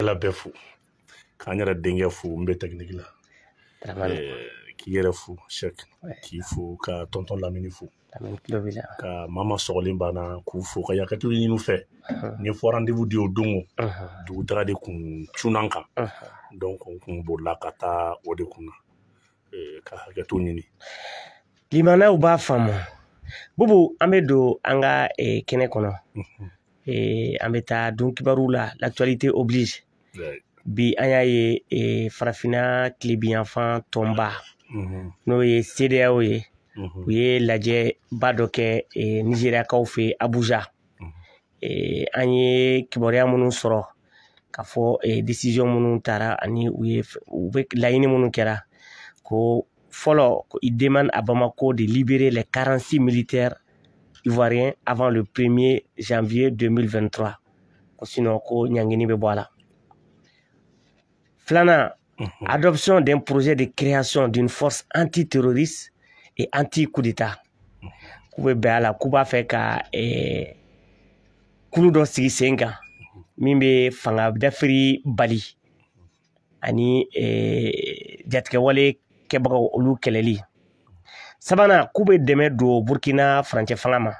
La bɛɛ fo, k'an yɛrɛ denkɛ fo n bɛ technique la. K'i yɛrɛ fo Cheikh, k'i fo, ka tonton Lamini fo, ka mama sɔgɔlen banna k'u fo, ka yakatu ɲini u fɛ. N ye fɔ rendez-vous di o don o dugutaga de kun cunna n kan, donc n kun bolila ka taa o de kunna, ka hakɛto ɲini. Limanaw b'a faamu. Bubu, an bɛ don an ka kɛnɛ kɔnɔ, an bɛ taa don kibaru la. L'actualité oblige. Bi an y'a ye farafinna tilebinyanfan tɔnba, n'o ye CEDEAO ye, u ye lajɛba dɔ kɛ Nizeriyakaw fɛ Abuja. An ye kibaruya minnu sɔrɔ k'a fɔ décision minnu taara ani u ye u bɛ laɲini minnu kɛra, ko fɔlɔ, il demande à Bamako de libérer les 46 militaires ivoiriens avant le 1er janvier 2023, ko sinon ko ɲangini bɛ bɔ a la. Filanan, adoption d'un projet de création d'une force antiterroriste et anti-coup d'État. K'u bɛ bɛn a la, k'u b'a fɛ ka kulu dɔ sigi sen kan min bɛ fanga dafiri bali ani jatigɛwale kɛbagaw, olu kɛlɛli. Sabanan, k'u bɛ dɛmɛ don Burkina furancɛ fanga ma.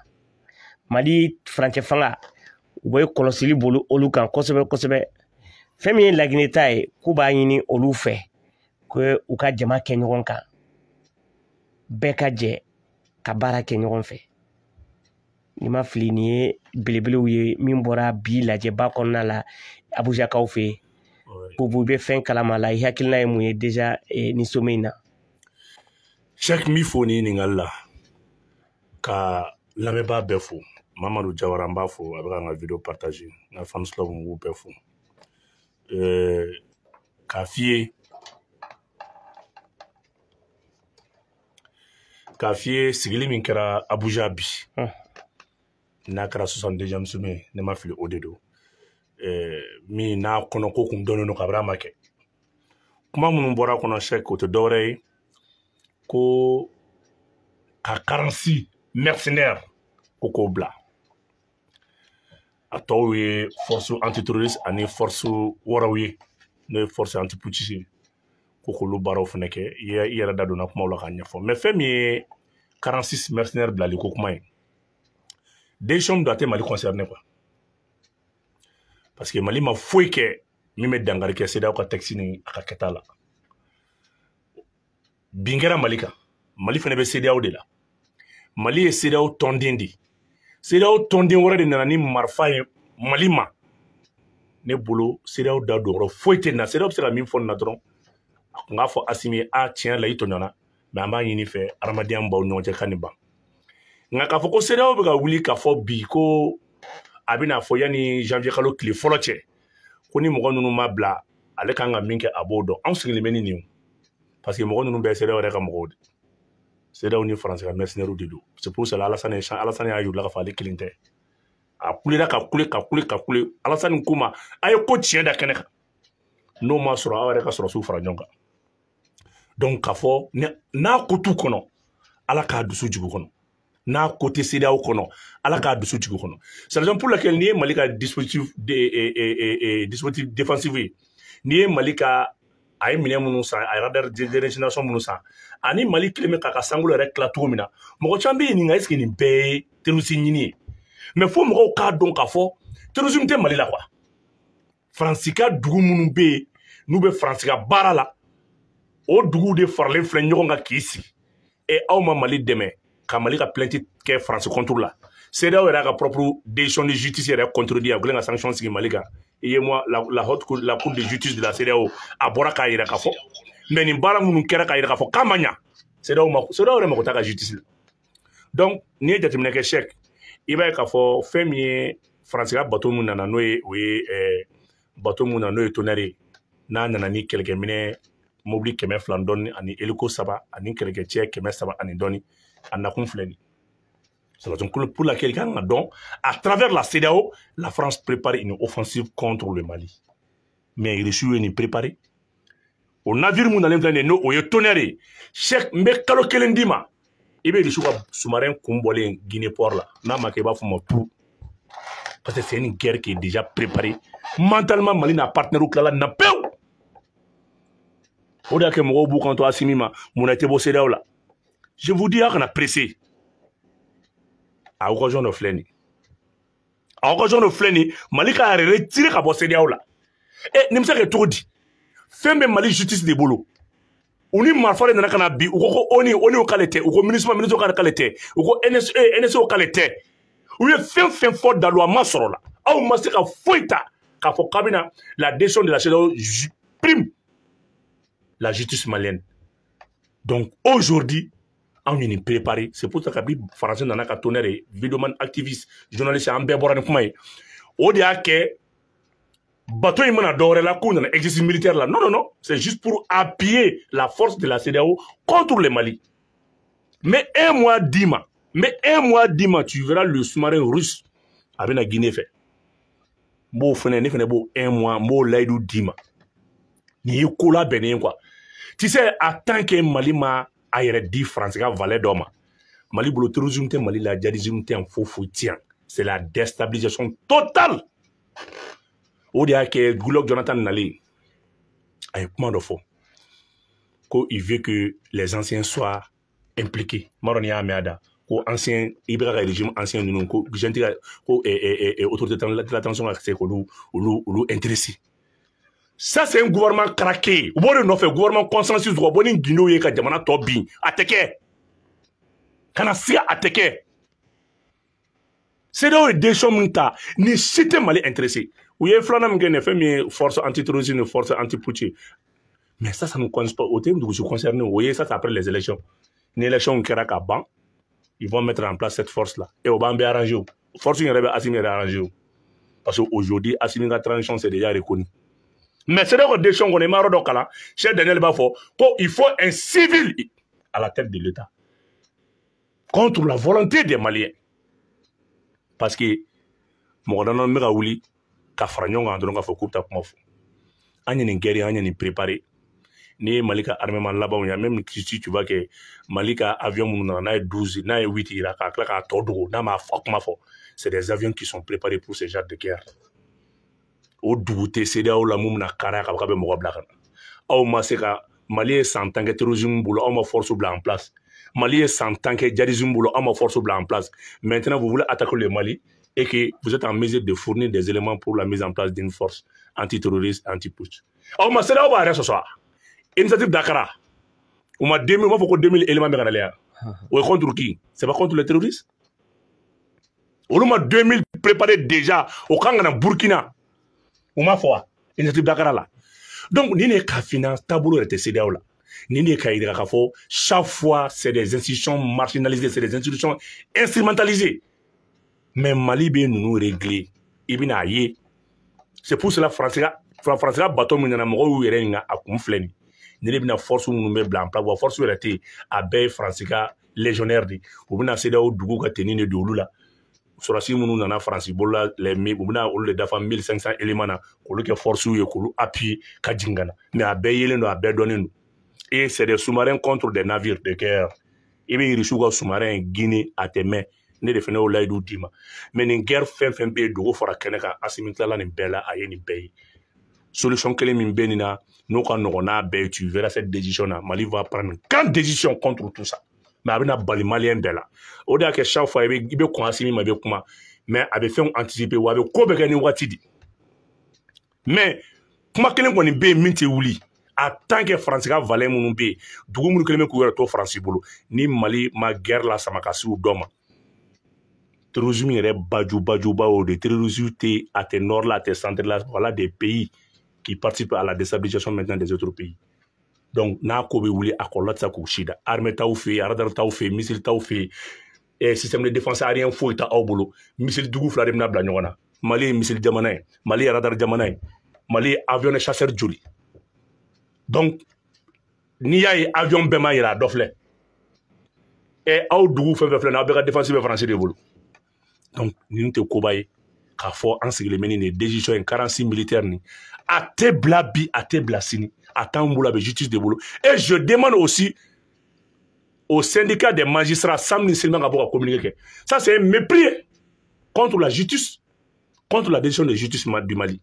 Mali furancɛ fanga, u bɛ kɔlɔsili bolo olu kan kosɛbɛ kosɛbɛ. Fɛn min ye Laginɛ ta ye, k'u b'a ɲini olu fɛ ko u ka jama kɛ ɲɔgɔn kan, bɛɛ ka jɛ ka baara kɛ ɲɔgɔn fɛ. N'i ma fili, nin ye belebelew ye min bɔra bi lajɛba kɔnɔna la Abujakaw fɛ yen. Bubu, bɛ fɛn kalama la, i hakilina ye mun ye déjà ni sommet in na? Cheikh, n b'i fo ni ɲininkali la, ka lamɛnbaa bɛɛ fo. Mamadu Jawara, n b'a fo, a bɛ ka n ka vidéo partager. N ka fans club, n b'u bɛɛ fo. K'a f'i ye, sigili min kɛra Abuja bi, n'a kɛra 62e sommet, ne ma fili, o de don, min n'a kɔnɔ ko kun dɔnnen don kabini a ma kɛ. Kuma minnu bɔra kɔnɔ Cheikh, o tɛ dɔwɛrɛ ye ko ka 46 mercenaires ko k'o bila. A tɔw ye force antiterroriste ani force wɛrɛw ye, n'o ye force antiputschiste ye, ko k'olu baaraw fana kɛ. I yɛrɛ da donna kumaw la k'a ɲɛfɔ. Mais fɛn min ye 46 mercenaires bilali ko kuma ye, décision min don, a tɛ Mali concerné quoi, parce que Mali ma foyi kɛ min bɛ dankari kɛ CEDEAO ka texte ni a ka kɛta la. Bin kɛra Mali kan, Mali fana bɛ CEDEAO de la. Mali ye CEDEAO tɔnden de ye. CEDEAO tɔnden wɛrɛ de nana ni marifa ye Mali ma. Ne bolo, CEDEAO da don yɔrɔ foyi tɛ na. CEDEAO bɛ se ka min fɔ nin na dɔrɔn, a kun k'a fɔ Asimi ye: a tiɲɛ la, i tɔɲɔna, mais an b'a ɲini fɛ, adamadenya b'aw ni ɲɔgɔn cɛ ka nin ban. Nka k'a fɔ ko CEDEAO bɛ ka wuli k'a fɔ bi ko a bɛna fɔ yanni janvier kalo tile fɔlɔ cɛ, ko ni mɔgɔ ninnu ma bila, ale kan ka min kɛ, a b'o dɔn. Anw sigilen bɛ ni nin ye, parce que mɔgɔ ninnu bɛɛ CEDEAO yɛrɛ ka mɔgɔw de, CEDEAO ni Faransi ka mercenaires de don. C'est pour cela Alassane y'a yir'u la k'a fɔ ale kelen tɛ. A kulera ka kule ka kule ka kule. Alassane ko ma a ye ko tiɲɛ da kɛnɛ kan, n'o ma sɔrɔ, aw yɛrɛ ka sɔrɔsiw fara ɲɔgɔn kan. Donc k'a fɔ n'a ko t'u kɔnɔ, Ala k'a dusu jigin u kɔnɔ. N'a ko tɛ CEDEAO kɔnɔ, Ala k'a dusu jigin u kɔnɔ. C'est la raison pour laquelle n'i ye Mali ka dispositif défensif ye, n'i ye Mali ka a ye minɛn minnu san, a ye radar de dernière génération minnu san, ani Mali kelen bɛ k'a ka sankolo yɛrɛ tila cogo min na, mɔgɔ caman bɛ ɲininka: est ce que nin bɛɛ ye terroriste ɲini ye? Mais fo mɔgɔw k'a dɔn k'a fɔ terrorisme tɛ Mali la quoi. Faransi ka dugu minnu bɛ yen, n'u bɛ Faransi ka baara la, o duguw de faralen filɛ ɲɔgɔn kan k'i sigi. E aw ma Mali dɛmɛ ka Mali ka plainte kɛ Faransi contre la. CEDEAO yɛrɛ ka propre décision de justice yɛrɛ contredit, a kɛlen ka sanction sigi Mali kan. I ye moi la haute cour, la cour de justice de la CEDEAO, a bɔra k'a yira k'a fɔ, mais nin baara minnu kɛra k'a yira k'a fɔ k'a ma ɲa, CEDEAO ma, CEDEAO yɛrɛ mako t'a ka justice la. Donc n'i ye jateminɛ kɛ Cheikh, i b'a ye k'a fɔ fɛn min ye Faransi ka bateau min nana, n'o ye o ye bateau mun na, n'o ye Tonnerre ye, n'a nana ni kɛlɛkɛminɛ mobili 200 dɔɔni ani hélico 3 ani kɛlɛkɛcɛ 300 ani dɔɔni, a nakun filɛ nin. C'est la raison pour laquelle kan ka dɔn, à travers la CEDEAO, la France prépare une offensive contre le Mali. Mais Russie ye nin préparé. O navire mun nalen filɛ nin ye, n'o o ye Tonnerre ye, Cheikh, n bɛ kalo kelen d'i ma, i bɛ Russie ka sous-marin kun bɔlen Guinée port la. N'a ma kɛ, i b'a fɔ ma tu. Parce que c'est une guerre qui est déjà préparée. Mentalement, Mali n'a partenaire ou n'a pewu. O de y'a kɛ mɔgɔw b'u kanto Assimi ma mun na i tɛ bɔ CEDEAO la. Je vous dis, a kana pressé. A occasion dɔ filɛ nin ye. A occasion dɔ filɛ nin ye, Mali k'a yɛrɛ retirer ka bɔ CEDEAO la. E nin bɛ se ka kɛ cogo di? Fɛn bɛ Mali justice de bolo. U ni marifa de nana ka na bi, u ko ko ONU, ONU k'ale tɛ, u ko MINUSMA, MINUSMA k'ale tɛ, u ko NSE, NSO k'ale tɛ. U ye fɛn fɛn fɔ dalu a ma sɔrɔ la. Aw ma se ka foyi ta k'a fɔ k'a bɛna la décision de la CEDEAO prime la justice malienne. Donc aujourd'hui, anw ye nin préparé. C'est pour ça kabi Français nana ka tonnerre ye, vidéoman, activiste, journaliste, an bɛɛ bɔra ni kuma ye. O de y'a kɛ bateau in mana dɔwɛrɛ la k'u nana exercice militaire la. Non, non, non, c'est juste pour appuyer la force de la CEDEAO contre le Mali. Mais un mois d'i ma, mais un mois d'i ma, tu verras le sous-marin russe a bɛna Guinée fɛ. N b'o fɛnɛ, ne fɛnɛ b'o un mois, n b'o layidu d'i ma. Nin ye ko labɛnnen ye quoi. Tu sais, en tant que Mali ma a yɛrɛ di Faransi ka valet dɔ ma, Mali bolo terrorisme tɛ Mali la, djihadisme tɛ yan, foyi foyi tɛ yan. C'est la déstabilisation totale. O de y'a kɛ Goodluck Jonathan nalen, a ye kuma dɔ fɔ ko il veut que les anciens soient impliqués. N b'a dɔn n'i y'a mɛn a da ko ancien i bɛ ka régime ancien ninnu ko junte ka ko autorité de la transition ka se k'olu olu olu intéressé. Ça, c'est un gouvernement craqué. U b'o de nɔfɛ, gouvernement consensus, u ka bɔ ni gindow ye ka jamana tɔ bin. A tɛ kɛ. Kana siga, a tɛ kɛ. CEDEAO ye décision min ta, ni si tɛ Mali intéressé. U ye filanan min kɛ nin ye, fɛn min ye force antiterroriste ni force anti-putsch. Mais ça, ça ne compte pas. O tɛ dugu si concerné. O ye ça, c'est après les élections. Ni élection kɛra ka ban, ils vont mettre en place cette force-là. Et o b'an bɛɛ arrangé o. Force in yɛrɛ bɛ Assimi yɛrɛ arrangé o. Parce que aujourd'hui, Assimi ka transition, c'est déjà reconnu. Mais c'est ka décision kɔnɔ, i ma yɔrɔ dɔ kalan, Cheikh Daniel b'a fɔ ko il faut un civil à la tête de l'État. Contre la volonté des Maliens. Parce que mɔgɔ damadɔ bɛ ka wuli ka fara ɲɔgɔn kan dɔrɔn k'a fɔ k'u bɛ taa kuma fɔ. An ye nin guerre, an ye nin préparé. N'i ye Mali ka armement labanw ye, même si tu vois que Mali ka avion minnu nana, n'a ye 12, n'a ye 8 yira k'a tila k'a tɔ dogo, n'a m'a fɔ kuma fɔ, c'est des avions qui sont préparés pour ce genre de guerre. O dugu tɛ CEDEAO la mun bɛna kariya k'a fɔ k'a bɛ mɔgɔ bila ka na. Aw ma se ka Mali ye san 10 kɛ terrorisme bolo, aw ma force bila en place. Mali ye san 10 kɛ djihadisme bolo, aw ma force bila en place. Maintenant, vous voulez attaquer le Mali et que vous êtes en mesure de fournir des éléments pour la mise en place d'une force antiterroriste, anti-putsch. Aw ma CEDEAO b'a yɛrɛ sɔsɔ. Initiative Dakar, u ma 2000, u b'a fɔ ko 2000 éléments bɛ ka nalen yan. O ye contre qui? C'est pas contre les terroristes? Olu ma 2000 préparé déjà, o kan ka na Burkina. U ma fɔ wa? Initiative Dakar la. Donc nin de ye ka finance taabolo yɛrɛ tɛ CEDEAO la. Nin de ye ka yira k'a fɔ chaque fois, c'est des institutions marginalisées, c'est des institutions instrumentalisées. Mais Mali bɛ ninnu régler, i bɛna ye. C'est pour cela Faransi ka bateau min nana, mɔgɔw y'u yɛrɛ ɲininka a kun filɛ nin. Ni ne bɛna force minnu bɛ bila en place, wa force yɛrɛ tɛ yen, a bɛɛ ye Faransi ka légionnaire de. U bɛna CEDEAO dugu ka tenue de don olu la. Sɔrɔdasi minnu nana Faransi bolola les u bɛna olu de dafa 1500 éléments na k'olu kɛ force ye, k'olu appuyer ka jigin ka na. Mais a bɛɛ yelen don, a bɛɛ dɔnnen don. Et c'est des sous-marins contre des navires de guerre. I bɛ Irisiw ka sous-marin Guinée, a tɛ mɛn. Ne de fana y'o layidu d'i ma. Mais nin guerre fɛn fɛn bɛ yen, dogo fara kɛnɛ kan, Assimi tilala nin bɛɛ la, a ye nin bɛɛ ye. Solution kelen min bɛ nin na, n'o ka nɔgɔn n'a bɛɛ ye, tu verras cette décision là. Mali va prendre une grande décision contre tout ça. Mais a bɛna bali Malien bɛɛ la. O de y'a kɛ chaque fois i bɛ kɔn Assimi ma, i bɛ kuma. Mais a bɛ fɛnw anticiper, wa a bɛ ko bɛɛ kɛ ni waati de. Mais kuma kelen kɔni bɛ yen min tɛ wuli. En tant que Faransi ka valet minnu bɛ yen, dugu minnu kɛlen bɛ k'u yɛrɛ to Faransi bolo, ni Mali ma guerre la sama ka se u dɔ ma. Terrorisme yɛrɛ baju bajuba y'o de. Terrorisme tɛ, a tɛ nord la, a tɛ centre la. Voilà des pays qui participent à la déstabilisation maintenant des autres pays. Donc n'a ko bɛ wuli, a kɔlɔlɔ tɛ se k'u si da. Armée t'aw fɛ yen, radar t'aw fɛ yen, missile t'aw fɛ yen, système de défense aérien foyi t'aw bolo. Missile dugu fila de bɛna bila ɲɔgɔn na. Mali ye missile jamana ye, Mali ye radar jamana ye, Mali ye avion de chasseur joli. Donc n'i y'a ye avion bɛɛ ma yɛrɛ, a dɔ filɛ. Ɛ aw dugu fɛn fɛn filɛ nin ye, aw bɛɛ ka défense bɛ Faransi de bolo. Donc ninnu tɛ koba ye k'a fɔ an sigilen bɛ ni nin décision ye. 46 militaires nin, a tɛ bila bi, a tɛ bila sini, a t'anw bolo, a bɛ justice de bolo. Et je demande aussi au syndicat des magistrats, Sam ni Silman, ka bɔ ka communiquer kɛ. Ça, c'est un mépris contre la justice. contre la décision de justice du Mali.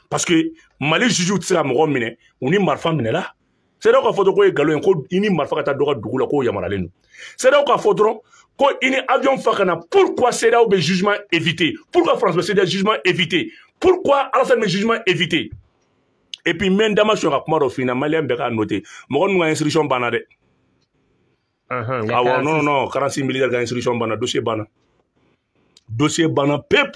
Parce que Mali juge tɛ se ka mɔgɔ minɛ u ni marifa minɛla. CEDEAO ka fɔ dɔrɔn ko ye nkalon ye, ko i ni marifa ka taa dɔ ka dugu la k'o yamaruyalen don. CEDEAO ka fɔ dɔrɔn ko i ni avion fa ka na. Pourquoi CEDEAO bɛ jugement éviter? Pourquoi France bɛ CEDEAO jugement éviter? Pourquoi Alassane bɛ jugement éviter? Et puis n bɛ n dama sɔn ka kuma dɔ f'i ɲɛna, malien bɛɛ k'a noter. Mɔgɔ ninnu ka instruction banna dɛ. Awɔ, non, non, 46 militaires ka instruction banna, dossier banna. Dossier banna pep.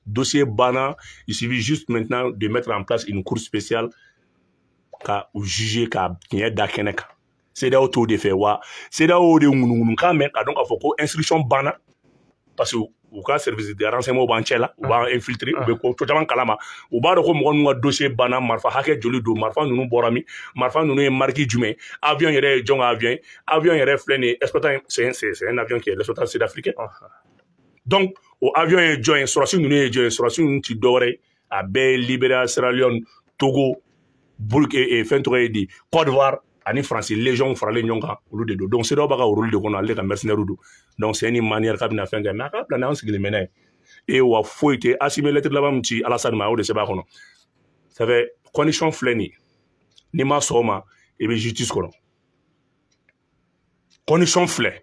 Dossier banna, il suffit juste maintenant de mettre en place une cour spéciale ka u juger, ka tiɲɛ da kɛnɛ kan. CEDEAO t'o de fɛ wa. CEDEAO de ŋunuŋunukan mɛn ka dɔn k'a fɔ ko instruction banna, parce que u ka service de renseignement b'an cɛ la, u b'an infiltrer, u bɛ ko caman kalama. U b'a dɔn ko mɔgɔ ninnu ka dossier banna. Marifa hakɛ joli don? Marifa ninnu bɔra min? Marifa ninnu ye marque jumɛn? Avion yɛrɛ ye jɔn ka avion ye? Avion yɛrɛ filɛ nin ye, exploitant, c'est un avion qui est l'exploitant sud-africain. Donc o avion ye jɔn ye? Sɔrɔsi ninnu ye jɔn ye? Sɔrɔsi ninnu ti dɔwɛrɛ ye, a bɛɛ ye Libéria, Sierra Leone, Togo, Burkina, fɛn tɔgɔ ye di, Côte d'Ivoire ani Faransi légion faralen ɲɔgɔn kan, olu de don. Donc CEDEAO b'a ka rôle de kɔnɔ, ale ka mercenaires don. Donc c'est une manière k'a bɛna fɛn kɛ, mais a ka bila n'an sigilen bɛ n'a ye. E wa foyi tɛ. Assimi lettre laban min ci Alassane ma, a y'o de sɛbɛn a kɔnɔ. Ça fait condition filɛ nin ye, n'i ma sɔn o ma, i bɛ justice kɔnɔ. Condition filɛ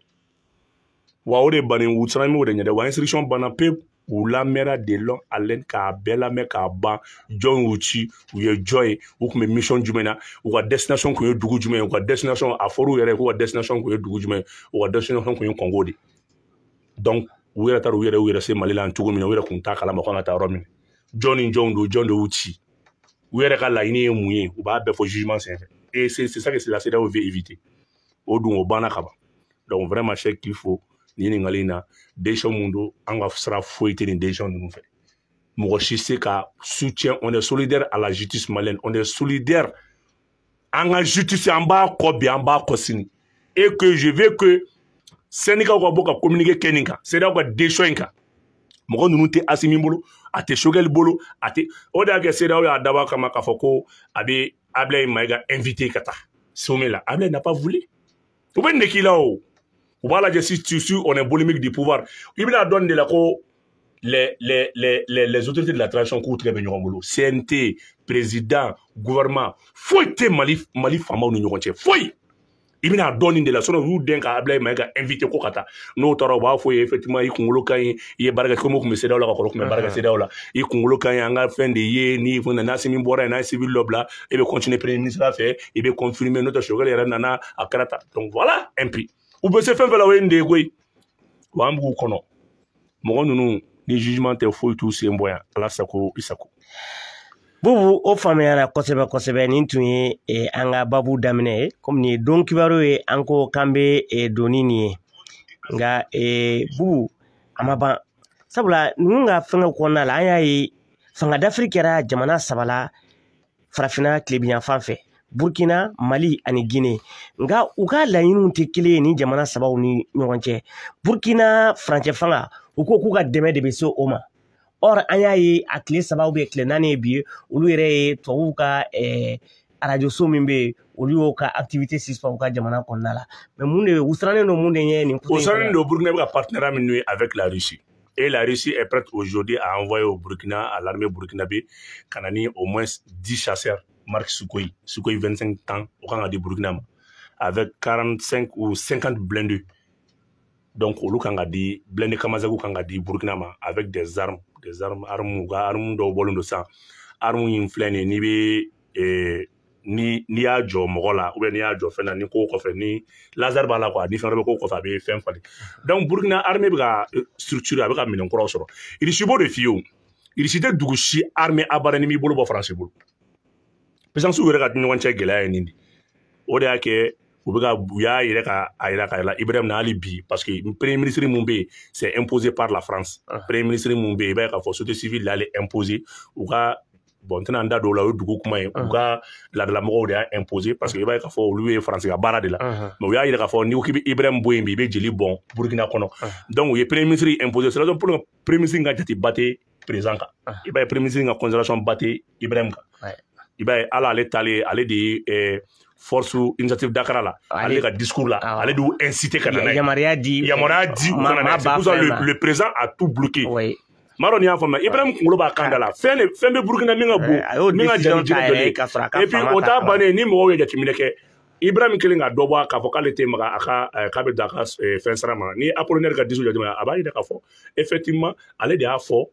wa, o de bannen, u siran m'o de ɲɛ dɛ. Wa instruction banna pewu. U lamɛnna de long haleine k'a bɛɛ lamɛn k'a ban. Jɔn y'u ci? U ye jɔn ye? U tun bɛ mission jumɛn na? U ka destination tun ye dugu jumɛn ye? U ka destination, a fɔr'u yɛrɛ ye k'u ka destination tun ye dugu jumɛn ye? U ka destination tun ye Congo de. Donc u yɛrɛ taara u yɛrɛ, u yɛrɛ se Mali la cogo min na, u yɛrɛ tun t'a kalama ko an ka taa yɔrɔ min. Jɔn ni jɔnw don? Jɔn de y'u ci? U yɛrɛ ka laɲini ye mun ye? U b'a bɛɛ fɔ jugement senfɛ. Et c'est ça que la CEDEAO veut éviter. O dun, o banna ka ban. Donc vraiment, Cheikh, qu'il faut nin ɲininkali in na, décision mun don, an ka sira foyi tɛ nin décision ninnu fɛ. Mɔgɔ si se ka soutien. On est solidaire à la justice malienne, on est solidaire. An ka justice, an b'a kɔ bi, an b'a kɔ sini. Et que je veux que syndicat ka bɔ ka communiquer kɛ nin kan, CEDEAO ka décision in kan. Mɔgɔ ninnu tɛ Assimi bolo, a tɛ Choguel bolo, a tɛ. O de y'a kɛ CEDEAO y'a dabɔ a kama k'a fɔ ko a bɛ Ablaye Maïga invité ka taa sommet la. Ablaye n'a pas voulu. U bɛ nin de k'i la o. U b'a lajɛ si on est boulimique du pouvoir. I bɛna dɔn de la ko les autorités de la transition k'u tigɛ bɛ ɲɔgɔn bolo. CNT, président, gouvernement, foyi tɛ Mali faamaw ni ɲɔgɔn cɛ, foyi. I bɛna dɔn nin de la. Sinon u y'u den ka Ablaye Maïga invité ko ka taa. N'o taara, u b'a fɔ ye effectivement, i kunkolo ka ɲi, i ye baara kɛ komi u tun bɛ CEDEAO la ka kɔrɔ, tun bɛ baara kɛ CEDEAO la, i kunkolo ka ɲi, an ka fɛn de ye ni fɛn n'a min bɔra yen, n'a ye civil dɔ bila, e bɛ continuer premier ministre fɛ, i bɛ confirmer. N'o tɛ, Choguel yɛrɛ nana, a kɛra tan. Donc voilà un peu, u bɛ se fɛn fɛn la, o ye nin de ye koyi. Wa an b'u kɔnɔ, mɔgɔ ninnu ni jugement tɛ, foyi t'u sen bɔ yan. Ala sago, i sago. Bubu, o faamuyara kosɛbɛ kosɛbɛ. Nin tun ye an ka babu daminɛ ye. Komi nin ye don kibaru ye, an ko k'an bɛ don ni nin ye. Nka Bubu, a ma ban, sabula ninnu ka fɛngɛw kɔnɔna la, an y'a ye fanga dafiri kɛra jamana saba la farafinna tilebinyanfan fɛ: Burkina, Mali ani Guinée. Nka u ka laɲiniw tɛ kelen ye ni jamana sabaw ni ɲɔgɔn cɛ. Burkina furancɛ fanga, u ko k'u ka dɛmɛ de bɛ se o ma. Or an y'a ye a tile 3 bɛ tile 4 ye bi ye, olu yɛrɛ ye tubabuw ka arajoso min bɛ yen, olu y'o ka activité suspend u ka jamana kɔnɔna la. Mais mun de u sirannen don? Mun de ɲɛ nin? O sirannen don, Burkina bɛ ka partenariat min ye avec la Russie. Et la Russie est prête aujourd'hui à envoyer au Burkina, à l'armée burkinabé, ka na ni au moins 10 chasseurs marque Sukhoi, Sukhoi 25 temps o kan ka di Burkina ma, avec 45 ou 50 blindés. Donc olu kan ka di, blindés Kamikaze kan ka di Burkina ma, avec des armes, des armes, armes, u ka armes dɔw bɔlen don sisan. Armes in filɛ nin ye, n'i bɛ ni n'i y'a jɔ mɔgɔ la, ou bien n'i y'a jɔ fɛn na, ni ko kɔfɛ ni laser b'a la quoi, ni fɛn wɛrɛ bɛ ko kɔfɛ, a bɛ fɛn falen. Donc Burkina armée bɛ ka structure, a bɛ ka minɛn kuraw sɔrɔ. Irisi b'o de f'i ye o. Irisi tɛ dugu si armée abada ni m'i bolo bɔ Faransi bolo. Puissance yɛrɛ ka ɲɔgɔn cɛ gɛlɛya ye nin de. O de y'a kɛ u bɛ ka u y'a yɛrɛ ka a yira ka yira Ibrahim na hali bi, parce que premier ministre mun bɛ yen, c'est imposé par la France. Premier ministre mun bɛ yen, i b'a ye k'a fɔ société civile l'ale imposé u ka. Bon, n tɛna n da don o la, o ye dugu kuma ye. U ka laadalamɔgɔw de y'a imposé, parce que i b'a ye k'a fɔ olu ye Faransi ka baara de la. Mais u y'a yira k'a fɔ n'i ko k'i bɛ Ibrahim bɔ yen bi, i bɛ jeli bɔn Burkina kɔnɔ. Donc u ye premier ministre imposé. C'est la raison pour laquelle premier ministre ka jate ba tɛ président kan. I b'a ye, premier ministre ka considération ba tɛ Ibrahim kan. I b'a ye, hali ale taalen, ale de ye force initiative Dakar la, ale ka discours la, ale de y'u incité ka na n'a ye. Yamaruya di. Yamaruya di u ka na n'a ye. C'est pour ça le président a tout bloqué. Maa dɔ n'i y'a faamuya, Ibrahim kunkolo b'a kan da la. Fɛn bɛ Burukina min ka bon, min ka jan ni jinɛ dɔ ye. Et puis o t'a bannen, ni mɔgɔw ye jateminɛ kɛ, Ibrahim kelen ka dɔ bɔ k'a fɔ k'ale tɛ maga a ka k'a bɛ don a ka fɛn sara ma. Ni Apollinaire ka discours jateminɛ, a b'a yira k'a fɔ effectivement ale de y'a fɔ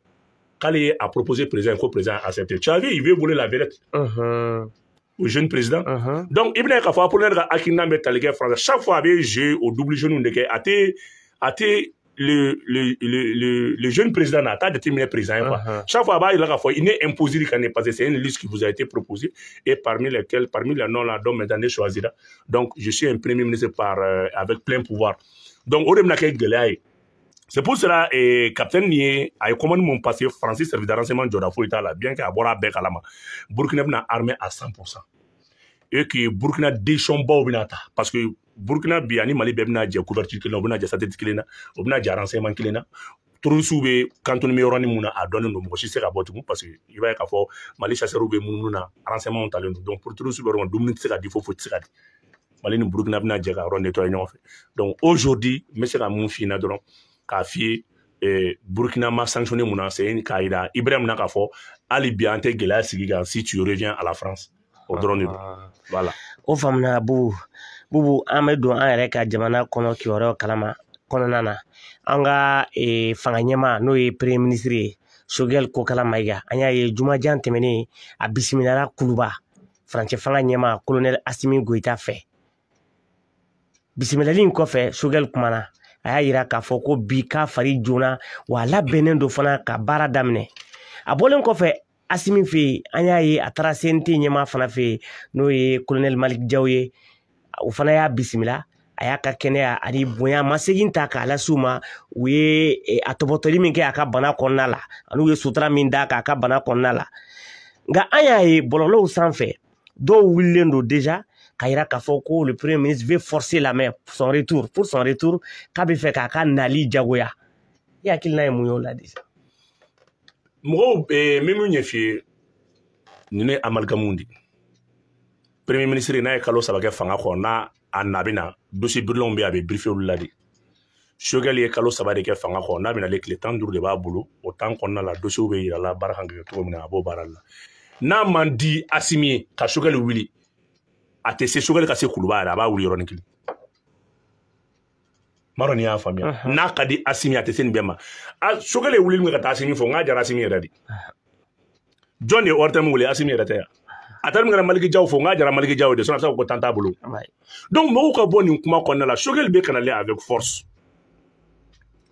k'ale ye a proposé président, ko président a accepté. Tu as vu, il veut voler la vedette au jeune président. Donc i bɛna ye k'a fɔ Apollinaire ka hakilina bɛ tali kɛ France. Chaque fois a bɛ jouer au double jeu de kɛ, a tɛ le jeune président n'a pas déterminé président quoi. Chaque fois il a il n'est imposé parce que c'est une liste qui vous a été proposée et parmi les noms là dont maintenant choisira. Donc je suis un premier ministre par avec plein pouvoir. Donc au c'est pour cela et capitaine ni a commandé mon passé Francis service de renseignement jɔda foyi t'a la, bien qu'à bɔra bɛɛ kalama. Burkina bɛna armée à 100%. Et que Burkina décision baw bɛna ta parce que Burkina bi ani Mali bɛɛ bɛna jɛ couverture kelen na, u bɛna jɛ satellite kelen na, u bɛna jɛ renseignement kelen na. Terroristes bɛ cantonné yɔrɔnin mun na, a dɔnnen don, mɔgɔ si tɛ se ka bɔ tugun parce que i b'a ye k'a fɔ Mali chasseurs bɛ munumunu na, renseignement talen don. Donc pour terroristes bɛ yɔrɔ min, dumuni tɛ se ka di, foyi foyi tɛ se ka di. Mali ni Burkina bɛna jɛ ka yɔrɔ nettoyer ɲɔgɔn fɛ. Donc aujourd'hui n bɛ se ka mun f'i ɲɛna dɔrɔn, k'a f'i ye Burkina ma sanctionné mun na, c'est k'a yira Ibrahim na k'a fɔ hali bi an tɛ gɛlɛya sigi kan si tu reviens à la France. O dɔrɔn de don. Voilà. O faamuna Bubu. Bubu, an bɛ don an yɛrɛ ka jamana kɔnɔ kibaruyaw kalama kɔnɔna na. An ka fanga ɲɛmaa n'o ye premier ministre ye, Choguel Kokalla Maïga, an y'a ye jumajan tɛmɛnen a bisimilala Kuluba furancɛ fanga ɲɛmaa colonel Assimi Goïta fɛ. Bisimilali in kɔfɛ, Choguel kumana, a y'a yira k'a fɔ ko bi k'a fari joona, wa a labɛnnen don fana ka baara daminɛ. A bɔlen kɔfɛ Assimi fɛ yen, an y'a ye a taara CNT ɲɛmaa fana fɛ yen, n'o ye colonel Malick Diaw ye. O fana y'a bisimila, a y'a ka kɛnɛya ani bonya ma segin ta k'a lase u ma. U ye a tɔbɔtɔli min kɛ a ka bana kɔnɔna la, ani u ye sutura min d'a kan a ka bana kɔnɔna la. Nka an y'a ye bɔlɔlɔw sanfɛ, dɔw wulilen don déjà k'a yira k'a fɔ ko le premier ministre veut forcer la main son retour, pour son retour, k'a bɛ fɛ k'a ka nali jagoya. I hakilina ye mun ye o la déjà? Mɔgɔw n bɛ min ɲɛf'i ye, ninnu ye amalgamew de ye. Premier ministre n'a ye kalo 3 kɛ fanga kɔnɔ, n'a a na bɛ na dossier birilenw bɛ yen, a bɛ briefer olu la de. Choguel ye kalo 3 de kɛ fanga kɔnɔ, n'a bɛ nalen tile 15 de b'a bolo. O temps kɔnɔna la, dossier bɛ yira la baara kan ka kɛ cogo min na, a b'o baara la. N'a man di Assimi ye ka Choguel wuli, a tɛ se Choguel ka se Kuluba yɛrɛ, a b'a wuli yɔrɔnin kelen. M'a dɔn n'i y'a faamuya. N'a ka di Assimi, a tɛ se nin bɛɛ ma. Choguel ye wulili min kɛ ka taa Assimi fɔ, n k'a jara Assimi yɛrɛ de. Jɔn de ye ORTM wele? Assimi yɛrɛ tɛ yan. A taara min kɛra Malick Diaw fo, n k'a jara Malick Diaw de, sinon a bɛ se ka ko tan t'a bolo. Donc mɔgɔw ka bɔ nin kuma kɔnɔna la, Choguel bɛ ka nalen avec force.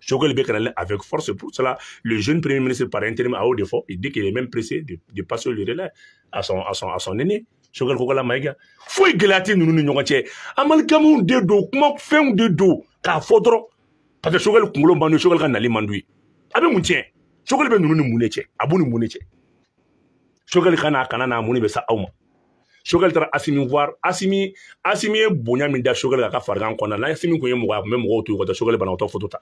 Choguel bɛ ka nalen avec force, c'est pour cela le jeune premier ministre par intérim a haut de fort, il dit qu'il est même pressé de passer le relais à son aîné. Choguel Kokalla Maïga. Foyi gɛlɛya tɛ ninnu ni ɲɔgɔn cɛ. Amalgamew de don, kuma fɛnw de don k'a fɔ dɔrɔn. Parce que Choguel kunkolo man d'u ye, Choguel ka nali man d'u ye. A bɛ mun tiɲɛ? Choguel bɛ ninnu ni mun de cɛ? A b'u ni mun de cɛ? Choguel ka n'a kana n'a mun de bɛ sa aw ma? Choguel taara Assimi voir. Assimi ye bonya min da Choguel ka farigan kɔnɔna na. Assimi kun ye mɔgɔ ye, a kun bɛ mɔgɔw to yen ka taa Choguel banabaatɔ photo ta.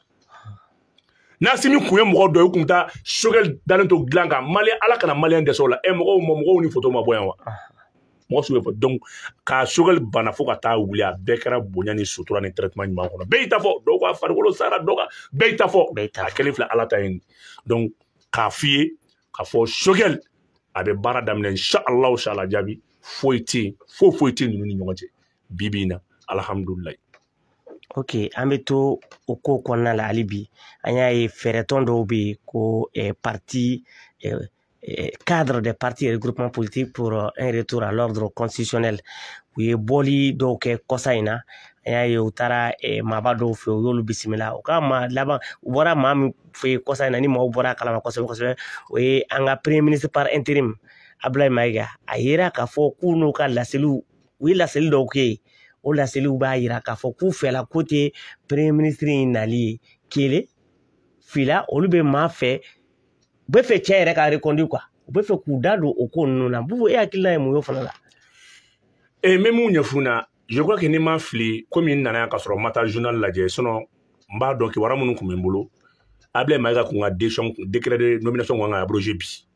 N'Assimi kun ye mɔgɔ dɔ ye, u kun taa Choguel dalen to dilan kan. Mali ala kana maliyɛn dɛsɛ o la. Mɔgɔw ni photo ma bɔ yan wa? Mɔgɔ sugu bɛ fɔ. Donc ka Choguel bana fo ka taa wuli, a bɛɛ kɛra bonya ni sutura ni traitement ɲuman kɔnɔ. Bɛɛ y'i ta fɔ, dɔw ka farikolo sara, dɔw ka bɛɛ y'i ta fɔ. A kelen filɛ ala ta ye. Donc k'a f'i ye k'a fɔ Choguel a bɛ baara daminɛ inshallah, inshallah jaabi foyi tɛ yen, foyi foyi tɛ ninnu ni ɲɔgɔn cɛ bi bi in na, alhamdulilayi. Ok, an bɛ to o ko kɔnɔna la hali bi. An y'a ye fɛɛrɛtɔn dɔw bɛ yen ko parti cadre des partis et regroupements politiques pour un retour à l'ordre constitutionnel. U ye bɔli dɔw kɛ kɔsa in na. An y'a ye u taara maaba dɔw fɛ, u y'olu bisimila. U ka maa laban, u bɔra maa min fɛ yen kɔsa in na, ni maaw bɔra a kalama kosɛbɛ kosɛbɛ, o ye an ka premier ministre par intérim Abdoulaye Maïga. A yera k'a fɔ k'u n'u ka laseliw, u ye laseli dɔw kɛ yen. O laseliw b'a yira k'a fɔ k'u fɛla ko tɛ premier ministre in nali ye kelen fila, olu bɛ maa fɛ, u bɛ fɛ cɛ yɛrɛ ka reconduire quoi, u bɛ fɛ k'u da don o ko ninnu na. Bubu, e hakilina ye mun ye o fana la? N bɛ mun ɲɛf'u ɲɛna, je crois que ni ma fili, komi n nana yan k'a sɔrɔ n ma taa journal lajɛ, sinon n b'a dɔn kibaruya minnu tun bɛ n bolo, Abdoulaye Maïga kun ka décision, décret de nomination kun kan ka abrogé bi.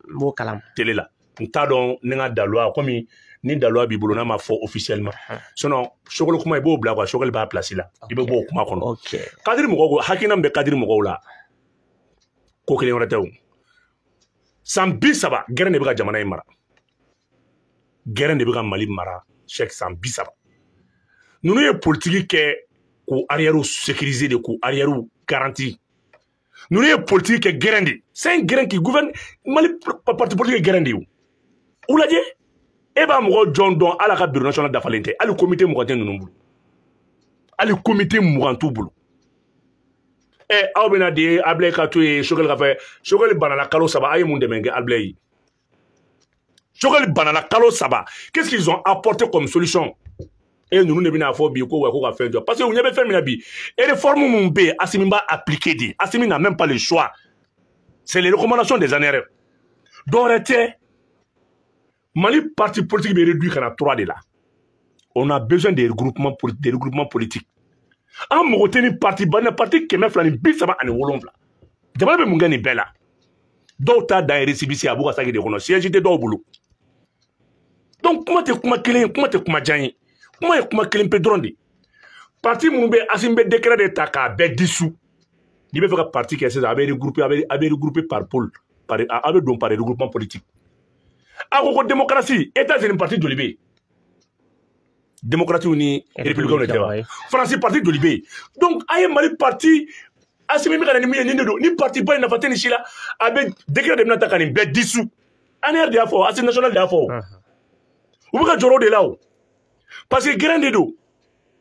N b'o kalama. Télé la. N t'a dɔn ni n ka daluya, komi ni daluya b'i bolo n'a ma fɔ officiellement. Sinon Choguel kuma i b'o bila quoi, Choguel b'a place la. I bɛ bɔ o kuma kɔnɔ. Cadre mɔgɔw ko hakilina min bɛ cadre mɔgɔw la, Ko kelen wɛrɛ tɛ o. San 30 gɛrɛn de bɛ ka jamana in mara. Gɛrɛn de bɛ ka Mali mara chaque san 30. Ninnu ye politique kɛ k'u arrière sécuriser de, k'u arrière garantir. Ninnu ye politique kɛ gɛrɛn de. C'est un gɛrɛn qui gouverne Mali, parti politique ye gɛrɛn de ye o. U lajɛ, e b'a mɔgɔ jɔn dɔn ala ka bureau national dafalen tɛ, hali comité 20 tɛ ninnu bolo. Hali comité 20 t'u bolo. Aw bɛna di Ablaye ka to yen, Choguel ka fɛ. Choguel banana kalo 3, a ye mun dɛmɛ kɛ Ablaye ye? Choguel banana kalo 3. Qu'est-ce qu'ils ont apporté comme solution? E ninnu de bɛna fɔ bi ko wa ko ka fɛn jɔ. Parce que u ɲɛ bɛ fɛn min na bi, réforme mun bɛ yen, Assimi b'a appliquer de. Assimi n'a même pas le choix. C'est les recommandations des ANR. Dɔwɛrɛ tɛ. Mali parti politique bɛ réduit ka na 3 de la. On a besoin des regroupements politiques. An mago tɛ ni parti ba ni parti 237. Jamana bɛ mun kɛ nin bɛɛ la? Dɔw t'a dan récépissé a b'u ka saki de kɔnɔ, siège tɛ dɔw bolo. Donc kuma tɛ kuma kelen ye, kuma tɛ kuma jan ye. Kuma ye kuma kelen pe dɔrɔn de. Parti minnu bɛ, Assimi bɛ décret de ta k'a bɛɛ dissous. N'i bɛ fɛ ka parti kɛ sisan, a bɛ regrouper, a bɛ regrouper par pôle, par a bɛ don par regroupement politique. A ko ko démocratie, États-Unis parti joli bɛ yen? Démocratie ni républicain de tɛ wa? France parti joli bɛ yen? Donc a ye Mali parti, Assimi bɛ ka na ni min ye nin de don. Ni parti ba in nafa tɛ nin si la, a bɛ décret de bɛna ta ka nin bɛɛ dissous. ANR de y'a fɔ, Assise nationale de y'a fɔ. U bɛ ka jɔrɔ o de la o. Parce que gɛrɛn de don.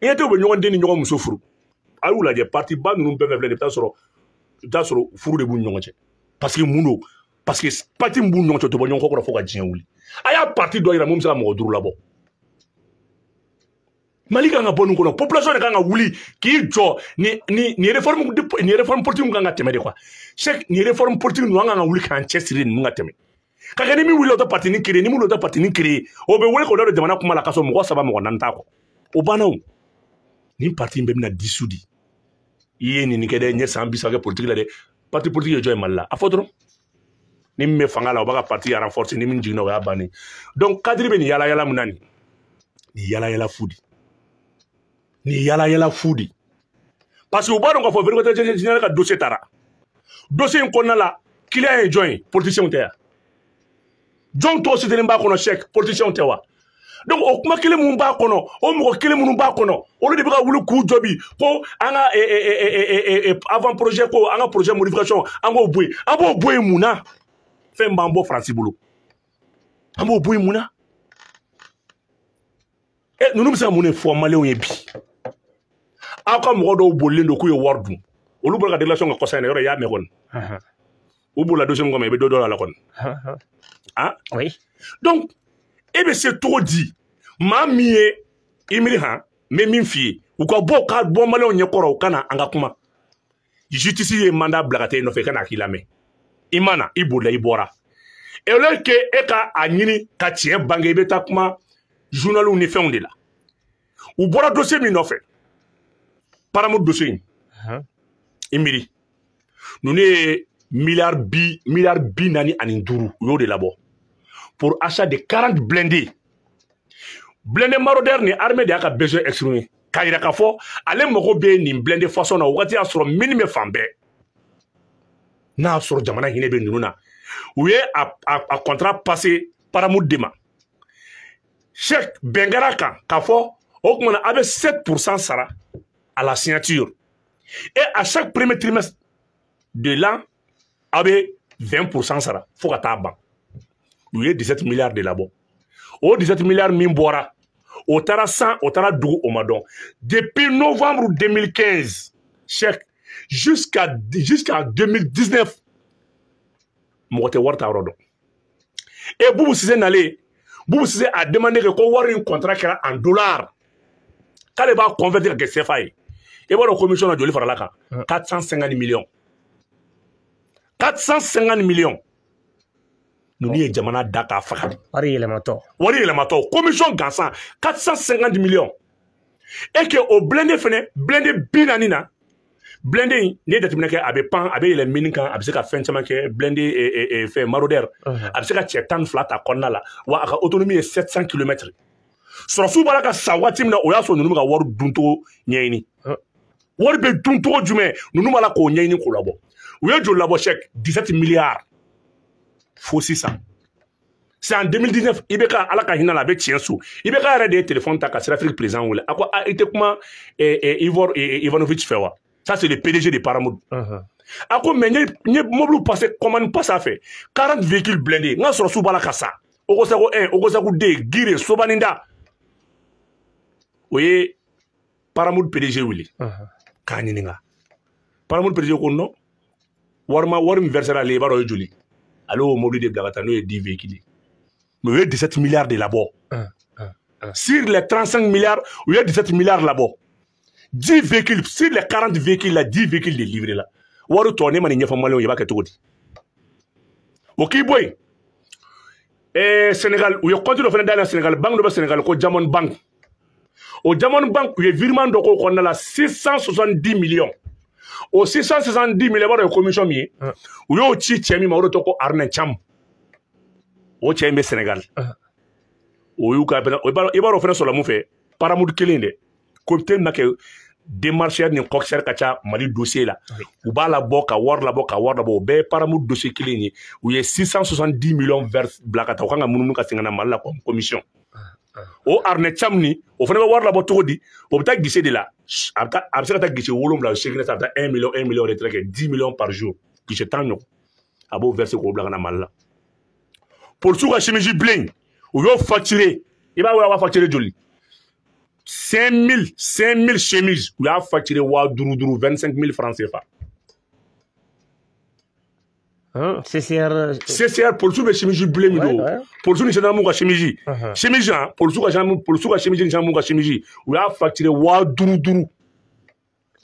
I ɲɛ tɛ u bɛ ɲɔgɔn den ni ɲɔgɔn muso furu. A y'u lajɛ parti ba ninnu bɛɛ filɛ nin ye, i bɛ taa sɔrɔ furu de b'u ni ɲɔgɔn cɛ. Parce que mun don? Parce que parti min b'u ni ɲɔgɔn cɛ, o tɛ bɔ ɲɔgɔn kɔ kɔrɔ fo ka diɲɛ wuli. A y'a parti dɔ yira mun bɛ se ka mɔgɔ 5 labɔ. Mali kan ka bɔ nin kɔnɔ, population de kan ka wuli k'i jɔ ni réforme politique kan ka tɛmɛ de quoi. Chaque ni réforme politique ninnu an kan ka wuli k'an cɛsiri ninnu ka tɛmɛ. Ka kɛ ni min wulila o tɛ parti ni créer, ni min wulila o tɛ parti ni créer, o bɛ wele k'o da don jamana kuma la k'a sɔrɔ mɔgɔ 3 mɔgɔ 4 t'a kɔ. O banna o. Nin parti in bɛɛ bɛna dissous de. I ye nin kɛ dɛ, n ye san 30 kɛ politique la dɛ. Parti politique ye jɔn ye Mali la? A fɔ dɔrɔn. Ni min bɛ fanga la, o b'a ka parti renforcer, ni min jiginna o y'a bannen. Donc cadre bɛ nin yala yala mun na nin? Nin yala yala fu de. Nin yala yala fu de. Parce que u b'a dɔn k'a fɔ vérificateur général ka dossier taara. Dossier in kɔnɔna la, client ye jɔn ye? Politicien tɛ yan. Jɔn tɔw sitelen b'a kɔnɔ chèque, politicien tɛ wa? Donc o kuma kelen mun b'a kɔnɔ, o mɔgɔ kelen minnu b'a kɔnɔ, olu de bɛ ka wuli k'u jɔ bi ko an ka avant projet ko an ka projet modification an k'o bɔ yen. An b'o bɔ yen mun na? Fɛn b'an bɔ Faransi bolo. An b'o bɔ yen mun na? Ninnu bɛ se ka mun de fɔ maliyɛnw ye bi? Aw ka mɔgɔ dɔw bolilen don k'u ye wari dun. Olu bɔra ka déclaration kɛ kɔsa in na, yɔrɔ i y'a mɛn kɔni. U bolila dossier min kama, i bɛ dɔ dɔn a la kɔni. Ah? Oui. Donc e bɛ se cogo di maa min ye i miiri han, n bɛ min f'i ye, u ka bɔ u ka bɔ maliyɛnw ɲɛkɔrɔ, u ka na an ka kuma. Justice ye mandat bila ka taa i nɔfɛ, i ka na k'i lamɛn. I ma na, i bolila, i bɔra. Et au lieu que e ka a ɲini ka tiɲɛ bange, i bɛ taa kuma journaliw ni fɛnw de la. U bɔra dossier min nɔfɛ, Paramount dossier in, i miiri. Ninnu ye 45 milliards u y'o de labɔ pour achat de 40 blindés. Blindé maraudeur ni armée de y'a ka besoin exprimé k'a yira k'a fɔ ale mago bɛ nin blindé façon na. O waati y'a sɔrɔ mine bɛ fan bɛɛ. N'a y'a sɔrɔ jamana hinɛ bɛ ninnu na, u ye a contrat passé Paramount de ma. Chèque bɛn kɛra kan k'a fɔ o tuma na a bɛ 7% sara à la signature et à chaque premier trimestre de l'an a bɛ 20% sara fo ka taa ban. U ye 17 milliards de labɔ. O 17 milliards min bɔra, o taara san, o taara dugu, o ma dɔn. Depuis novembre 2015 chèque jusqu'à 2019, mɔgɔ tɛ wari ta yɔrɔ dɔn. Et Boubou Cissé nalen, Boubou Cissé a demandé que ko wari in contrat kɛra en dollars, k'ale b'a convertir ka kɛ CFA ye. I b'a dɔn commission na joli farala kan? 450 millions. 450 millions. Ninnu ye jamana da k'a faga. Wari yɛlɛmatɔ. Wari yɛlɛmatɔ. Commission gansan 450 millions. Et que o blindé fɛnɛ, blindé 40 na, blindé in n'i ye jateminɛ kɛ, a bɛ pan, a bɛ yɛlɛ mine kan, a bɛ se ka fɛn caman kɛ. Blindé fɛn maraudeur, a bɛ se ka cɛ 12 ta kɔnɔna la, wa a ka autonomie ye 700 kilomètres. Sɔrɔsiw b'a la ka sa waati min na, o y'a sɔrɔ ninnu bɛ ka wari duncogo ɲɛɲini. Wari bɛ dun cogo jumɛn ninnu b'a la k'o ɲɛɲini k'o labɔ. U ye joli labɔ chèque 17 milliards fo sisan. C'est en 2019 IBK ala ka hinɛ la a bɛ tiɲɛ so. IBK yɛrɛ de ye téléphone ta ka Sirafrique président wele. A ko ah i tɛ kuma Ivor Ivanovic fɛ wa? Ça c'est le PDG de Paramount. A ko mais n ye mobili passé commande passé a fɛ 40 véhicules blindés n ka sɔrɔsiw b'a la ka sa. Ogosagu 1, Ogosagu 2, Gire, Sobaninda. O ye Paramount PDG wele. K'a ɲininka. Paramount PDG ko non. Wari ma wari min versé ale i b'a dɔn o ye joli? Ale y'o mobili de bila ka taa n'o ye 10 véhicules. Mais u ye 17 milliards de labɔ. Sur les 35 milliards, u ye 17 milliards labɔ. 10 véhicules, sur les 40 véhicules là, 10 véhicules de livrés là. Wari tɔ ne ma nin ɲɛfɔ maliyɛnw ye i b'a kɛ cogo di? O k'i bɔ yen. Sénégal, u ye compte dɔ fana dayɛlɛ Sénégal, banque dɔ bɛ Sénégal ko Diamond Bank. O Diamond Bank u ye virement dɔ k'o kɔnɔna la 670 millions. O 670 millions i b'a dɔn o ye commission min ye? U y'o ci cɛ min ma o de tɔgɔ ko Arnaud Cham. O cɛ in bɛ Sénégal. O y'u ka i b'a dɔn o fana sɔrɔla mun fɛ? Paramount kelen dɛ. Comité ma kɛ démarcheur ni coxeur ka ca Mali dossier la. U b'a labɔ ka wari labɔ ka wari labɔ o bɛɛ ye Paramount dossier kelen ye. U ye 670 millions vers bila ka taa u kan ka munumunu ka segin ka na Mali la comme commission. O Arnaud Cham ni o fana bɛ wari labɔ cogo di? O bɛ taa guichet de la. A bɛ se ka taa guichet 7 8 a bɛ taa 1 million 1 million retrait kɛ 10 millions par jour. Guichet 10 ɲɔgɔn. A b'o verser k'o bila ka na Mali la. Polisiw ka chemise bilen u y'o facturer. I b'a ye a b'a facturer joli? 5000 chemises u y'a facturer 5 5 25 000 francs CFA. CCR CCR polisiw bɛ chemise bilen min don. Polisiw ni gendarmew ka chemise. Chemise han polisiw ka gendarme polisiw ka chemise ni gendarmew ka chemise u y'a facturer 5 5.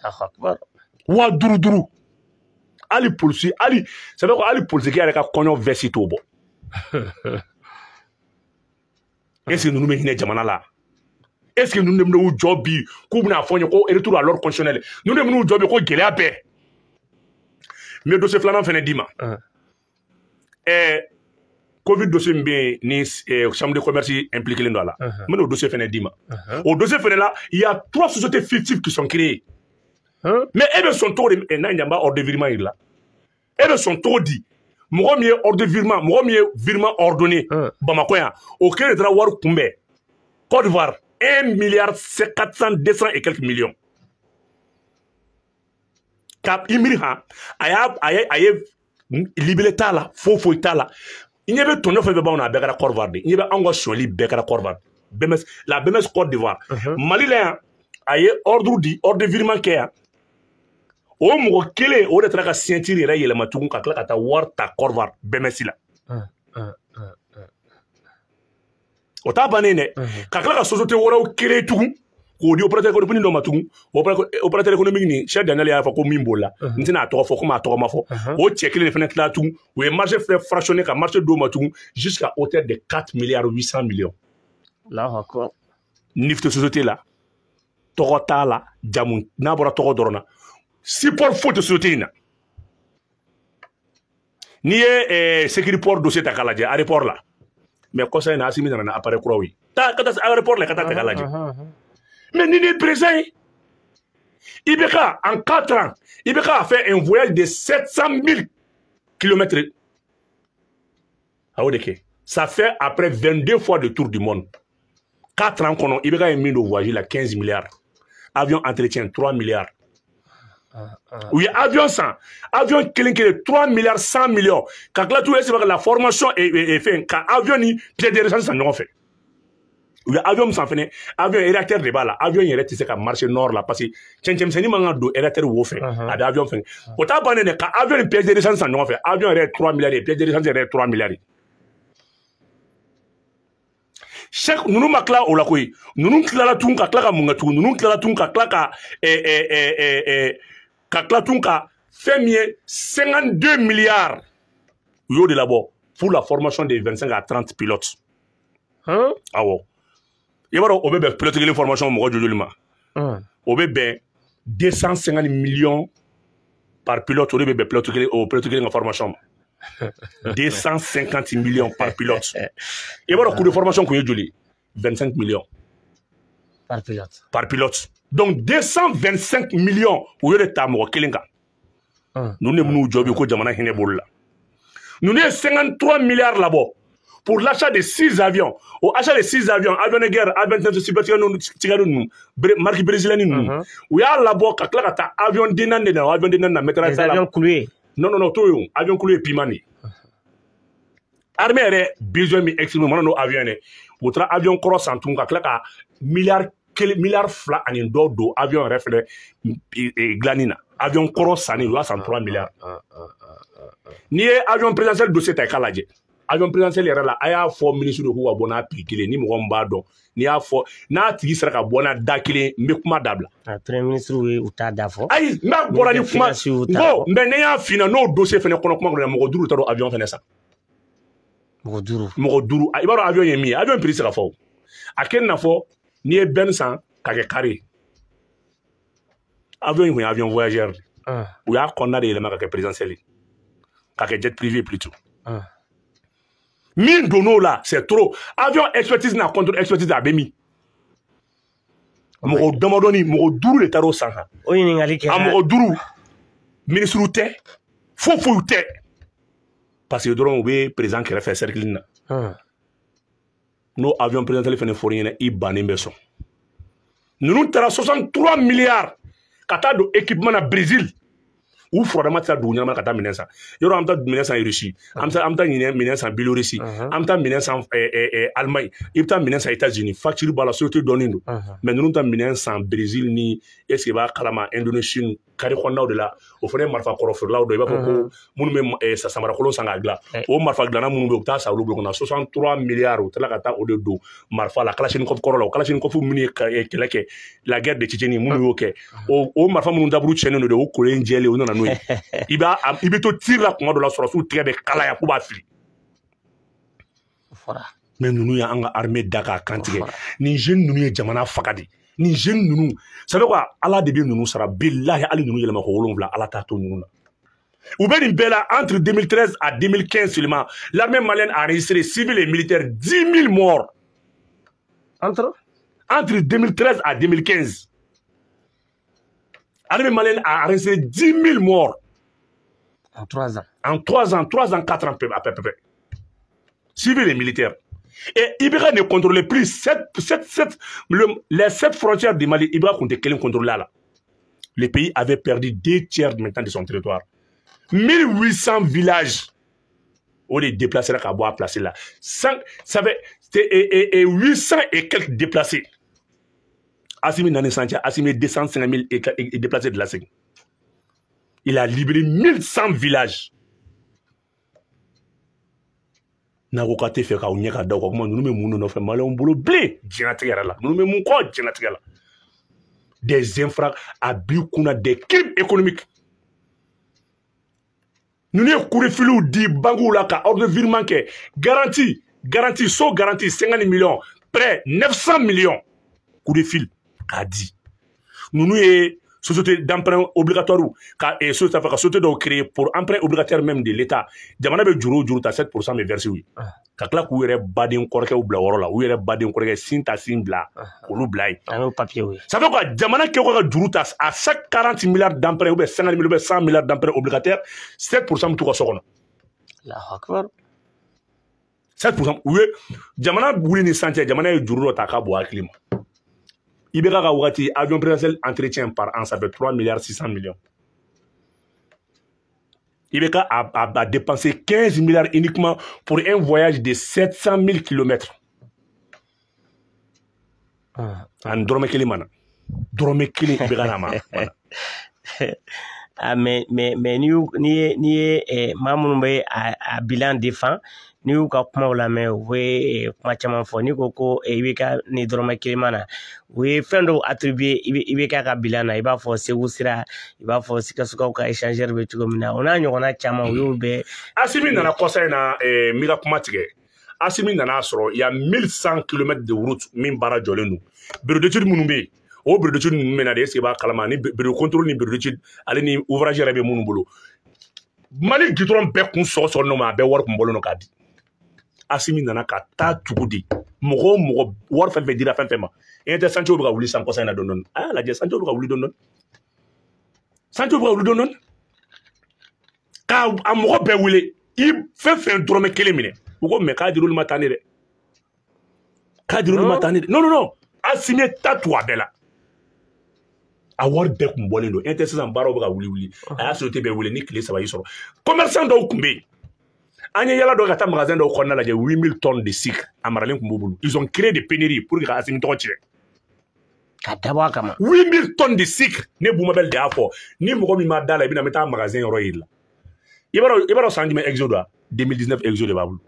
Allahu akbar. 5 5. Hali polisi hali ça veut dire hali polisikɛ yɛrɛ ka kɔɲɔ veste t'o bɔ. Est-ce que ninnu bɛ hinɛ jamana la? Est-ce que ninnu de bɛn'u jɔ bi k'u bɛna fɔ n ye ko retour à l'ordre constitutionnel? Ninnu de bɛn'u jɔ bi ko gɛlɛya bɛɛ. N bɛ dossier filanan fana d'i ma. Covid dossier min bɛ yen ni chambre de commerce impliqué don a la. N bɛn'o dossier fana d'i ma. O dossier fana la, il y a 3 sociétés fictives qui sont créées. Mais e bɛ sɔn cogo di? N'a ɲɛ n b'a ordre de virement yir'i la. E bɛ sɔn cogo di? Mɔgɔ min ye ordre de virement, mɔgɔ min ye virement ordonné Bamakɔ yan, o kelen de taara wari kunbɛn Côte d'Ivoire 1 milliard 400 200 et quelques millions. Ka i miiri han, a ye libellé t'a la, foyi foyi t'a la. I ɲɛ bɛ tɔɲɔ fɛn fɛn b'anw na, a bɛɛ kɛra Côte d'Ivoire de. I ɲɛ bɛ anw ka sonyali bɛɛ kɛra Côte d'Ivoire. BMS, la BMS Côte d'Ivoire. Mali la yan, a ye ordre di, ordre de virement kɛ yan. O mɔgɔ kelen o de taara ka signature yɛrɛ yɛlɛma tugun ka tila ka taa wari ta Côte d'Ivoire BMS la. O t'a bannen dɛ. Ka tila ka société wɛrɛw créer tugun k'o di opérateur économique dɔ ma tugun. Opérateur économique ni Cheikh Daniel y'a fɔ ko min b'o la. N tɛna a tɔgɔ fɔ komi a tɔgɔ ma fɔ. O cɛ kelen de fana tilala tugun. U ye marché fɛnɛ fractionné ka marché d'o ma tugun jusqu'à hauteur de 4 milliards 800 millions. Allahu akbar. Nifte société la. Tɔgɔ t'a la, jamu n'a bɔra tɔgɔ dɔrɔn na. Support foyi tɛ société in na. N'i ye Sécuriport dossier ta k'a lajɛ aéroport la. Mais kɔsa in na Assimi nana ni appareil kuraw ye. Taa ka taa aéroport la ka taa ta k'a lajɛ. Mais ni ni président ye. IBK en 4 ans, IBK a fait un voyage de 700 000 kilomètres. A y'o de kɛ. Ça fait après 22 fois le tour du monde. 4 ans kɔnɔ IBK ye min don voyage la 15 milliards. Avion entretien 3 milliards. U ye avion san, avion kelen kelen 3 milliards 100 millions. Ka tila tuguni est-ce que la formation et fɛn ka avion ni pièce de rechange san ɲɔgɔn fɛ. U ye avion min san fɛnɛ, avion réacteur de b'a la. Avion yɛrɛ tɛ se ka marcher nord la parce que cɛncɛnmisɛnnin man ka don réacteur wo fɛ. A bɛ avion fɛn. O t'a bannen dɛ, ka avion ni pièce de rechange san ɲɔgɔn fɛ. Avion yɛrɛ ye 3 milliards ye, pièce de rechange yɛrɛ ye 3 milliards ye. Chaque ninnu ma tila o la koyi. Ninnu tilala tun ka tila ka mun kɛ tugun? Ninnu tilala tun ka tila ka ka tila tun ka fɛn min ye 52 milliards u y'o de labɔ pour la formation de 25 à 30 pilotes. Awɔ. I b'a dɔn o bɛ bɛn pilote kelen formation mɔgɔ joli joli ma? O bɛ bɛn 250 millions par pilote, o de bɛ bɛn pilote kelen o pilote kelen ka formation ma. 250 millions par pilote. I b'a dɔn coût de formation kun ye joli? 25 millions. Par pilote. Par pilote. Donc 225 millions u y'o de ta mɔgɔ kelen kan. Ninnu de minnu jɔ bi ko jamana hinɛ b'olu la. Ninnu ye 53 milliards labɔ pour l'achat de 6 avions. Au achat de 6 avions, avions de guerre, A29 Super Tigre ninnu, marque brésilienne ninnu. U y'a labɔ ka tila ka taa avion den naani de na, avion den naani na mettre Les avions cloués. Non non non, t'o ye o, avion cloué piment de. Armée yɛrɛ besoin min exprime mana n'o avion dɛ. U taara avion kɔrɔ san tun ka tila ka milliard kelen, milliard fila ani dɔ don avion yɛrɛ fɛnɛ dilanni na. Avion kɔrɔ sanni, u y'a san 3 milliards. N'i ye avion présidentiel dossier ta i k'a lajɛ. Avion présidentiel yɛrɛ la, a y'a fɔ ministre k'u ka bɔ n'a prix kelen, ni mɔgɔ min b'a dɔn, n'i y'a fɔ n'a tigi sera ka bɔ n'a da kelen, n bɛ kuma dabila. Premier ministre ye u t'a da fɔ. Ayi, n b'a bɔra ni kuma n ko, mais ne y'a f'i ɲɛna n'o dossier fɛnɛ kɔnɔ kuma kɔnɔ, mɔgɔ 5 t'a dɔn avion fɛnɛ san. Mɔgɔ 5. Mɔgɔ 5, i b'a dɔn avion ye min ye, avion prix tɛ se ka fɔ o. A kɛ i n'a fɔ n'i ye bɛn san k'a kɛ carré. Avion in kun ye avion voyageur de. U y'a kɔnɔna de yɛlɛma ka kɛ présidentiel ye. K'a kɛ jet privé plutôt. Min donn'o la, c'est trop. Avion expertise n'a contre expertise a bɛ min. Mɔgɔ damadɔni, mɔgɔ 5 de taar'o san kan. O ɲininkali kɛra. A mɔgɔ 5, ministre tɛ, foyi foyi tɛ. Parce que dɔrɔn u bɛ président kɛrɛfɛ cercle na. N'o avion présidentiel fɛnɛ fɔr'i ɲɛna, i bannen bɛ sɔn. Ninnu taara 63 milliards ka taa don équipement na Brésil. U furadama tɛ taa dugu ɲɛnama ka taa minɛn san. Yɔrɔ an bɛ taa minɛn san Russie, an bɛ taa minɛn san Biélorussie, an bɛ taa minɛn san Allemagne, i bɛ taa minɛn san États-Unis, facture b'a la, société dɔnnen don. Mais ninnu ta minɛn san Brésil ni est ce que i b'a kalama Indonésie kari kɔnɔnaw de la, o fana ye marifa kɔrɔ feerelaw dɔ, i b'a fɔ ko minnu bɛ samarakolon san k'a dilan, o marifa dilanna minnu bɛ yen, u bɛ taa san olu bolo kɔnɔ 63 milliards, u tilala ka taa o de don marifa la, Kalachnikov kɔrɔ la, o Kalachnikov minnu ye kɛlɛ kɛ la guerre de Tchétchénie, minnu y'o kɛ, o marifa minnu daburu tiɲɛnen don de, o kolen jɛlen, o nana n'o ye. I bɛ to tir la kuma dɔ la, sɔrɔsiw tigɛ bɛ kalaya k'u b'a fili. Mais ninnu y'an ka armée da k'a kan tigɛ. Nin jeune ninnu ye jamana faga de. Nin jeune ninnu, ça veut quoi, Ala de bɛ ninnu sara, bilahi hali ninnu yɛlɛma ko 7, Ala t'a to ninnu na. U bɛ nin bɛɛ la, entre 2013 à 2015 seulement, l'armée malienne a enregistré civils et militaires 10 000 morts. Entre 2013 à 2015. L'armée malienne a enregistré 10 000 morts. En 3 ans. En 3 ans, 3 ans, 4 ans à peu près. Civils et militaires. Et IBK ne contrôlait plus les 7 frontières du Mali. IBK comptait quel contrôle là. Le pays avait perdu 2 tiers maintenant de son territoire. 1800 villages. On les déplacés là, qu'à boire placé là. 5, ça fait, et 800 et quelques déplacés. Assimi Nane Santia, Assimi 205 000 et déplacés de la Sing. Il a libéré 1100 villages. N'a ko k'a tɛ fɛ k'aw ɲɛ ka da o kan, kuma ninnu bɛ mun de nɔfɛ maliyɛnw bolo bilen diɲɛlatigɛ yɛrɛ la, ninnu bɛ mun kɔ diɲɛlatigɛ la. Des infra a b'i kunna, des crimes économiques. Ninnu ye kurefiliw di banques la ka ordre de virement kɛ, garantie so garantie 50 millions, prêt 900 millions, coup de fil k'a di. Ninnu ye société d'emprunt obligatoire ka société ka société dɔw créer pour emprunt obligataire même de l'État. Jamana bɛ juru o juru ta 7% bɛ verser u ye. Ka tila k'u yɛrɛ baden kɔrɔkɛw bila o yɔrɔ la, u yɛrɛ baden kɔrɔkɛ sin ta sin bila k'olu bila yen. A y'o papier ye. Ça fait quoi, jamana kɛ ko ka juru ta à chaque 40 milliards d'emprunt ou bien 50 milliards ou bien 100 milliards d'emprunt obligataire, 7% bɛ t'u ka so kɔnɔ. Allahu akbar. 7% u ye jamana wuli ni sisan cɛ, jamana ye juru dɔ ta k'a bɔ hakili ma. IBK ka wagati avion présidentiel entretien par an, ça fait 3 milliards 600 millions. IBK a dépensé 15 milliards uniquement pour un voyage de 700 000 kilomètres. Ani dɔrɔmɛ kelen ma na. Dɔrɔmɛ kelen IBK n'a ma. Ah, mais n'i ye maa minnu bɛ a bilan défend, n'i y'u ka kumaw lamɛn, u bɛ kuma caman fɔ. N'i ko ko IBK ni dɔrɔmɛ kelen ma na, u ye fɛn dɔw attribuer IBK ka bilan na, i b'a fɔ Segu sira, i b'a fɔ Sikasokaw ka échangeur bɛ cogo min na, o n'a ɲɔgɔnna caman, u y'o bɛɛ. Assimi nana kɔsa in na, n b'i ka kuma tigɛ. Assimi nana sɔrɔ il y a 1100 kilomètres de route min baara jɔlen don. Bureau d'étude minnu bɛ yen, o bureau d'étude ninnu bɛ na de, est-ce que i b'a kalama ni bureau contrôle ni bureau d'étude ale ni ouvrage yɛrɛ bɛ minnu bolo. Mali goudron bɛɛ kun sɔgɔsɔgɔlen don, a bɛɛ wari kun bɔlen don k'a di. Assimi nana ka taa tugu de mɔgɔ o mɔgɔ wari fɛn fɛn dira fɛn fɛn ma e tɛ Sancho bɛ ka wuli san kɔsa in na dɔɔni dɔɔni a y'a lajɛ Sancho bɛ ka wuli dɔɔni dɔɔni Sancho bɛ ka wuli dɔɔni dɔɔni k'a a mɔgɔ bɛɛ wele i fɛn fɛn dɔrɔmɛ kelen minɛ u ko mɛ k'a dir'olu ma tan de dɛ k'a dir'olu ma tan de dɛ non non non Assimi ta tugu a bɛɛ la a wari bɛɛ kun bɔlen don e tɛ sisan baaraw bɛ ka wuli wuli a y'a société bɛɛ wele ni tile 3 y'i sɔrɔ commerçant dɔw kun bɛ yen an ye yala dɔ ka taa magasin dɔw kɔnɔna lajɛ 8000 tonnes de sucre a maralen kun b'u bolo ils ont créé des pénuries pour que ka Assimi tɔgɔ tiɲɛ ka dabɔ a kama 8000 tonnes de sucre ne Bumabel de y'a fɔ ni mɔgɔ min ma da la i bɛna n bɛ taa magasin yɔrɔ yiri la i b'a dɔn san jumɛn exo don 2019 exo de b'a bolo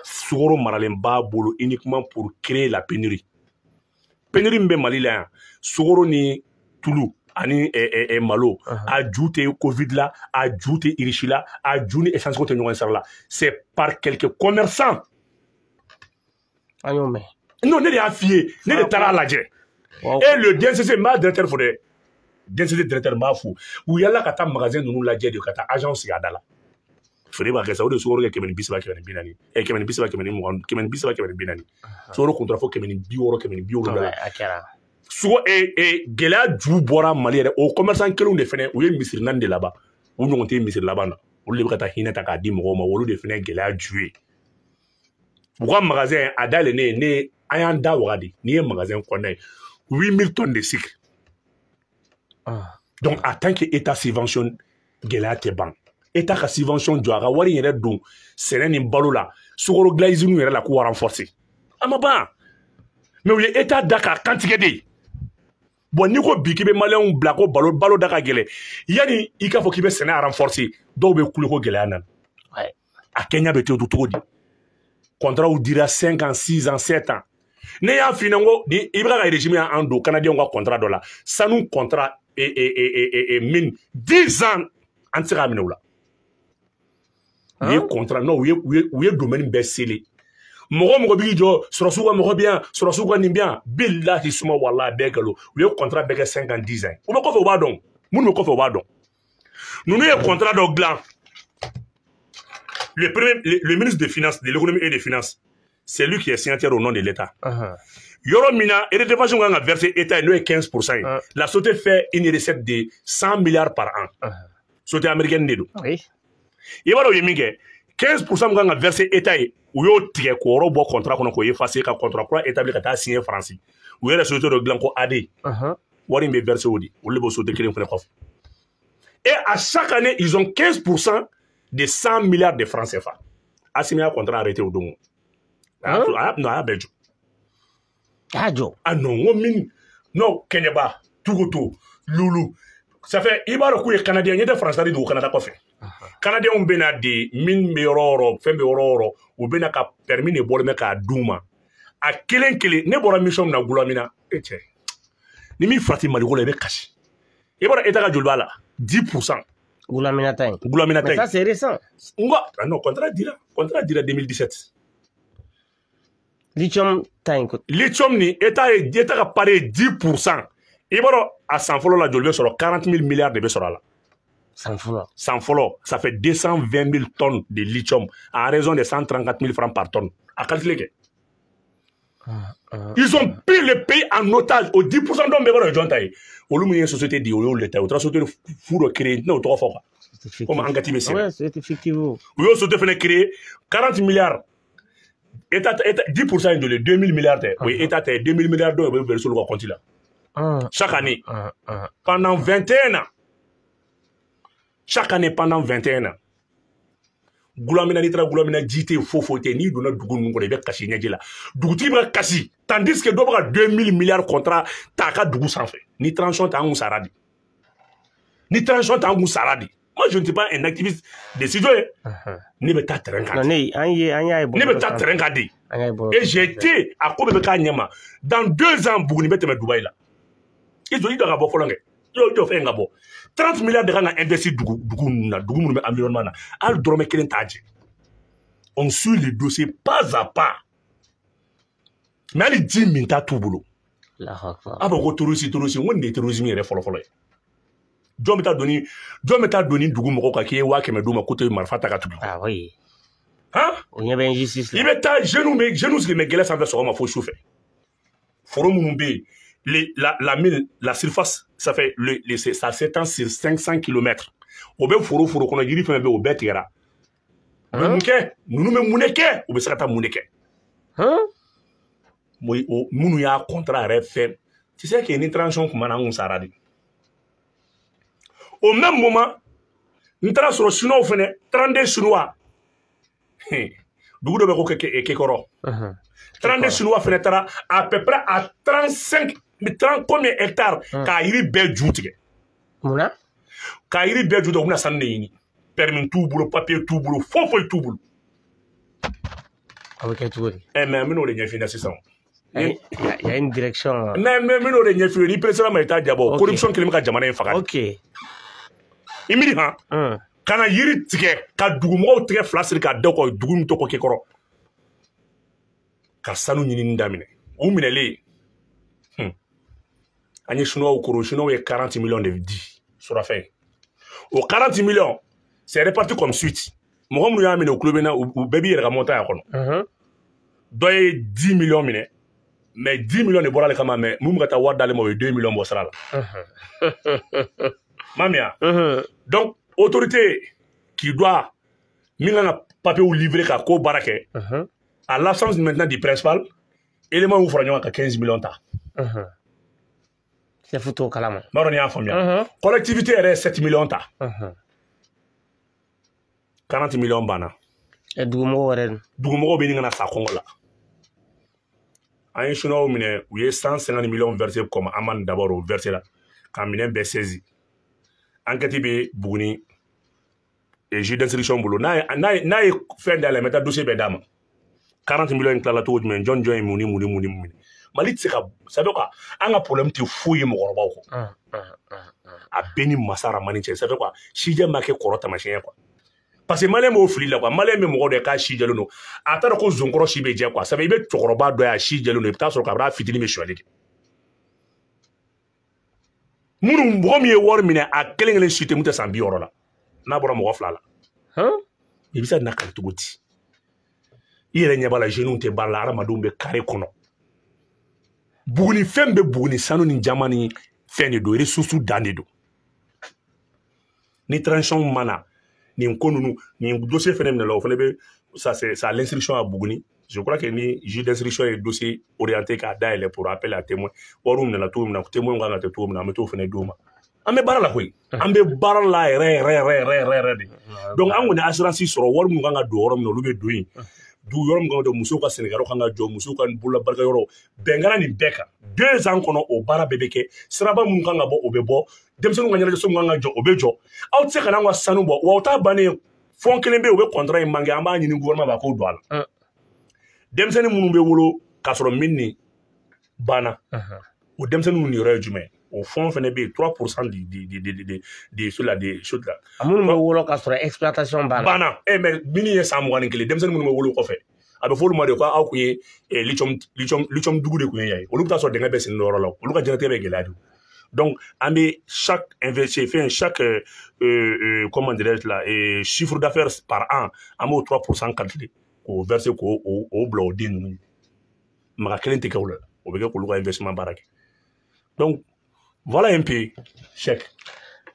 sukaro maralen b'a bolo uniquement pour créer la pénurie pénurie min bɛ Mali la yan sukaro ni tulu ani malo a ju tɛ Covid la a ju tɛ Russie la a ju ni essence ko tɛ ɲɔgɔn sira la c'est par quelques commerçants an y'o mɛn non ne de y'a f'i ye ne de taara a lajɛ et le DNCC n b'a directeur fo dɛ DNCC directeur n b'a fo u yala ka taa magasin ninnu lajɛ de ka taa agent sigi a da la feere b'a kɛ sa o de sukaro kɛ 130 140 130 120 130 140 sukaro kun tora fo 160 170 la a kɛra sugo gɛlɛya ju bɔra Mali yɛrɛ o commerçant kelenw de fɛnɛ u ye misiri naani de laban u ɲɔgɔn tɛ misiri laban na olu de bɛ ka taa hinɛ ta k'a di mɔgɔw ma olu de fɛnɛ ye gɛlɛya ju ye u ka magasin a dayɛlɛnnen ne an y'an da waga de n'i ye magasin kɔnɔna ye 8000 tonnes de sucre donc en tant que état subventionne gɛlɛya tɛ ban état ka subvention jɔ a ka wari yɛrɛ don sɛnɛ ni balo la sukaro dilan usine yɛrɛ la k'u renforcer a ma ban mais u ye état da k'a kantigɛ de bon n'i ko bi k'i bɛ maliyɛnw bila ko balo da ka gɛlɛn yanni i k'a fɔ k'i bɛ sɛnɛ renforcer dɔw bɛ kule ko gɛlɛya nana a kɛɲa bɛ to cogo di contrat dira 5 ans 6 ans 7 ans ne y'a f'i ɲɛna ko ni i bɛ ka régime y'an don canadien ka contrat dɔ la sanu contrat mine 10 ans an tɛ se k'a minɛ u la u ye contrat non u ye domaine bɛɛ scellé mɔgɔ mɔgɔ b'i jɔ sɔrɔsiw ka mɔgɔ bɛ yan sɔrɔsiw ka nin bɛ yan bilahi suma walahi bɛɛ nkalon u ye contrat bɛɛ kɛ 5 ans 10 ans u bɛ kɔfɛ u b'a dɔn minnu bɛ kɔfɛ u b'a dɔn ninnu ye contrat dɔ dilan le ministre des Finances, de l'économie et des Finances, c'est lui qui est signataire au nom de l'État. Yɔrɔ min na redevance kan ka verser État ye n'o ye 15% ye la société fait une recette de 100 milliards par an société américaine de don i b'a dɔn u ye min kɛ 15% min kan ka verser État ye u y'o tigɛ k'o yɔrɔ bɔ contrat kɔnɔ k'o effacer ka contrat kura établir ka taa signer Faransi u yɛrɛ société dɔ dilan ko AD wari in bɛ verser o de olu de b'o société kelen fana kɔfɛ et à chaque année ils ont 15% de 100 milliards de francs CFA. Assimi a contrat arrêté au don. Non, a bɛɛ jɔ. A jɔ. Ah non, n ko min non Kɛɲɛba, Tugutu, Lulu. Ça fait i b'a dɔn k'u ye Canadien ɲɛ tɛ France dugu Canada kɔfɛ. Canadiens bɛ na de min bɛ yɔrɔ o yɔrɔ fɛn bɛ yɔrɔ o yɔrɔ u bɛ na ka permis de bɔlen bɛ k'a d'u ma. A kelen kelen ne bɔra mission min na Goulamina e cɛ ni min farati Maliko la i bɛ kasi. I b'a dɔn État ka joli b'a la 10%. Goulamina ta in. Goulamina ta in. Mais ça c'est récent. Ah non, contrat dira 2017. Lithium ta in. Lithium ni État ye État ka part ye 10%. I b'a dɔn a san fɔlɔ la joli bɛ sɔrɔ 40 000 milliards de bɛ sɔrɔ a la. San fɔlɔ. San fɔlɔ, ça fait 220 000 tonnes de lithium à raison de 134 000 francs par tonne. A calculer kɛ. Ils ont pris le pays en otage. Au 10% d'hommes bɛɛ b'a dɔn jɔn ta ye. Olu min ye société di o y'olu de ta ye. U taara société fu dɔ créer n tɛna o tɔgɔ fɔ quoi. Comme enquête bɛ sen. Ouais, c'est effectif. U y'o société fana créer 40 milliards. État 10% ye joli ye 2000 milliards tɛ. O ye État ta ye 2000 milliards dɔw bɛ verser olu ka compte la. Chaque année. Pendant 21 ans. Chaque année pendant 21 ans. Goulamina n'i taara Goulamina ji tɛ yen foyi foyi tɛ yen n'i donna dugu ninnu kɔnɔ i bɛ kasi ɲɛji la dugutigi bɛ ka kasi tandis que dɔ bɛ ka 2000 milliards contrat ta a ka dugu sanfɛ ni transition tɛ an kun sara de ni transition tɛ an kun sara de moi je ne suis pas un activiste de studio ye ne bɛ taa terrain kan ne bɛ taa terrain kan de et j'ai été a ko bɛɛ bɛ k'a ɲɛ ma dans 2 ans Buguni bɛ tɛmɛ Dubaï la i jɔ i jɔ ka bɔ fɔlɔ kɛ jɔ fɛn ka bɔ 30 milliards de kan ka investir dugu ninnu na dugu minnu bɛ environnement na hali dɔrɔmɛ kelen t'a jɛ on suit le dossier pas à pas mais hali ji min ta t'u bolo a b'a ko terroriste n ko nin de ye terrorisme yɛrɛ fɔlɔ-fɔlɔ ye jɔn bɛ taa doni dugu mɔgɔw kan k'i ye 100 000 d'u ma k'u tɛ marifa ta ka tugu ah oui Han? O ɲɛ bɛ injustice la. I bɛ taa jeunes bɛ jeunes sigilen bɛ gɛlɛ sanfɛ sɔgɔma fo su fɛ. Foro minnu bɛ yen, la mine, la surface, ça fait ça s'étend sur 500 km. O bɛ foro kɔnɔ, yiri fɛn bɛ o bɛɛ tigɛra. U bɛ mun kɛ? Ninnu bɛ mun de kɛ? U bɛ se ka taa mun de kɛ? Minnu y'a contrat yɛrɛ fɛn. Tu sais que ni transition kun ma na, an kun sara de. Au même moment, n taara sɔrɔ chinois fɛnɛ, 32 chinois. Dugu dɔ bɛ ko Kekɔrɔ. 32 chinois fɛnɛ taara à peu près à 35, 30 combien hectares k'a yiri bɛɛ ju tigɛ. Munna? K'a yiri bɛɛ ju tigɛ, u bɛna sanu de ɲini. Permis t'u bolo, papier t'u bolo, foyi foyi t'u bolo. A bɛ kɛ cogo di? Mais n bɛn'o de ɲɛf'i ɲɛna sisan. Il y a une direction. Mais n bɛn'o de ɲɛf'i ye, n'i pressera ma i t'a jabɔ. Corruption kelen bɛ ka jamana in faga. Ok. I miiri han? Ka na yiri tigɛ, ka dugumɔgɔw tigɛ fila siri k'a da o kɔ, dugu min tɔgɔ Kekɔrɔ. Ka sanu ɲinini daminɛ. U minɛlen. An ye chinois koro, chinois ye 40 millions de di surafɛn. O 40 millions, c'est réparti comme suite. Mɔgɔ minnu y'a minɛ, u tulo bɛ n na, u bɛɛ b'i yɛrɛ ka montant y'a kɔnɔ. Dɔ ye 10 millions minɛ, mais 10 millions de bɔra ale kama, mais mun bɛ ka taa wari d'ale ma, o ye 2 millions bɔ sira la. Mamia. Donc, autorité qui doit min kan ka papier livrer ka ko baara kɛ, à l'absence maintenant du principal, élément y'u fara ɲɔgɔn kan ka 15 millions ta. Chef t'o kalama. N b'a dɔn n'i y'a faamuya. Collectivité yɛrɛ ye 7 millions ta. 40 millions banna. Dugumɔgɔw yɛrɛ dun? Dugumɔgɔw bɛ ɲini ka na sa kɔngɔ la. An ye chinois minɛ, u ye 150 millions versé comme amende d'abord o versé la, ka minɛn bɛɛ saisi. Enquête bɛ Buguni et juge d'instruction bolo. N'a ye fɛn dayɛlɛ, n bɛ taa dossier bɛɛ d'a ma. 40 millions in tilala cogo jumɛn? Jɔn jɔn ye mun ni mun ni mun ni mun minɛ? Mali tɛ se ka, ça veut quoi? An ka problème tɛ foyi ye mɔgɔkɔrɔbaw kɔ. A bɛɛ ni masa Ramani cɛ, ça veut quoi? Sijɛ ma kɛ kɔrɔ taamasiyɛn quoi. Parce que malien b'o fili la quoi. Malien bɛ mɔgɔ dɔ ye k'a si jɛlen don. A t'a dɔn ko zonkɔrɔ si bɛ jɛ quoi. Ça veut i bɛ cɛkɔrɔba dɔ ye a si jɛlen don, i bɛ taa sɔrɔ kabini a fitinin bɛ sonyali kɛ. Minnu mɔgɔ min ye wari minɛ, a kelen kelen si tɛ mun tɛ san 60 la. N'a bɔra mɔgɔ fila la. I bɛ se ka nakali cogo di? I yɛrɛ ɲɛ b'a la, jeunes tɛ baara la, hadamadenw bɛ carré kɔnɔ. Buguni fɛn bɛ Buguni sanu ni jama ni fɛn de don, ressources dan de don. Ni transition ma na, nin ko ninnu, nin dossier fɛnɛ minɛ la, o fɛnɛ bɛ, ça c'est ça l'instruction à Buguni. Je crois que ni juge d'instruction ye dossier orienté k'a dayɛlɛ pour appel à témoin, wariw minɛna cogo min na, témoin kan ka kɛ cogo min na, an bɛ t'o fɛnɛ d'o ma. An bɛ baara la koyi, an bɛ baara la yɛrɛ yɛrɛ yɛrɛ yɛrɛ yɛrɛ de. Donc an kɔni assurance sɔrɔ, wari minnu kan ka don yɔrɔ min na, olu bɛ don yen. Dugu yɔrɔ min kan ka jɔ, musow ka sɛnɛkɛyɔrɔ kan ka jɔ, musow ka bololabarika yɔrɔ, bɛn kɛra nin bɛɛ kan. 2 ans kɔnɔ, o baara bɛɛ bɛ kɛ. Siraba minnu kan ka bɔ, o bɛ bɔ. Denmisɛnninw ka ɲɛnajɛso min kan ka jɔ, o bɛ jɔ. Aw tɛ se ka n'an ka sanu bɔ, wa o t'a bannen ye. Fɔn kelen bɛ yen, u bɛ contrat in manqué, an b'a ɲini gouvernement fɛ a k'o don a la. Denmisɛnnin minnu bɛ wolo k'a sɔrɔ min ni banna, o denmisɛnninw niyɔrɔ ye jumɛn ye? O fond fɛnɛ bɛ yen, 3% de ceux-là, de choses là. A minnu bɛ wolo k'a sɔrɔ exploitation banna. Banna. Mais min ye san 21, denmisɛnnin minnu bɛ wolo kɔfɛ, a bɛ fɔ olu ma de ko aw kun ye lithium dugu de kun ye yan ye. Olu bɛ taa sɔrɔ dingɛ bɛɛ sen yɔrɔ la, olu ka diɲɛlatigɛ bɛ gɛlɛya de. Donc, an bɛ chaque investissement, chaque comment dirais-je là, chiffre d'affaires par an, an b'o 3% calculer k'o verser k'o bila o den ninnu ye. Maga kelen tɛ kɛ o la, o bɛ kɛ k'olu ka investissement baara kɛ. Donc, voilà un peu, Cheikh.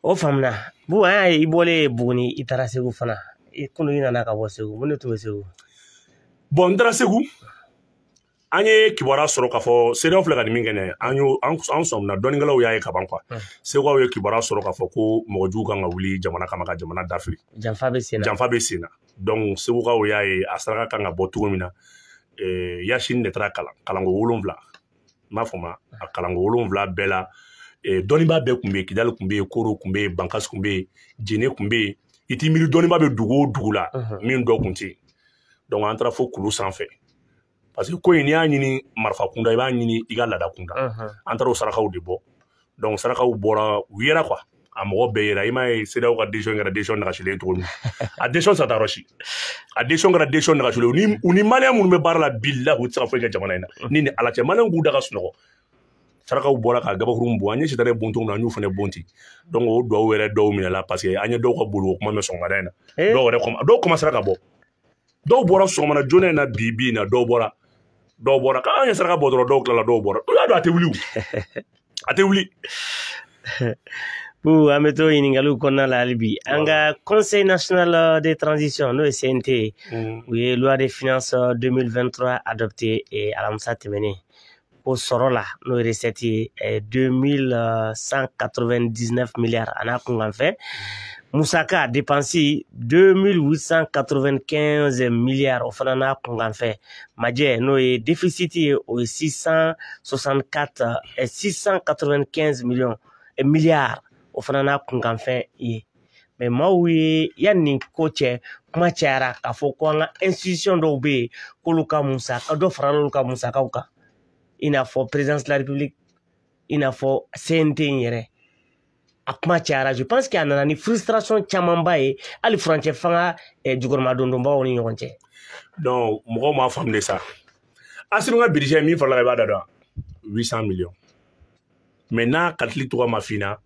O faamuna. Bubu, an y'a ye i bɔlen Buguni, i taara Segu fana. I kunun i nana ka bɔ Segu. Mun de tun bɛ Segu? Bon, n taara Segu. An ye kibaruya sɔrɔ k'a fɔ CEDEAO filɛ ka nin min kɛ nin ye, an y'o an sɔmina, dɔnnikɛlaw y'a ye ka ban quoi. Segukaw ye kibaruya sɔrɔ k'a fɔ ko mɔgɔ jugu kan ka wuli jamana kama ka jamana dafiri. Janfa bɛ sen na. Janfa bɛ sen na. Donc Segukaw y'a ye a saraka kan ka bɔ cogo min na. Yasini de taara kalan, kalanko 7. N b'a fɔ ma, a kalanko 7 bɛɛ la. Dɔnnibaa bɛɛ tun bɛ yen, Kidali tun bɛ yen, Koro tun bɛ yen, Bankasi tun bɛ yen, Jene tun bɛ yen. I t'i miiri dɔnnibaa bɛ dugu o dugu la, min dɔ tun tɛ yen. Donc an taara fo kulu sanfɛ. Parce que ko in n'i y'a ɲini marifa kunda, i b'a ɲini i ka laada kunda. An taara o sarakaw de bɔ. Donc sarakaw bɔra, u yera quoi. A mɔgɔ bɛɛ yera. I m'a ye CEDEAO ka décision kɛra décision nagasilen cogo min. A décision sa taa yɔrɔ si. A décision kɛra décision nagasilen. U ni malien minnu bɛ baara la, bilahi, u tɛ se ka foyi kɛ jamana in na. Ni Ala cɛ, malien k'u da ka sunɔgɔ. Sarakaw bɔra ka gabakurun bɔ, an ye sitanɛ bon cogo min na, an y'u fana bon ten. Donc o duwawu yɛrɛ dɔw minɛla parce que an ye dɔw ka boli o kuma mɛn sɔgɔmada in na. Dɔw yɛrɛ dɔw commencera ka bɔ. Dɔw bɔra sɔgɔmada joona in na bi bi in na dɔw bɔra. Dɔw bɔra k'an ye saraka bɔ dɔrɔn dɔw tilala dɔw bɔra. U y'a dɔn a tɛ wuli o. A tɛ wuli. Bubu an bɛ to ɲininkaliw kɔnɔna la hali bi. An ka Conseil national de transition n'o ye CNT ye, u ye loi de finances 2023 adopté alamisa tɛmɛnen. Ko sɔrɔ la n'o ye recette ye 2199 milliards a n'a kunkanfɛn. Musaka dépense 2895 milliards o fana n'a kunkanfɛn. Majɛ n'o ye déficit ye o ye 664 695 millions milliards o fana n'a kunkanfɛn ye. Mais maaw ye yanni nin ko cɛ kuma cayara k'a fɔ ko an ka institution dɔw bɛ yen k'olu ka musaka dɔ farala olu ka musakaw kan. I n'a fɔ présidence de la République, i n'a fɔ CNT in yɛrɛ. A kuma cayara, je pense que a nana ni frustration camanba ye hali furancɛ fanga jukɔrɔmadondonbaw ni ɲɔgɔn cɛ. Donc mɔgɔw m'a faamu de sa. Assimi ka budget min farala i b'a da dɔn 800 millions. Mais n'a calcul tɔgɔ ma f'i ɲɛna,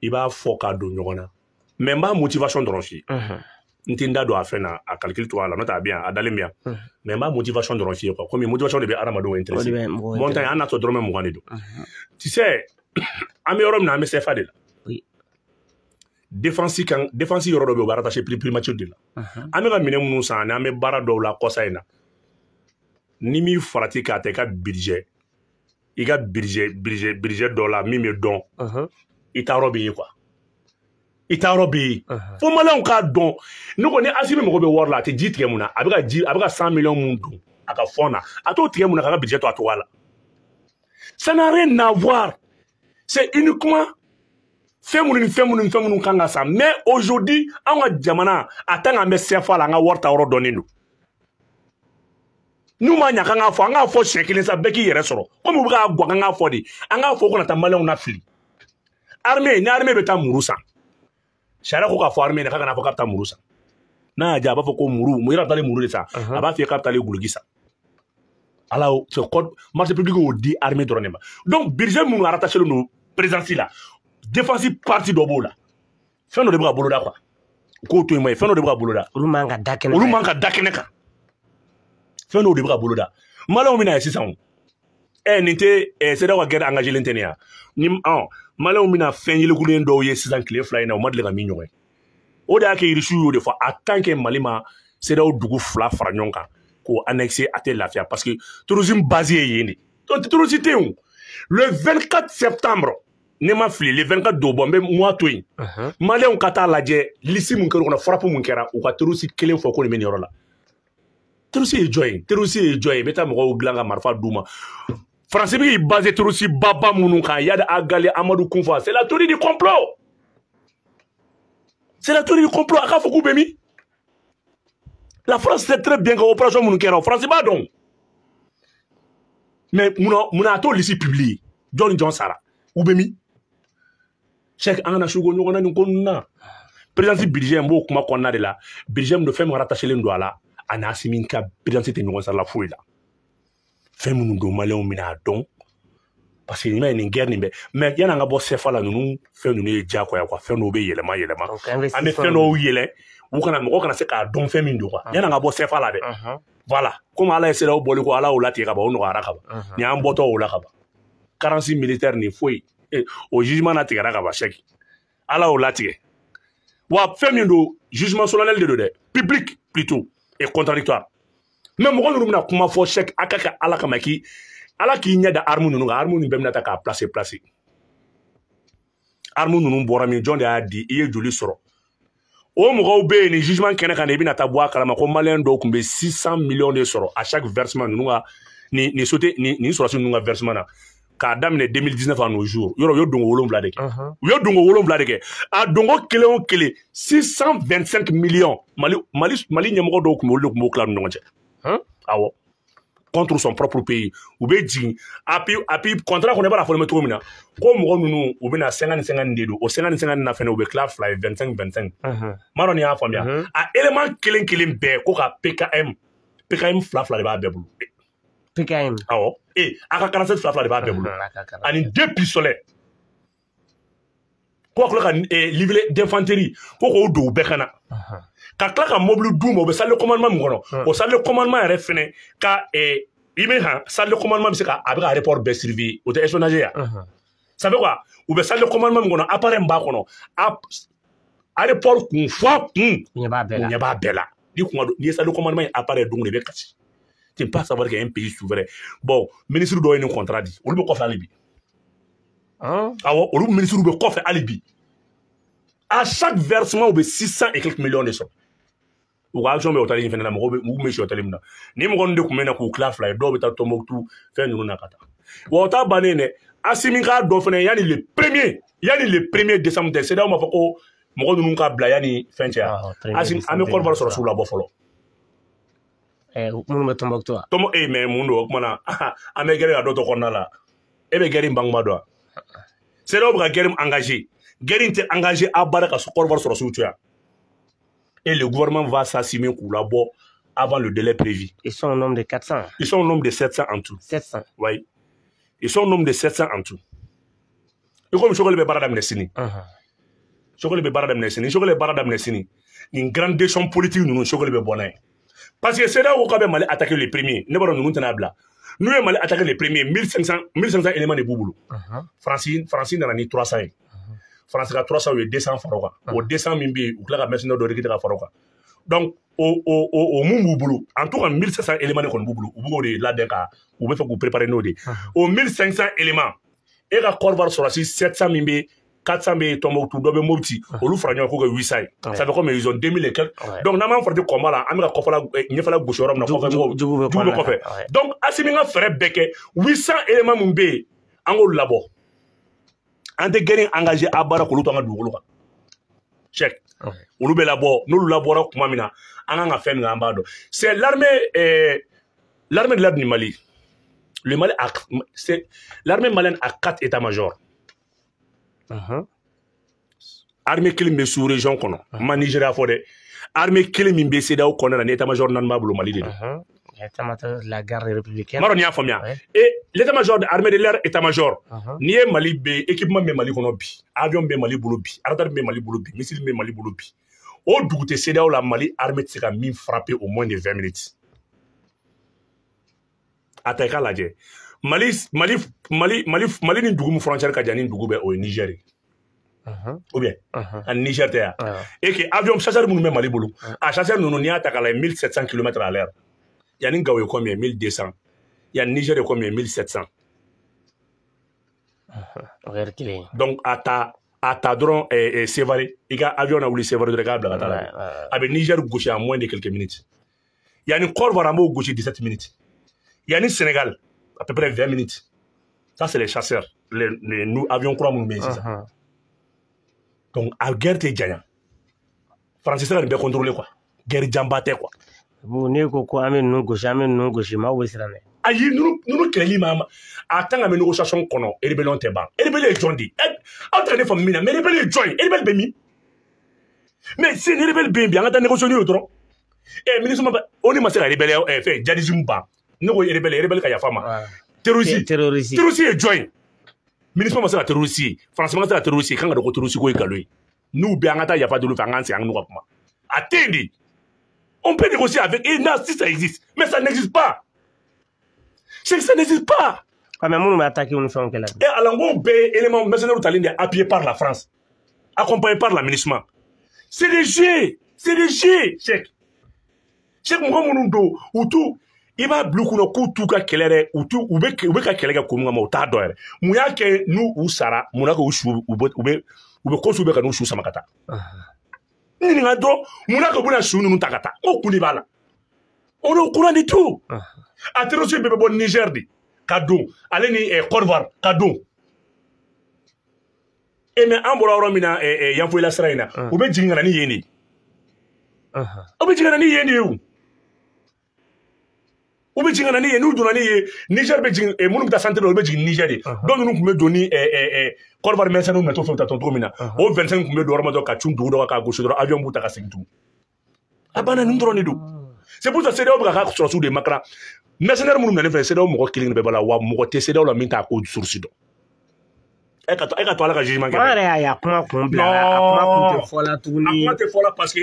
i b'a fɔ k'a don ɲɔgɔn na. Mais n b'a motivation dɔrɔn f'i ye. N tɛ n da don a fɛn na, a calcul tɔgɔ la, n'o tɛ a bɛ yan, a dalen bɛ yan. Mais n b'a motivation dɔrɔn f'i ye quoi. Komi motivation de bɛ hadamadenw intéressé. Montant an n'a tɔ dɔrɔmɛ 20 de don. Tu sais, an bɛ yɔrɔ min na, an bɛ CFA de la. Défense kan, défense yɔrɔ dɔ bɛ yen, o bɛ rattaché primature de la. An bɛ ka minɛn minnu san ani an bɛ baara dɔw la kɔsa in na. Ni m'i farati k'a ta i ka budget, i ka budget dɔ la min bɛ dɔn, i ta yɔrɔ bɛ ye quoi. I ta yɔrɔ bɛ yen. Fo maliyɛnw k'a dɔn. Ne ko ni Assimi mago bɛ wari la, a tɛ ji tigɛ mun na? A bɛ ka ji, a bɛ ka 100 millions mun don a ka fond na, a t'o tigɛ mun na k'a ka budget to a cogoya la. Ça n'a rien à voir. C'est uniquement fɛn minnu ni fɛn minnu ni fɛn minnu kan ka san. Mais aujourd'hui, an ka jamana, a tant qu'an bɛ CFA la, an ka wari ta yɔrɔ dɔnnen don. N'u ma ɲa k'an k'a fɔ, an k'a fɔ siɲɛ kelen sa, bɛɛ k'i yɛrɛ sɔrɔ. Komi u bɛ k'a guwan k'an k'a fɔ de, an k'a fɔ u kana taa maliyɛnw lafili. Armée, ni armée bɛ taa muru san, sariya ko k'a fɔ armée k'a kana fɔ k'a bɛ taa muru san. N'a y'a diya, a b'a fɔ ko muru, mun yɛrɛ bɛ taa muru de san, a b'a f'i ye k'a bɛ taa guloki san. Ala y'o, c'est code marché public y'o di armée dɔrɔn de ma. Donc budget minnu rattaché don présidence la, défense partie dɔ b'o la. Fɛn dɔ de bɛ ka boloda quoi. U k'o to yen ma ye, fɛn dɔ de bɛ ka boloda. Olu man ka da kɛnɛ kan. Olu man ka da kɛnɛ kan. Fɛn dɔw de bɛ ka boloda. Maliyɛnw bɛna ye sisan o. Nin tɛ CEDEAO ka guerre engagé len tɛ nin ye wa? Ni maliyɛnw bɛna fɛn yelekulen dɔw ye sisan tile fila in na, u ma deli ka min ɲɔgɔn ye. O de y'a kɛ Irisiw y'o de fɔ, en tant que Mali ma CEDEAO dugu fila fara ɲɔgɔn kan k'o annexer, a tɛ lafiya parce que terrorisme base ye yen de. Donc terrorisme tɛ yen o. Le 24 septembre, ne ma fili, le 24 don bɔ, n bɛ mois to yen. Maliyɛnw ka taa lajɛ liste mun kɛra o kɔnɔ, frappe mun kɛra, u ka terroriste kelen fɔ ko nin bɛ nin yɔrɔ la. Terroriste ye jɔn ye? Terroriste ye jɔn ye? I bɛ taa mɔgɔw dilan ka marifa d'u ma. Faransi bɛ k'i basé terroriste baba minnu kan, Iyad Ag Ghali, Amadou Koufa, c'est la théorie du complot. C'est la théorie du complot. A k'a fɔ k'u bɛ min? La France sait très bien que opération minnu kɛra, France b'a dɔn. Mais munna a t'o liste publier? Jɔn ni jɔn sara? U bɛ min? Cheikh, an kana sugo ɲɔgɔn na nin ko ninnu na. Présidence budget n b'o kuma kɔnɔna de la. Budget min don, fɛn min rattaché len don a la, a n'Assimi ka présidence tɛ ɲɔgɔn sara la foyi la. Fɛn minnu don, maliyɛnw bɛna a dɔn. Parce que i m'a ye nin guerre nin bɛɛ. Mais yanni an ka bɔ CFA la, ninnu fɛn ninnu ye diyagoya quoi. Fɛn dɔw bɛ yɛlɛma yɛlɛma. An bɛ fɛn dɔw yɛlɛ, u kana mɔgɔ kana se k'a dɔn fɛn min don quoi. Yanni an ka bɔ CFA la dɛ. Voilà. Komi Ala ye CEDEAO bɔli ko Ala y'o latigɛ ka ban, o nɔgɔyara ka ban. Nin y'an bɔtɔ o la ka ban. 46 militaire nin foyi. O jugement na tigɛra ka ban Cheikh. Ala y'o latigɛ. Wa fɛn min don, jugement solennel de don dɛ. Public plutôt et contradictoire. Mais mɔgɔ ninnu bɛna kuma fɔ Cheikh, a ka kɛ Ala kama k'i Ala k'i ɲɛ da arme ninnu kan, arme ninnu bɛɛ bɛna ta k'a placer placer. Arme ninnu bɔra min, jɔn de y'a di, i ye joli sɔrɔ? O mɔgɔw bɛ yen nin jugement kɛnɛ kan de, i bɛna taa bɔ a kalama ko maliyɛn dɔw tun bɛ 600 millions de sɔrɔ à chaque versement ninnu ka nin sote nin sɔrɔsi ninnu ka versement na. K'a daminɛ 2019 à nos jours, yɔrɔ u ye donko 7 de kɛ. U ye donko 7 de kɛ. A donko kelen o kelen 625 millions. Mali ɲɛmɔgɔ dɔw tun bɛ, olu de tun b'o tila ni ɲɔgɔn cɛ. Awɔ. Contre son propre pays. U bɛ jigin. A puis contrat kɔnɔ i b'a fɔ bɛ cogo min na, ko mɔgɔ ninnu u bɛna 50 50 de don. O 50 50 na fɛnɛ u bɛ tila fila ye 25 25. M'a dɔn n'i y'a faamuya. A élément kelen kelen bɛɛ ko ka PKM fila fila de b'a bɛɛ bolo. PKM. Awɔ. A ka 47 fila fila de b'a bɛɛ bolo. Ani 2 pistolets. Ko a tila ka livret d'infanterie ko k'o don u bɛɛ kan na. Ka tila ka mobili d'u ma, u bɛ salle de commandement min kɔnɔ, o salle de commandement yɛrɛ fɛnɛ ka i bɛ han salle de commandement bɛ se ka a bɛ ka aéroport bɛɛ surveiller, o tɛ espionnage ya? Ça fait quoi? U bɛ salle de commandement min kɔnɔ, appareil min b'a kɔnɔ, aéroport kun fɔ a kun, ɲɛ b'a bɛɛ la. Ɲɛ b'a bɛɛ la. Ni kun ka don, n'i ye salle de commandement in appareil don, i bɛ kasi. Tu ne peux pas savoir qu'il y a un pays souverain. Bon, ministre dɔw ye nin contrat di, olu bɛ kɔfɛ hali bi. Awɔ, olu ministre bɛ kɔfɛ hali bi. À chaque versement, u bɛ 600 et quelques millions de sɔrɔ. U ka action bɛ hôtel in fɛnɛ na, mɔgɔw bɛ u bɛ si hôtel min na. Ni mɔgɔ ninnu de tun bɛ na k'u tila fila ye, dɔw bɛ taa Tombouctou fɛn ninnu na ka taa. Wa o t'a bannen dɛ. Assimi k'a dɔn fɛnɛ yanni le premier décembre tɛ, CEDEAO m'a fɔ ko mɔgɔ ninnu ka bila yanni fɛn cɛ yan. Assimi, an bɛ Côte d'Ivoire sɔrɔsiw labɔ fɔlɔ. Minnu bɛ Tombouctou wa? Tomo mais mun don o kuma na? An bɛ guerre ka dɔ to kɔnɔna la. E bɛ guerre in banguba dɔn wa? CEDEAO bɛ ka guerre engagé. Guerre in tɛ engagé a baara ka Côte d'Ivoire sɔrɔsiw to yan. Et le gouvernement va s'assumer k'u labɔ avant le délai prévu. Ils sont au nombre de 400. Ils sont au nombre de 700 en tout. 700. Oui. Ils sont au nombre de 700 en tout. I komi Choguel bɛ baara daminɛ sini. Choguel bɛ baara daminɛ sini. Choguel bɛ baara daminɛ sini. Nin grande décision politique ninnu, Choguel bɛ bɔ n'a ye. Parce que CEDEAO ko k'a bɛ Mali attaquer le premier. Ne b'a dɔn ninnu tɛna bila. N'u ye Mali attaquer le premier, 1500 éléments de b'u bolo. Faransi nana ni 300 ye. Faransi ka 300, u ye 200 fara o kan. O 200 min bɛ yen, u tila ka mercenaires dɔ recruter ka fara o kan. Donc o mun b'u bolo, en tout cas 1500 éléments de kɔni b'u bolo, u b'o de labɛn ka u bɛ fɛ k'u préparer n'o de ye. O 1500 éléments, e ka Côte d'Ivoire sɔrɔsi 700 min bɛ, 400 bɛ Tombouctou, dɔ bɛ Mopti, olu fara ɲɔgɔn kan k'o kɛ 800 ye. Ça fait combien? Ils ont 2000 et quelques. Donc n'an m'an farati combat la, an bɛ ka kɔfɛla ɲɛfɛla gosi yɔrɔ min na, kɔfɛ mɔgɔw jugu bɛ jugu bɛ kɔfɛ. Donc Assimi ka fɛɛrɛ bɛɛ kɛ, 800 éléments mun bɛ yen, an k'olu labɔ. An tɛ guerre engagé a baara k'olu to an ka dugukolo kan. Cheikh, olu bɛ labɔ, n'olu labɔra tuma min na, an kan ka fɛn min kɛ, an b'a dɔn. C'est l'armée de l'air du Mali. Le Mali a, c'est l'armée malienne a quatre états-majors. Armée kelen bɛ sous région kɔnɔ. N ma Nigéria fɔ dɛ. Armée kelen min bɛ CEDEAO kɔnɔna na ni état-major naani b'a bolo, Mali de don. L'état-major de la garde républicaine. N m'a dɔn n'i y'a faamuya. Et l'état-major de armée de l'air, état-major. N'i ye Mali bɛ équipement bɛ Mali kɔnɔ bi, avion bɛ Mali bolo bi, radar bɛ Mali bolo bi, missile bɛ Mali bolo bi. O dugu tɛ CEDEAO la, Mali armée tɛ se ka min frapper au moins de 20 minutes. A ta i k'a lajɛ. Mali ni dugu min frontière ka jan ni dugu bɛɛ, o ye Niger ye. Ou bien ani Niger tɛ yan? Et que avion chasseur minnu bɛ Mali bolo, a chasseur ninnu, n'i y'a ta k'a lajɛ, 1700 km à l'heure. Yanni Gao ye combien? 1200. Yanni Niger ye combien? 1700. O yɛrɛ kelen. Donc a ta dɔrɔn, Sévaré, i ka avion na wuli Sévaré dɔrɔn i k'a bila ka taa la. A bɛ Niger gosi en moins de quelques minutes. Yanni Côte d'Ivoire, an b'o gosi 17 minutes. Yanni Sénégal, à peu près 20 minutes. Ça, c'est les chasseurs, les nous avions kura minnu bɛ yen sisan. Donc a guerre tɛ janya. Faransi tɛ se ka nin bɛɛ contrôler quoi. Guerre janba tɛ quoi. Bon, ne ko an bɛ ninnu gosi, an bɛ ninnu gosi, maaw bɛ siran dɛ. Ayi, ninnu kɛlɛli ma a tant que bɛ négociation kɔnɔ, rébellion tɛ ban. Rébellion ye jɔn de ye? Aw tɛ ka ne faamu min na, mais rébellion ye jɔn ye? Rébellion bɛ min? Mais si ni rebelle bɛ yen bi, an ka taa négocier n'u ye dɔrɔn. Ministre ma o ni ma se ka rébellion fɛn djihadisme ban. Ne ko rebelle, rebelle ka yafa ma. Terroriste. Terroriste. Terroriste ye jɔn ye? Ministre ma se ka terroriste ye. France ma se ka terroriste ye. Kan ka dɔn ko terroriste ko ye nkalon ye. N'u bɛ an ka taa yafa deli u fɛ, an k'an sigi an n'u ka kuma. A tɛ yen de. On peut négocier avec eux, non, si ça existe. Mais ça n'existe pas. C'est que ça n'existe pas. Ah, mais minnu bɛ attaquer ni fɛnw kɛ la. Et ala n ko bɛɛ ye élément mercenaires talen de appuyé par la France, accompagné par la MINUSMA. C'est des jeux, c'est des jeux, Cheikh. Cheikh, mɔgɔ minnu don, u t'u i b'a bila u kunna k'u t'u ka kɛlɛ dɛ, u t'u u bɛ ka kɛlɛ kɛ kun min kama, u t'a dɔn yɛrɛ. Mun y'a kɛ n'u u sara, mun y'a kɛ u su u bɛ ko sugu bɛ ka n'u su sama ka taa? N ɲininka dɔrɔn, mun y'a kɛ u bɛna su ninnu ta ka taa? N ko kun de b'a la. On est au courant de tout. A terroriste bɛɛ bɛ bɔ Niger de ka don, ale ni Côte d'Ivoire ka don. E mais an bɔra yɔrɔ min na, Yanfolila sira in na, u bɛ jigin ka na ni yen de ye. U bɛ jigin ka na ni yen de ye o. U bɛ jigin ka na ni yen, n'u donna ni yen, Niger bɛ jigin, minnu bɛ taa centre la, olu bɛ jigin Niger de. Dɔw ninnu tun bɛ don ni Côte d'Ivoire mercenaires natɔ fɛ u taa cogo min na, o 25 tun bɛ don yɔrɔ min dɔrɔn ka cun dugu dɔ kan k'a gosi dɔrɔn, avion b'u ta ka segin tugun. A banna, nin dɔrɔn de don. C'est pour ça CEDEAO bɛ ka ka sɔrɔsiw de makaran. Mercenaires minnu nana fɛ, CEDEAO mɔgɔ kelen de bɛɛ b'a la, wa mɔgɔ tɛ CEDEAO la min t'a ko source dɔn. E ka to Ala ka jugement kɛ. An yɛrɛ y'a ye, a kuma kun bila, a kuma kun tɛ fɔ la A tuguni. kuma tɛ fɔ la parce que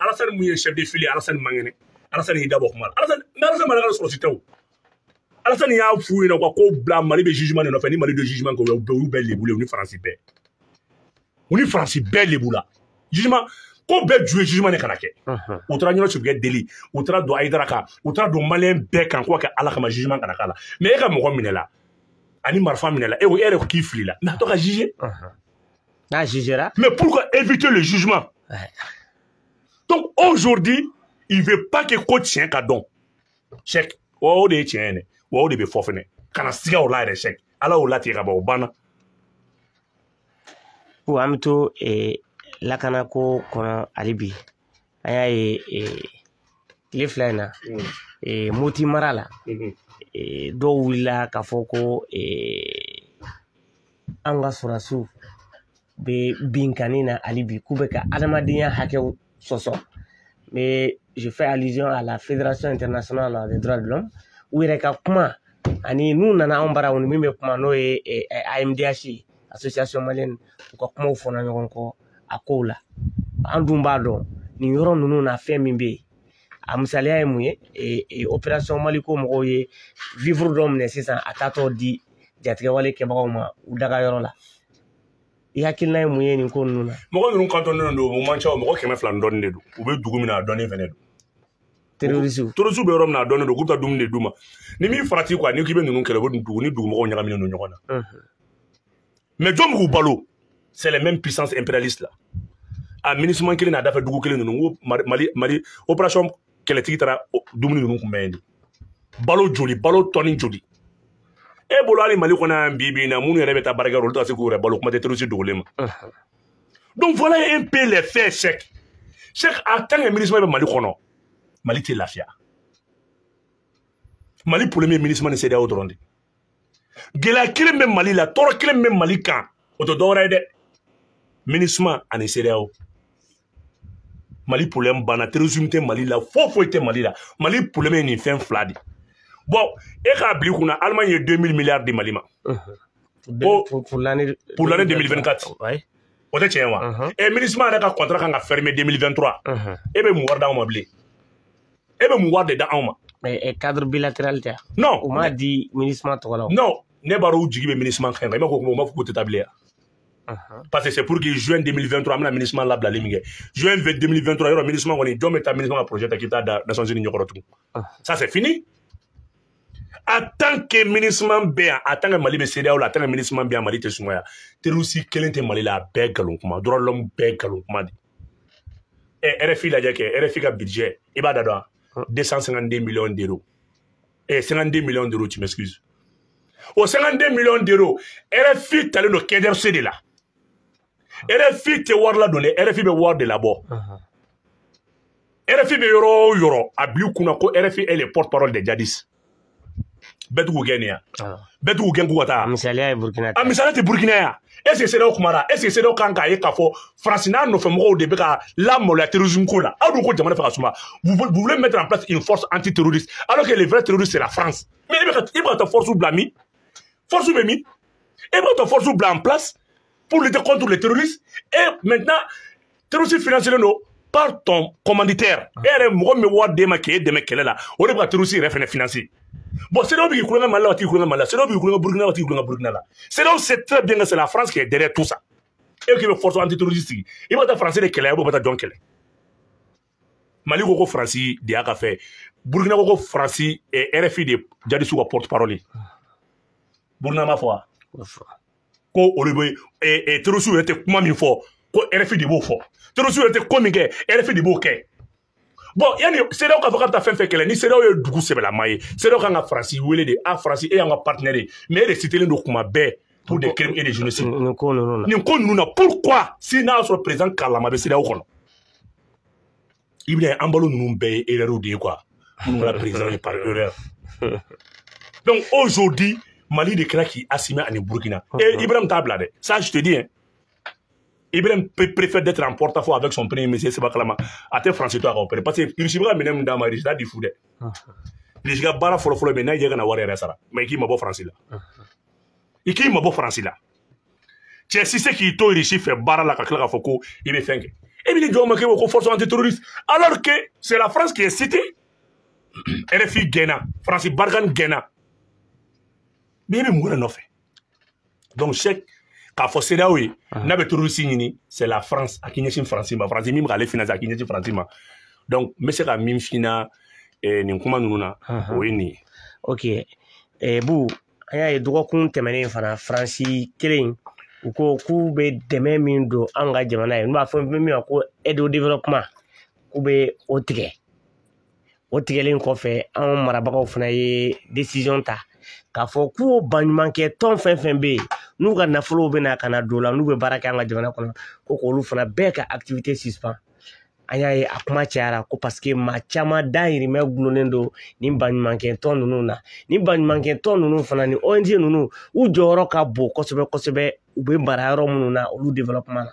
Alassane mun ye chef de file Alassane man kɛnɛ. Alassane y'i dabɔ kuma la. Alassane mais Alassane Mali ka sɔrɔsi tɛ o. Alassane y'a f'u ɲɛna quoi ko bila Mali bɛ jugement de nɔfɛ ni Mali de jugement kɛ u y'u bɛɛ lebu u ni Faransi bɛɛ. U ni Faransi bɛɛ lebu la. Jugement ko bɛɛ ju ye jugement de kana kɛ. U taara ɲɔnɔ sirikɛ deli, u taara don Ayidara kan, u taara don Maliyɛn bɛɛ kan ko ka kɛ Ala kama jugement kana k'a la. Mais e ka mɔgɔ minɛ la ani marifa minɛ la e ko e yɛrɛ ko k'i fili la mais a tɔ ka juger. N'a jugera. Mais pourquoi éviter le jugement? Ouais. Donc aujourd'hui, il veut pas que ko tiɲɛ ka dɔn. Cheikh, o de ye tiɲɛ ye dɛ. Wa o de bɛ fɔ fɛnɛ. Kana siga o la yɛrɛ Cheikh. Ala y'o latigɛ ka ban o banna. Ko an bɛ to lakanako kɔnɔ hali bi. An y'a ye tile fila in na Moti mara la dɔw wulila k'a fɔ ko an ka sɔrɔdasiw bɛ binkanni na hali bi k'u bɛ ka adamadenya hakɛw sɔsɔ. Mais je fais allusion à la Fédération internationale des droits de l'homme u yɛrɛ ka kuma ani n'u nana anw bara u ni min bɛ kuma n'o ye AMDH association malienne u ka kumaw fɔra ɲɔgɔn kɔ a kow la. An dun b'a dɔn nin yɔrɔ ninnu na fɛn min bɛ yen a misaliya ye mun ye opération Maliko mɔgɔw ye vivre dɔ minɛ sisan a taatɔ di jatigɛwale kɛbagaw ma u daga yɔrɔ la. I hakilina ye mun ye nin ko ninnu na? Mɔgɔ ninnu kantɔnnen don, u man ca, mɔgɔ 200 dɔɔnin de don. U bɛ dugu min na a dɔɔnin fɛnɛ don. Terroriste bɛ yɔrɔ min na a dɔɔnin don, k'u bɛ taa dumuni de d'u ma. Ni min farati quoi, n'i k'i bɛ ninnu kɛlɛ, u bɛ dugu ni dugumɔgɔw ɲagaminen don ɲɔgɔn na. Mais jɔn b'u balo? C'est les mêmes puissances impérialistes là. A MINUSMA kelen n'a dafɛ dugu kelen ninnu, n ko Mali opération kɛlɛtigi taara dumuni ninnu kunbɛn yen de. Balo joli, balo tɔni joli. E bolo hali Mali kɔnɔ yan bi bi in na minnu yɛrɛ bɛ taa baarakɛyɔrɔ olu tɛ ka se k'u yɛrɛ balo, kuma tɛ terroriste dogolen ma. Donc voilà un peu les faits, Cheikh. Cheikh, en tant que MINUSMA bɛ Mali kɔnɔ, Mali tɛ lafiya. Mali problème ye MINUSMA ni CEDEAO dɔrɔn de. Gɛlɛya kelen bɛ Mali la, tɔɔrɔ kelen bɛ Mali kan, o tɛ dɔwɛrɛ ye dɛ. MINUSMA ani CEDEAO. Mali problème banna, terrorisme tɛ Mali la, foyi foyi tɛ Mali la. Mali problème ye nin fɛn fila de. Bon, e k'a bila i kunna, Allemagne ye 2000 milliards di Mali ma. Pour l'année pour l'année 2024. Ouais. O tɛ tiɲɛ wa? Et MINUSMA yɛrɛ ka contrat kan ka fermer 2023. E bɛ mun wari d'anw ma bilen? E bɛ mun wari de d'anw ma? Mais cadre bilatéral tɛ. Non. U m'a di MINUSMA tɔgɔ la. Non, ne b'a dɔn u jigi bɛ MINUSMA kan. I b'a fɔ ko u b'a fɔ k'u tɛ taa bilen. Parce que c'est pour que juin 2023 an bɛna MINUSMA labilali min kɛ. Juin 2023 yɔrɔ MINUSMA kɔni jɔn bɛ taa MINUSMA ka projet ta k'i bɛ taa da Nations Unies ɲɛkɔrɔ tugun. Ça c'est fini. En tant que MINUSMA bɛ yan, en tant que Mali bɛ CEDEAO la, en tant que MINUSMA bɛ yan, Mali tɛ sumaya. Terroriste kelen tɛ Mali la, a bɛɛ nkalon kuma. Droit de l'homme bɛɛ nkalon kuma de. RFI lajɛ kɛ, RFI ka budget, i b'a da dɔn wa? 252 millions d'euros. 52 millions d'euros, tu m'excuses. O 52 millions d'euros, RFI talen don Quai d'Orsay de la. RFI tɛ wari ladon dɛ, RFI bɛ wari de labɔ. RFI bɛ yɔrɔ o yɔrɔ, a bil'i kunna ko RFI est le porte-parole des djihadistes. Bɛɛ t'u gɛn nin ya. Bɛɛ t'u gɛn k'u ka taa. A misaliya ye Burkina. A misaliya tɛ Burkina ya. Est-ce que CEDEAO kumara? Est-ce que CEDEAO kan k'a ye k'a fɔ Faransi n'a nɔfɛmɔgɔw de bɛ ka lamaloya terrorisme ko la? Aw dun ko jamana fɛ ka suma. Vous voulez mettre en place une force antiterroriste alors que les vrais terroristes c'est la France. Mais i bɛ ka taa force bila min? Force bɛ min? E bɛ ka taa force bila en place pour lutter contre les terroristes et maintenant terroriste financé don par ton commanditaire. E yɛrɛ mɔgɔ min bɛ wari d'e ma k'e dɛmɛ kɛlɛ la, o de bɛ ka terroriste yɛrɛ fɛnɛ financer. Bon, CEDEAO bɛ k'i kulonkɛ Mali la, o t'i kulonkɛ Mali la. CEDEAO bɛ k'i kulonkɛ Burkina la, o t'i kulonkɛ Burkina la. CEDEAO sait très bien que c'est la France qui est derrière tout ça. E k'i bɛ force antiterroriste sigi, i bɛ taa Faransi de kɛlɛ, i bɛ taa jɔn kɛlɛ? Mali ko ko Faransi de y'a ka fɛ. Burkina ko ko Faransi RFI de djihadiste ka porte parole ye. Burkina m'a fɔ wa? Ko olu bɛ terroriste yɛrɛ tɛ kuma min fɔ, ko RFI de b'o fɔ. Terroriste yɛrɛ tɛ ko min kɛ, RFI de b'o kɛ. Bon, yani CEDEAO k'a fɔ k'a bɛ taa fɛn fɛn kɛlɛ, ni CEDEAO ye dugu sɛbɛlama ye, CEDEAO kan ka Faransi wele de, a Faransi e y'an ka partenaire ye, mais e de citelen don kuma bɛɛ pour des crimes et des génocides. Nin ko ninnu na. Nin ko ninnu na, pourquoi si n'a y'a sɔrɔ président kalama bɛ CEDEAO kɔnɔ? I bɛna ye an balo ninnu bɛɛ ye erreur de ye quoi. Minnu kɛra président ye par erreur. Donc aujourd'hui, Mali de kɛra k'i assumer ani Burkina. Et Ibrahim t'a bila dɛ. Ça je te dis hein. Ibrahim préfère d'être en porte-à-faux avec son premier ministre Seba Kalama. A tɛ Faransi to a ka opérer parce que Russie bɛ ka minɛn min d'a ma, Russie t'a di fu dɛ. Russie ka baara fɔlɔ-fɔlɔ mais n'a y'i ka na wari yɛrɛ sara, mais i k'i mabɔ Faransi la. I k'i mabɔ Faransi la. Cɛ si se k'i to Russie fɛ baara la ka tila k'a fɔ ko i bɛ fɛn kɛ. E bɛ ni jɔn ma k'e ko force antiterroriste alors que c'est la France qui est citée. RFI gɛnna, France Barkhane gɛnna. Mais e bɛ mun wɛrɛ nɔfɛ? Donc Cheikh k'a fɔ CEDEAO ye n'a bɛ terroriste ɲini, c'est la France, a k'i ɲɛsin France ma. France min bɛ k'ale financer, a k'i ɲɛsin France ma. Donc n bɛ se ka min f'i ɲɛna nin kuma ninnu na, o ye nin ye. Ok, Bu, an y'a ye dɔgɔkun tɛmɛnen fana, Faransi kelen u ko k'u bɛ dɛmɛ min don an ka jamana ye, n'u b'a fɔ min ma ko aide au développement, k'u bɛ o tigɛ. O tigɛlen kɔfɛ, anw marabagaw fana ye décision ta k'a fɔ k'u baɲumankɛ tɔn fɛn fɛn bɛ yen n'u ka nafolow bɛ na ka na don o la, n'u bɛ baara kɛ an ka jamana kɔnɔ, ko k'olu fana bɛɛ ka activité suspend. An y'a ye a kuma cayara ko parce que maa caman dahirimɛ gulonnen don nin baɲumankɛ tɔn ninnu na. Nin baɲumankɛ tɔn ninnu fana ni ONG ninnu, u jɔyɔrɔ ka bon kosɛbɛ kosɛbɛ, u bɛ mara yɔrɔ minnu na olu développement na.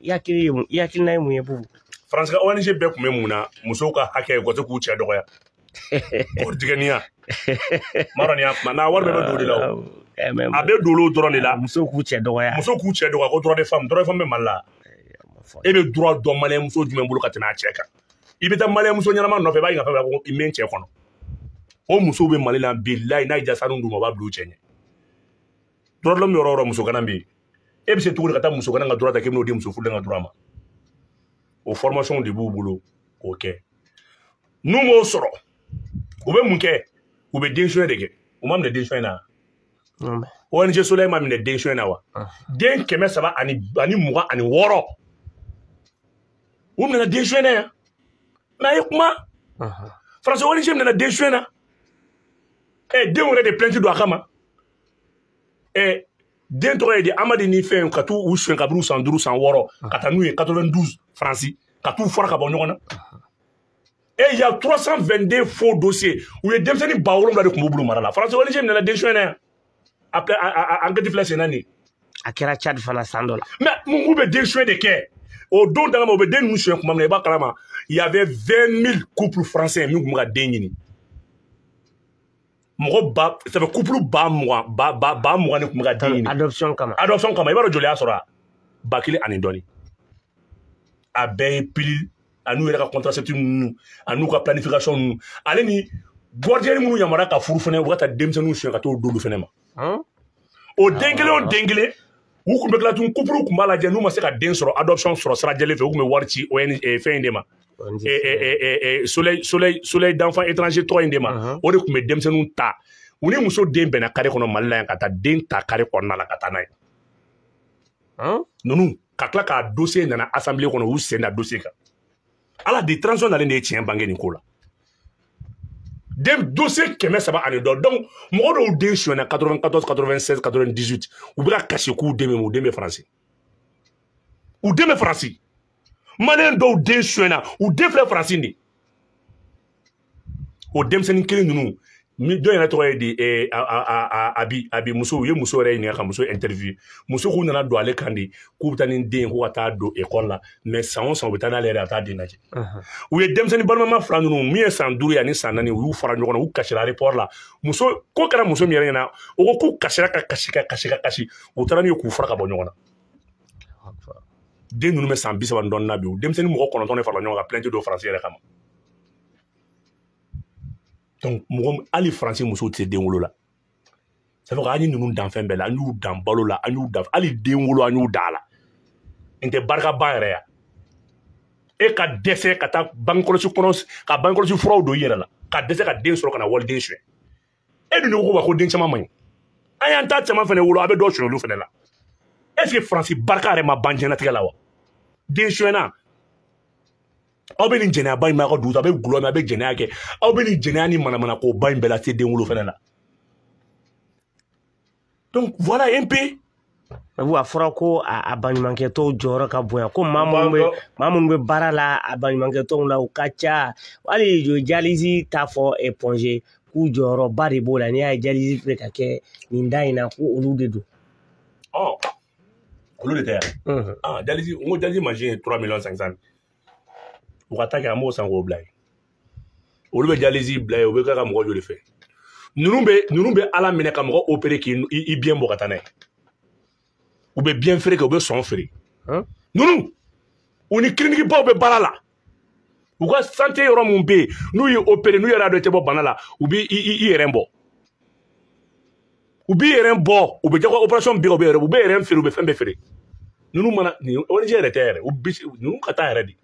I hakili ye mun, i hakilina ye mun ye, Bubu? France ka ONG bɛɛ tun bɛ mun na? Musow ka hakɛ, u ka se k'u cɛ dɔgɔya. Kɔrɔtigɛniya. M'a dɔn nin y'a kuma n'a wari bɛɛ bɛ don o de la o. A bɛ don olu dɔrɔn de la. Musow k'u cɛ dɔgɔya. Musow k'u cɛ dɔgɔya ko droit des femmes, droit des femmes bɛ Mali la. E bɛ droit dɔn maliyɛn muso jumɛn bolo ka tɛmɛ a cɛ kan? I bɛ taa maliyɛn muso ɲɛnama nɔfɛ, i b'a ɲininka fɛn fɛn ko i mɛ n cɛ kɔnɔ. O musow bɛ Mali la bilayi, n'a y'i diya sanu d'u ma, u b'a bila u cɛ ɲɛ. Droit de l'homme yɔrɔ o yɔrɔ, muso gana bɛ yen. E bɛ se cogo di ka taa muso gana ka droit ta k'e bɛn'o di muso furulen ka droit ma? O formation de b'u bolo k'o kɛ. N'u m'o sɔrɔ, u bɛ mun kɛ? U bɛ den suɲɛ de kɛ. U ma minɛ den suɲɛ na. ONG Soleil ma minɛ den suɲɛ na wa? Den 326. U minɛna den suɲɛ na yan. Mais a ye kuma. France ONG minɛna den suɲɛ na. Denw yɛrɛ de plainte don a kama. Den tɔgɔ ye di Amadi ni fɛn ka t'u suɲɛ kabini san 5 san 6 ka taa n'u ye 92 Faransi ka t'u fara ka bɔ ɲɔgɔn na. Et il y a 322 faux dossiers. U ye denmisɛnnin 7 000 de tun b'u bolo mara la. France ONG minɛna den suɲɛ na yan. Après enquête filɛ sen na nin. A kɛra Tchad fana san dɔ la. Mais mun bɛ den suɲɛ de kɛ? O don dama u bɛ den ninnu suɲɛ tuma min na, i b'a kalama, il y avait 20 000 couples français min tun bɛ ka den ɲini. Mɔgɔ ba, ça fait couple 20 000, 20 000 de tun bɛ ka den ɲini. Adoption kama. Adoption kama, i b'a dɔn joli y'a sɔrɔ a? 1000 ani dɔɔnin. A bɛɛ ye pilule, a n'u yɛrɛ ka contraceptif ninnu, a n'u ka planification ninnu, ale ni gardien minnu yamaruya ka furu fɛnɛ, u ka taa denmisɛnninw suɲɛ ka t'o d'olu fɛnɛ ma. O den kelen o den kelen, u tun bɛ tila tun couple tun b'a lajɛ n'u ma se ka den sɔrɔ adoption sɔrɔ sira jɛlen fɛ, u tun bɛ wari ci ONG fɛn in de ma. Soleil d'enfants étrangers tɔgɔ in de ma. O de tun bɛ denmisɛnninw ta. U ni muso den bɛnna carré kɔnɔ Mali la yan ka taa den ta carré kɔnɔna la ka taa n'a ye. Ninnu ka tila k'a dossier nana assemblée kɔnɔ, u sen da dossier kan. Ala de transition nalen de ye tiɲɛ bange nin ko la. Den dossier 300 ani dɔ. Donc mɔgɔ dɔw den sonyɛna 94, 96, 98, u bɛ ka kasi k'u den bɛ u den bɛ Faransi. U den bɛ Faransi. Maliyɛn dɔw den sonyɛna, u den filɛ Faransi de. O denmisɛnnin kelen ninnu, dɔ yɛrɛ tɔgɔ ye di Abi muso, u ye muso yɛrɛ ɲininka ka muso interview. Muso k'u nana don ale kan de k'u bɛ taa ni den ye ko ka taa don école la, mais san o san u bɛ taa n'ale yɛrɛ a taa den lajɛ. U ye denmisɛnnin balimama fila ninnu min ye san 5 ye ani san 4, u y'u fara ɲɔgɔn na, u kasira aéroport la. Muso ko kɛra muso min yɛrɛ ɲɛna, o ko k'u kasira ka kasi ka kasi ka kasi, u taara n'u ye k'u fara ka bɔ ɲɔgɔn na. Den ninnu bɛ san 30 ni dɔɔnin na bi, u denmisɛnnin mɔgɔ 9 de farala ɲɔgɔn kan plainte don Faransi yɛrɛ kama. Donc mɔgɔ hali Faransi musow tɛ se den wolo la. Ça fait qu'an ye ninnu dan fɛn bɛɛ la, an y'u dan balo la, an y'u dan hali den wolo an y'u dan a la. Nin tɛ barika ban yɛrɛ ya. E ka dɛsɛ ka taa bangekɔlɔsi kɔnɔ ka bangekɔlɔsi furaw don i yɛrɛ la, ka dɛsɛ ka den sɔrɔ ka na waliden suɲɛ. E dun de ko ko den caman man ɲi. An y'an ta caman fɛnɛ wolo, a bɛ dɔ suɲɛ olu fɛnɛ la. Est ce que Faransi barika yɛrɛ ma ban diɲɛlatigɛ la wa? Den suɲɛna. Aw bɛ nin jɛnɛyaba in b'a ka dugu ta, a bɛ gulɔ min, a bɛ jɛnɛya kɛ. Aw bɛ nin jɛnɛya ni manamana ko ba in bɛɛ lase den wolo fɛnɛ la. Donc voilà un peu. A fɔra ko a baɲumankɛ tɔnw jɔyɔrɔ ka bonya, ko maa minnu bɛ baara la a baɲumankɛ tɔnw la u ka ca. Hali dialyse t'a fɔ éponge k'u jɔyɔrɔba de b'o la. N'i y'a ye dialyse bɛ ka kɛ nin da in na, ko olu de don. Olu de tɛ yan. Ah, dialyse, n ko dialyse machine ye 3 500 000. U ka taa kɛ an b'o san k'o bila yen. Olu bɛ dialyse bila yen, u bɛ kɛ ka mɔgɔ joli fɛ. Ninnu bɛ Ala minɛ ka mɔgɔ opérer k'i biɲɛ bɔ ka taa n'a ye. U bɛ biɲɛ feere kɛ, u bɛ sɔn feere. Ninnu U ni clinique baw bɛ baara la. U ka santé yɔrɔ mun bɛ yen, n'u y'i opéré, n'u yɛrɛ y'a dɔn i tɛ bɔ bana la, u b'i i yɛrɛ bɔ. U b'i yɛrɛ bɔ, u bɛ jago opération bɛ kɛ, u bɛ yɛrɛ feere, u bɛ fɛn bɛɛ feere. Ninnu mana nin ONG yɛrɛ tɛ yɛrɛ, u bi ninnu ka taa yɛrɛ de.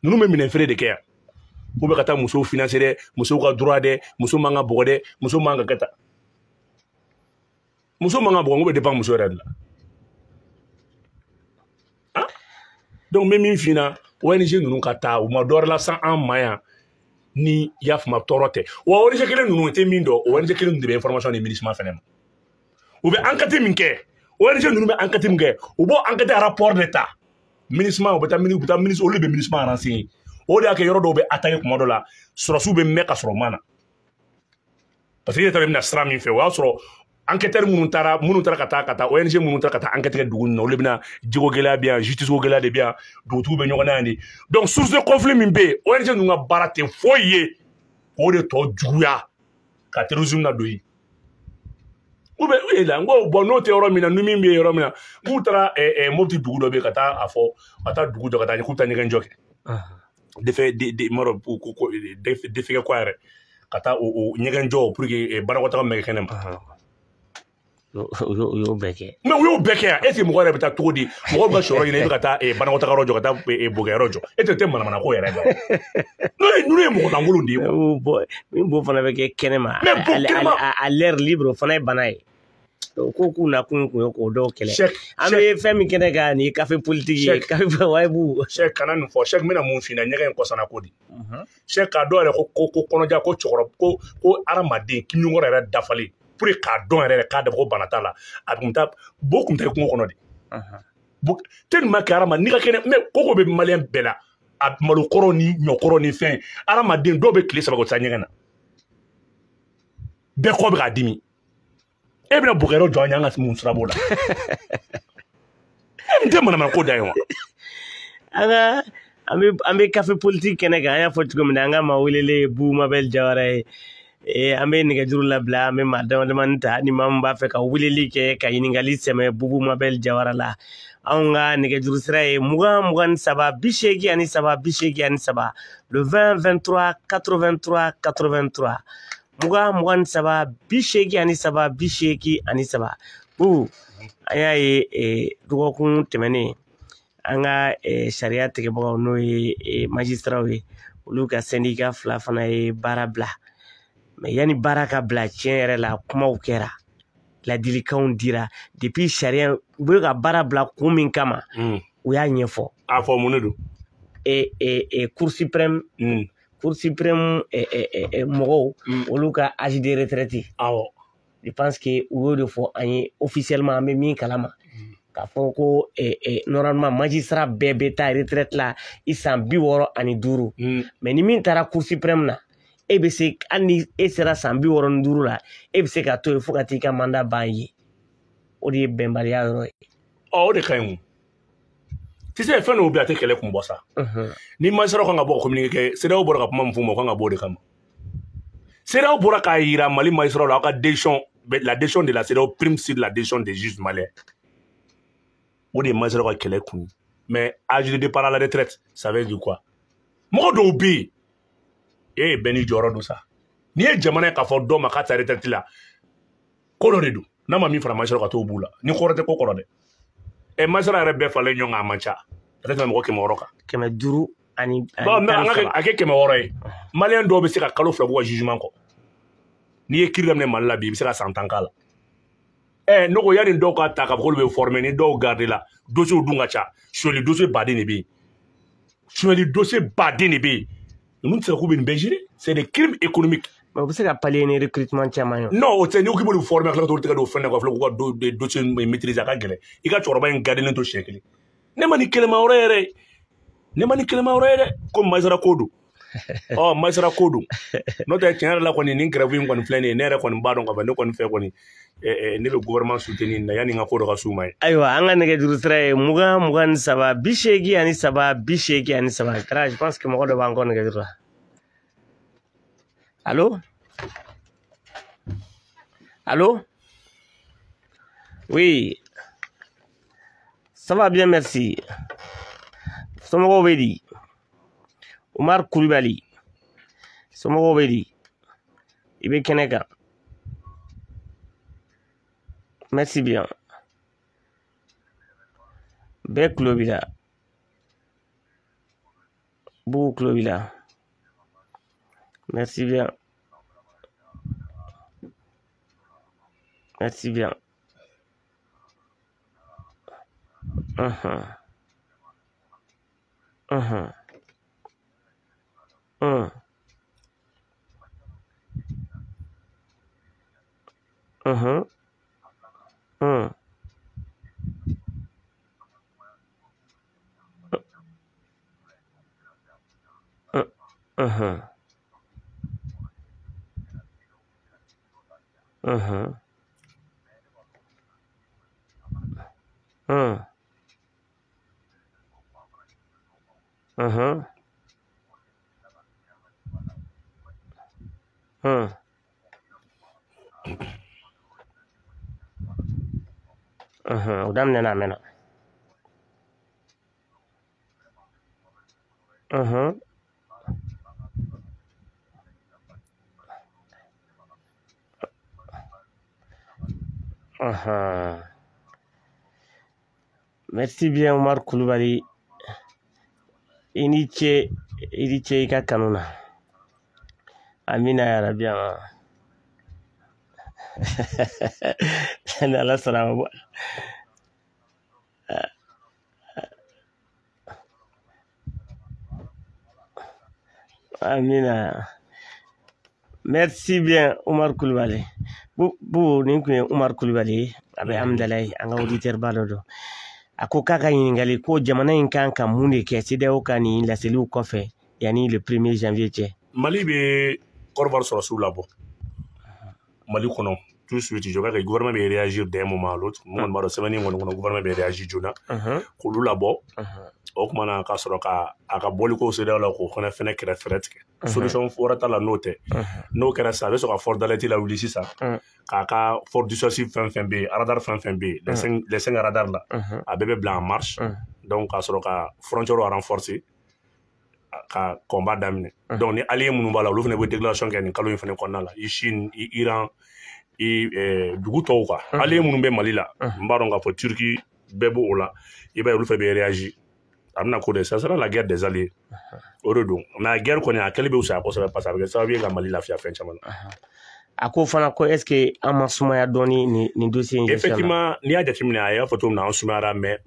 Ninnu bɛ minɛn feere de kɛ yan. U bɛ ka taa musow financer dɛ, musow ka droit dɛ, muso man ka bɔgɔ dɛ, muso man ka kɛ tan. Muso man ka bɔgɔ, n ko bɛ dépend muso yɛrɛ de la. Ah? Donc n bɛ min f'i ɲɛna, ONG ninnu ka taa, u ma dɔ wɛrɛ lase an ma yan ni i y'a faamu tɔɔrɔ tɛ. Wa ONG kelen ninnu i tɛ min dɔn, o ONG kelen ninnu de bɛ information di MINUSMA fɛnɛ ma. U bɛ enquête min kɛ, ONG ninnu bɛ enquête min kɛ, u b'o enquête rapport de ta. MINUSMA, u bɛ taa u bɛ taa MINUSMA, olu de bɛ MINUSMA renseigner. O de y'a kɛ yɔrɔ dɔw bɛ attaquer kuma dɔ la, sɔrɔsiw bɛ mɛn ka sɔrɔ u ma na. Parce que i yɛrɛ t'a dɔn i bɛna sira min fɛ, o y'a sɔrɔ enquêteur minnu taara ka taa ONG minnu taara ka taa enquête kɛ dugu ninnu na, olu de bɛna jiko gɛlɛya bɛ yan, justice ko gɛlɛya de bɛ yan, dugutigiw bɛ ɲɔgɔn na yan de. Donc source de conflit min bɛ yen, ONG ninnu ka baara tɛ foyi ye k'o de tɔ juguya ka terrorisme ladon yen. U bɛ e la n ko bon n'o tɛ yɔrɔ min na, ni min bɛ yɔrɔ min na, k'u taara Mopti dugu dɔ bɛ yen ka taa a fɔ ka taa dugu jɔ ka taa k'u taa ɲɛgɛn jɔ kɛ. Defɛ de mɔrɔ ko defɛ ko yɛrɛ ka taa o ɲɛgɛn jɔ pour que baarakɔtaga min bɛ kɛ kɛnɛ ma. U y'o bɛɛ kɛ. Mais u y'o bɛɛ kɛ yan, est ce que mɔgɔ yɛrɛ bɛ taa cogo di? Mɔgɔw bɛ sɔrɔ ɲini, e bɛ ka taa banakɔtaga yɔrɔ jɔ, ka taa bokɛyɔrɔ jɔ, e tɛ manamana ko yɛrɛ dɔn. N'o ye mɔgɔ lankolon de ye. Min bo fana bɛ kɛ kɛnɛma. Mais bo kɛnɛma. À l'air libre, o fana ye bana ye. O ko k'u nakun kun ye k'o dɔw kɛlɛ. An bɛ fɛn min kɛnɛ kan nin ye café politique ye, café wayibu. Cheikh kana nin fɔ, Cheikh n bɛna mun f'i ɲɛna, ɲɛgɛn in kɔsana ko di. Cheikh k'a dɔn yɛrɛ ko kɔnɔja ko cɛkɔrɔba ko hadamaden kiminkɔrɔ yɛrɛ dafalen. Pour k'a dɔn yɛrɛ k'a dabɔ ko bana t'a la, a tun taa bo kun tɛ kungo kɔnɔ de. Tellement que hadamaden n'i ka kɛnɛ, mais koko bɛ maliyɛn bɛɛ la, a malokɔrɔ ni ɲɔkɔrɔ ni fɛn, hadamaden dɔw bɛ tile 3 kɛ o tɛ taa ɲɛgɛn na, bɛɛ kɔ bɛ k'a dimi. E bɛna bokɛyɔrɔ jɔ an ye, an ka mun sira b'o la? E min tɛ manamana ko da ye wa? An ka an bɛ café politique kɛnɛ kan, an y'a fɔ cogo min na, an ka maa welelen ye Boubou Mabel Diawara ye. An bɛ nɛgɛjuru labila, an bɛ maa dama damani ta, ni maa min b'a fɛ ka weleli kɛ ka ɲininkali sɛmɛ Boubou Mabel Diawara la. Anw ka nɛgɛjuru sira ye 20 23 83 83, le 20 23 83 83, 20 23 83 83. Boubou, an y'a ye dɔgɔkun tɛmɛnen an ka sariya tigɛbagaw n'o ye magistraw ye, olu ka syndicat 2 fana ye baara bila. Mais yanni baara ka bila, tiɲɛ yɛrɛ la kumaw kɛra, ladilikanw dira depuis sariya u bɛ ka baara bila kun min kama, u y'a ɲɛfɔ. A fɔ mun de don? Cour suprême, Cour suprême mɔgɔw, olu ka âge de retraite. Awɔ. Je pense que u y'o de fɔ an ye officiellement, an bɛ min kalama. K'a fɔ ko normalement magistrat bɛɛ bɛ taa retraite la i san 65. Mais ni min taara Cour suprême na, e bɛ se, hali ni e sera san 65 la, e bɛ se ka to yen fo ka t'i ka mandat ban ye. O de ye bɛnbaliya yɔrɔ ye. Ɔ, o de ka ɲi o. Tu sais, fɛn dɔw bɛ yen a tɛ kɛlɛ kun bɔ sa. Ni magistrat kan ka bɔ ka communiqué kɛ, CEDEAO bɔra ka kuma min f'u ma, o kan ka bɔ o de kama. CEDEAO bɔra k'a yira Mali magistrat la, aw ka décision, la décision de la CEDEAO prime sur la décision des juges maliens. O de ye magistrat ka kɛlɛ kun ye. Mais âge de départ à la retraite, ça veut dire quoi? Mɔgɔ dɔw bɛ yen, e bɛɛ n'i jɔyɔrɔ don sa. N'i ye jamana ye k'a fɔ dɔ ma k'a taa retraite la, ko dɔ de don. N'a ma min fara magistrat ka t'o b'u la. Ni kɔrɔ tɛ ko kɔrɔ dɛ. Ɛ magistrat yɛrɛ bɛɛ faralen ɲɔgɔn kan, a man ca. A tɛ tɛmɛ mɔgɔ 600 kan. 500 ani Bon, mais an ka a kɛ 600 ye. Maliyɛn dɔw bɛ se ka kalo 2 k'u ka jugement kɔ. N'i ye kiiri daminɛ Mali la bi, i bɛ se ka san 10 k'a la. Ɛ ne ko yanni dɔw ka ta k'a fɔ k'olu bɛ former, ni dɔw garde la, dossier dun ka ca. Sonyali dossier baden de bɛ yen. Sonyali dossier baden de bɛ yen. Ninnu tɛ se k'u bɛ nin bɛɛ gérer. C'est des crimes économiques. Mais u bɛ se ka pallier ni recrutement caman ye. Non, o tɛ. N'i ko k'i b'olu former, ka tila ka t'olu tɛgɛ don fɛn na, ka filɛ k'u ka dossier maîtriser, a ka gɛlɛn. I ka cɛkɔrɔba in garder to siɲɛ kelen. Ne ma nin kɛlɛma yɔrɔ yɛrɛ ye. Ne ma nin kɛlɛma yɔrɔ ye dɛ. Ko magistrat ko don. Ɔ, magistrat ko don. N'o tɛ tiɲɛ yɛrɛ la kɔni, nin grève in kɔni filɛ nin ye, ne yɛrɛ kɔni b'a dɔn k'a fɔ ne kɔni fɛ kɔni, ne bɛ gouvernement soutenir na yanni n ka ko dɔ ka s'u ma ye. Ayiwa, an ka nɛgɛjuru sira ye 20 23 83 83. Kara, je pense que mɔgɔ dɔ b'an kɔ nɛgɛjuru la. Allô? Allô? Oui. Ça va bien, merci. Somɔgɔw bɛ di? Umar Kulibali, somɔgɔw bɛ di? I bɛ kɛnɛ kan. Merci bien. Bɛɛ tulo b'i la. Bubu tulo b'i la. Merci bien. Merci bien. O daminɛna a mɛnna. Merci bien Umar Kulubali. I ni ce, i ni ce i ka kanu na. Amina ya rabi. Ni Ala sɔnna a ma. Amina. Merci bien Umar Kulubali. Bu nin kun ye Umar Kulubali ye, a bɛ Amudalayi, an ka auditeur ba dɔ don. A ko k'a ka ɲininkali ko jamana in kan ka mun de kɛ CEDEAO ka nin laseliw kɔfɛ yanni le 1er janvier cɛ. Mali bɛ Côte d'Ivoire sɔrɔsiw labɔ Mali kɔnɔ tout de suite. Je crois que le gouvernement bɛ réagir d'un moment à l'autre. Mun kɔni b'a dɔn, semaine in kɔni kɔnɔ, gouvernement bɛ réagir joona k'olu labɔ. O tuma na ka sɔrɔ ka a ka bɔliko CEDEAO la, k'o fana kɛrɛ fɛrɛ tigɛ. Solution wɛrɛ t'a la n'o tɛ. N'o kɛra sisan, a bɛ sɔrɔ ka force d'alerte lawuli sisan, k'a ka force dissuasive fɛn fɛn bɛ yen, radar fɛn fɛn bɛ yen, les cinq radars la, a bɛɛ bɛ bila en marche. Donc ka sɔrɔ ka frontière renforcer, ka combat daminɛ. Donc ni allié minnu b'a la, olu fana bɛ déclaration kɛ nin kalo in fana kɔnɔna la, i Chine, i Iran, i dugu tɔw quoi. Allié minnu bɛ Mali la, n b'a dɔn k'a fɔ Turquie bɛɛ b'o la, i b'a ye olu fana bɛ réagir. A bɛna ko de, ça sera la guerre des alliés, o de don. Mais a guerre kɔni, a kɛli bɛ fisaya kosɛbɛ, parce que a bɛ kɛ sababu ye ka Mali lafiya fɛn caman na. A ko fana ko est ce que an ma sumaya dɔɔni nin dossier in gestion na? Effectivement, n'i y'a jateminɛ, a y'a fɔ cogo min na, an sumayara, mais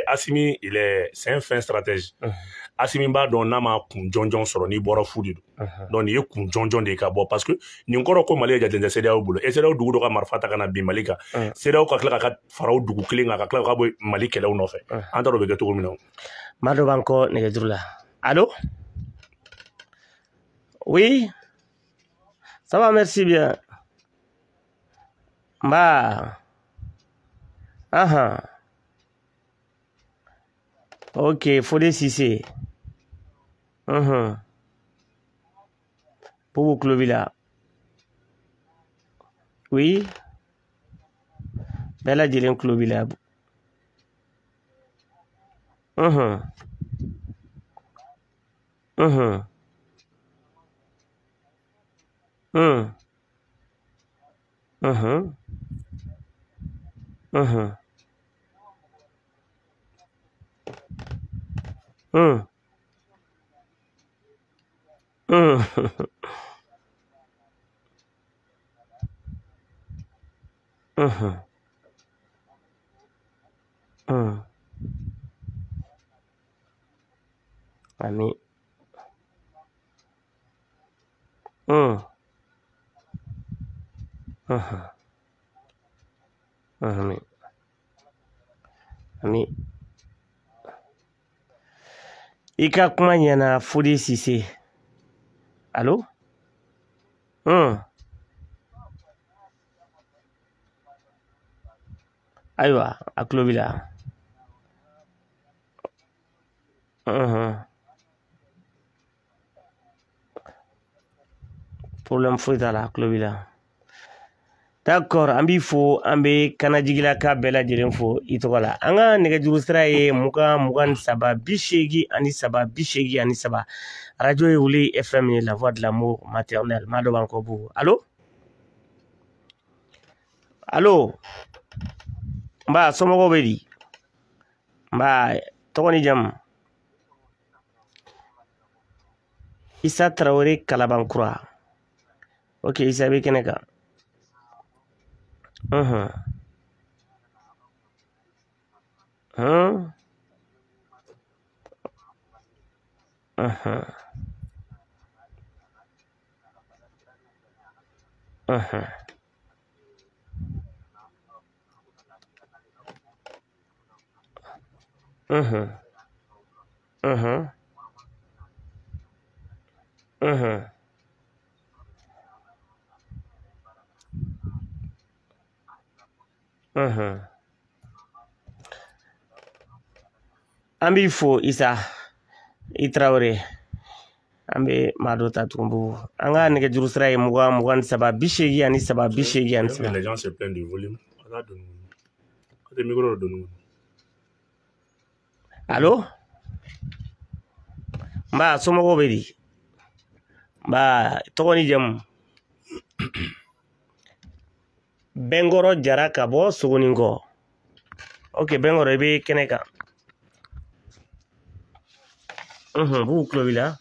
Assimi, il est c'est un fin stratège. Assimi b'a dɔn n'a ma kun jɔnjɔn sɔrɔ, n'i bɔra fu de don. Donc nin ye kun jɔnjɔn de ye ka bɔ, parce que nin kɔrɔ ko Mali ye jate tɛ CEDEAO bolo. Et CEDEAO dugu dɔ ka marifa ta ka na bin Mali kan, CEDEAO ka tila ka fara o dugu kelen kan, ka tila ka bɔ Mali kɛlɛw nɔfɛ, an t'a dɔn o bɛ kɛ cogo min na. Maa dɔ b'an kɔ nɛgɛjuru la. Allo? Oui? Ça va, merci bien. Nba. Ahan. Ok, Fodé Cissé. Boubou tulo b'i la. Oui? Bɛɛ lajɛlen tulo b'i la. Ami. Ami. Ami. I ka kuma ɲɛna Fodé Cissé. Allo? Ayiwa, a tulo b'i la. Problème foyi t'a la, a tulo b'i la. D'accord, an b'i fo, an bɛ Kanajigilaka bɛɛ lajɛlen fo i tɔgɔ la. An ka nɛgɛjuru sira ye 20 23 83 83. Radio ye Wuli FM ye, la voix de l'amour maternel. Maa dɔ b'an kɔ Bubu. Allo? Allo? Nba, somɔgɔw bɛ di? Nba, tɔgɔ ni jamu? Isa Tarawele, Kalabankura. Ok, Isa, i bɛ kɛnɛ kan. An b'i fo Isa i Tarawele. An bɛ maa dɔ ta tugun Bubu. An ka nɛgɛjuru sira ye 20 23 83 83. Les gens se plaignent du volume. A tɛ micro dɔ don. Allo? Nba, somɔgɔw bɛ di? Nba, tɔgɔ ni jamu? Bɛnkɔrɔ Jara ka bɔ Sogoninkɔ. Ok, Bɛnkɔrɔ, i bɛ kɛnɛ kan. B'u tulo b'i la.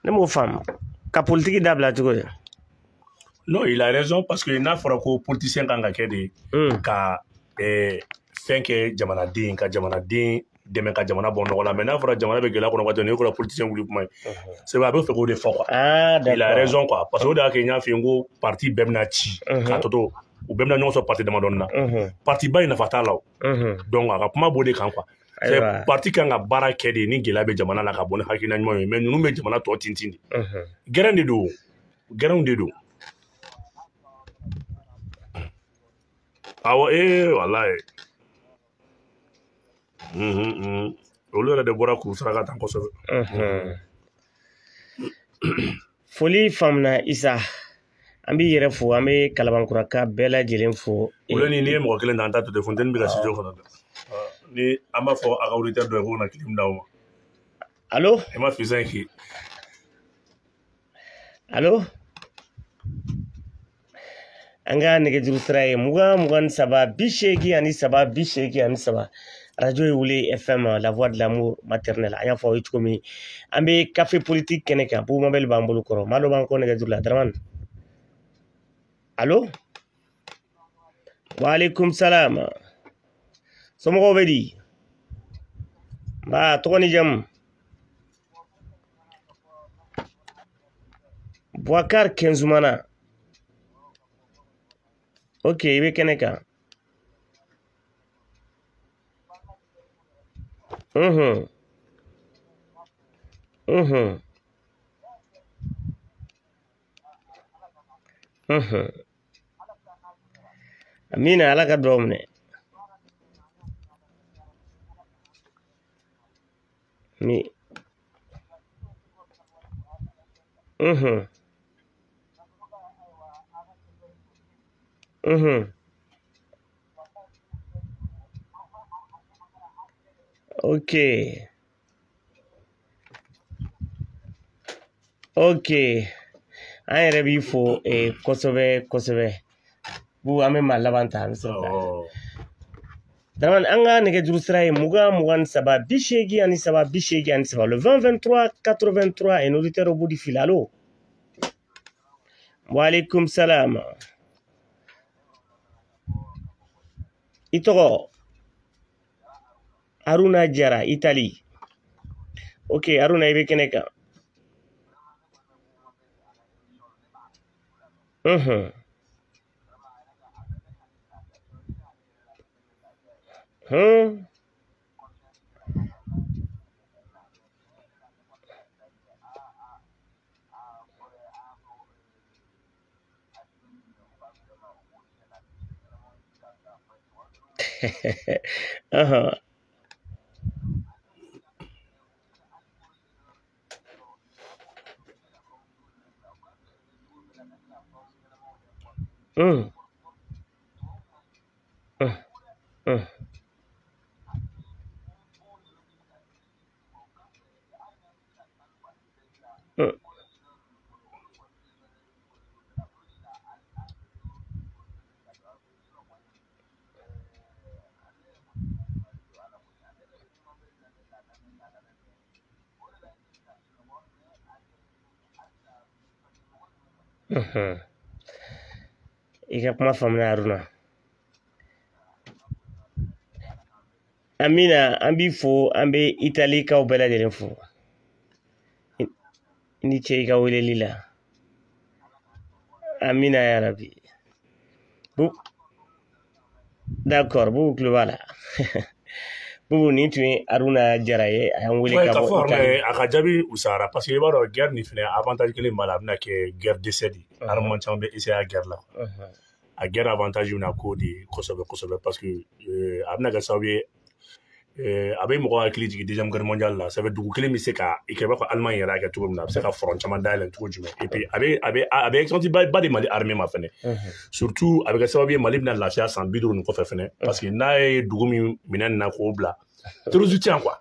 Ne m'o faamu. Ka politique dabila cogo di? Non, il a raison, parce que n'a fɔra ko politicien kan ka kɛ de ka fɛn kɛ jamanaden, ka jamanaden dɛmɛ ka jamana bɔ nɔgɔ la, mais n'a fɔra jamana bɛ gɛlɛya kɔnɔ waati min, n'e kɛra politicien wuli kuma ye, c'est vrai, a bɛ fɛ k'o de fɔ quoi. Ah, il a d'accord. raison quoi, parce que o de y'a kɛ n y'a f'i ye n ko parti bɛɛ bɛna ci k'a tɔ to u bɛɛ bɛna ɲɔgɔn sɔrɔ parti damadɔni na. Parti ba in nafa t'a la o. Donc a ka kuma b'o de kan quoi. Ayiwa. Parti kan ka baara kɛ de ni gɛlɛya bɛ jamana la ka bɔ ni hakilina ɲuman ye, mais ninnu bɛ jamana tɔ tintin de. Gɛrɛn de don, gɛrɛnw de don. Awɔ, walayi. Olu yɛrɛ de bɔra k'u saraka tan kosɛbɛ. Foli faamuna Isa. An b'i yɛrɛ fo, an bɛ Kalabankuraka bɛɛ lajɛlen fo. Olu ni n'i ye mɔgɔ kelen ta, an ta to ten, funteni bɛ ka studio kɔnɔ dɛ. Ni an b'a fɔ a ka auditeur dɔ ye k'o na clim d'aw ma. Allo? I ma fisa k'i. Allo? An ka nɛgɛjuru sira ye 20 23 83 83. Radio ye Wuli FM, la voix de l'amour maternel. An y'a fɔ aw ye cogo min, an bɛ café politique kɛnɛ kan. Bubu Mabel b'an bolo kɔrɔ. Maa dɔ b'an kɔ nɛgɛjuru la. Dramane. Allo? Waaleykum salam. Somɔgɔw bɛ di? Nba, tɔgɔ ni jamu? Boubacar Kenzumana. Ok, i bɛ kɛnɛ kan. Amina, Ala ka duwawu minɛ. Mi. Ok. Ok. An yɛrɛ b'i fo kosɛbɛ kosɛbɛ. Bu, an bɛ maa laban ta, an bɛ sɔrɔ ka. Dramane, an ka nɛgɛjuru sira ye 20 23 83 83, le 20 23 83, un auditeur au bout du fil. Allo? Waaleykum salam. I tɔgɔ? Haruna Jara, Italie. Ok, Haruna, i bɛ kɛnɛ kan. I ka kuma faamuya Haruna. Amina, an b'i fo, an bɛ Italikaw bɛɛ lajɛlen fo. I ni ce i ka weleli la. Amina ya Rabi. D'accord, Bubu tulo b'a la. Bubu, nin tun ye Haruna Jara ye, a y'an wele ka bɔ Itali. A ka jaabi usara parce que i b'a dɔn guerre nin fɛnɛ avantage kelen b'a la, a bɛna kɛ guerre d'essai de ye. Armement caman bɛ essayer a guerre la. A guerre avantage bɛna k'o de ye kosɛbɛ kosɛbɛ parce que a bɛna kɛ sababu ye, a bɛ mɔgɔ hakili jigin deuxième guerre mondiale la. Ça veut dugu kelen bɛ se ka i kɛ i b'a fɔ Allemagne yɛrɛ y'a kɛ cogo min na, a bɛ se ka front caman dayɛlɛ cogo jumɛn. Et puis a bɛ exemple ba di Mali armée ma fɛnɛ. Surtout a bɛ kɛ sababu ye Mali bɛna lafiya san 50 nin kɔfɛ fɛnɛ, parce que n'a ye dugu min minɛ nin na k'o bila, terroriste tɛ yan quoi.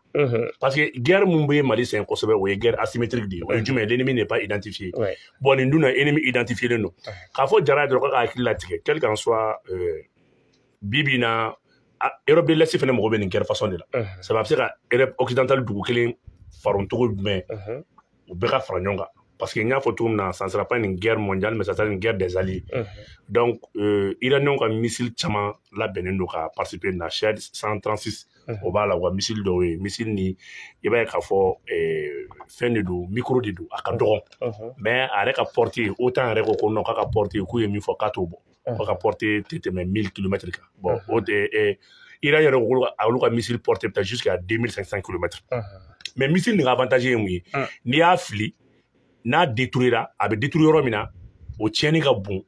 Parce que guerre mun bɛ Mali sɛgɛn kosɛbɛ, o ye guerre asymétrique de ye. O ye jumɛn ye? L'ennemi n'est pas identifié. Bon, nin dun na ennemi identifié len don. K'a fɔ Jara ye dɔrɔn k'a ka hakili latigɛ, quel qu'en soit, bi bi in na Europe de l'Est fɛnɛ mago bɛ nin guerre façon de la. Ça a bɛ se ka Europe occidentale dugu kelen faron cogo jumɛn, u bɛɛ ka fara ɲɔgɔn kan. Parce que n y'a fɔ cogo min na, ça ne sera pas une guerre mondiale, mais ça sera une guerre des alliés. Donc Iraniens ka missile caman labɛnnen don ka participer na. Shahed 136, o b'a la. U ka missile dɔw ye, missile ni i b'a ye k'a fɔ fɛn de don, micro de don, a ka dɔgɔn, mais a yɛrɛ ka portée, OTAN yɛrɛ ko ko non, k'a ka portée, k'u ye min fɔ k'a t'o bɔ, k'a ka portée tɛ tɛmɛ 1000 km kan. Bon, o tɛ, Iran yɛrɛ ko olu ka missile portée bɛ taa jusqu'à 2500 km. Mais missile nin ka avantage ye mun ye? N'i y'a fili, n'a détruira, a bɛ détruire yɔrɔ min na, o tiɲɛni ka bon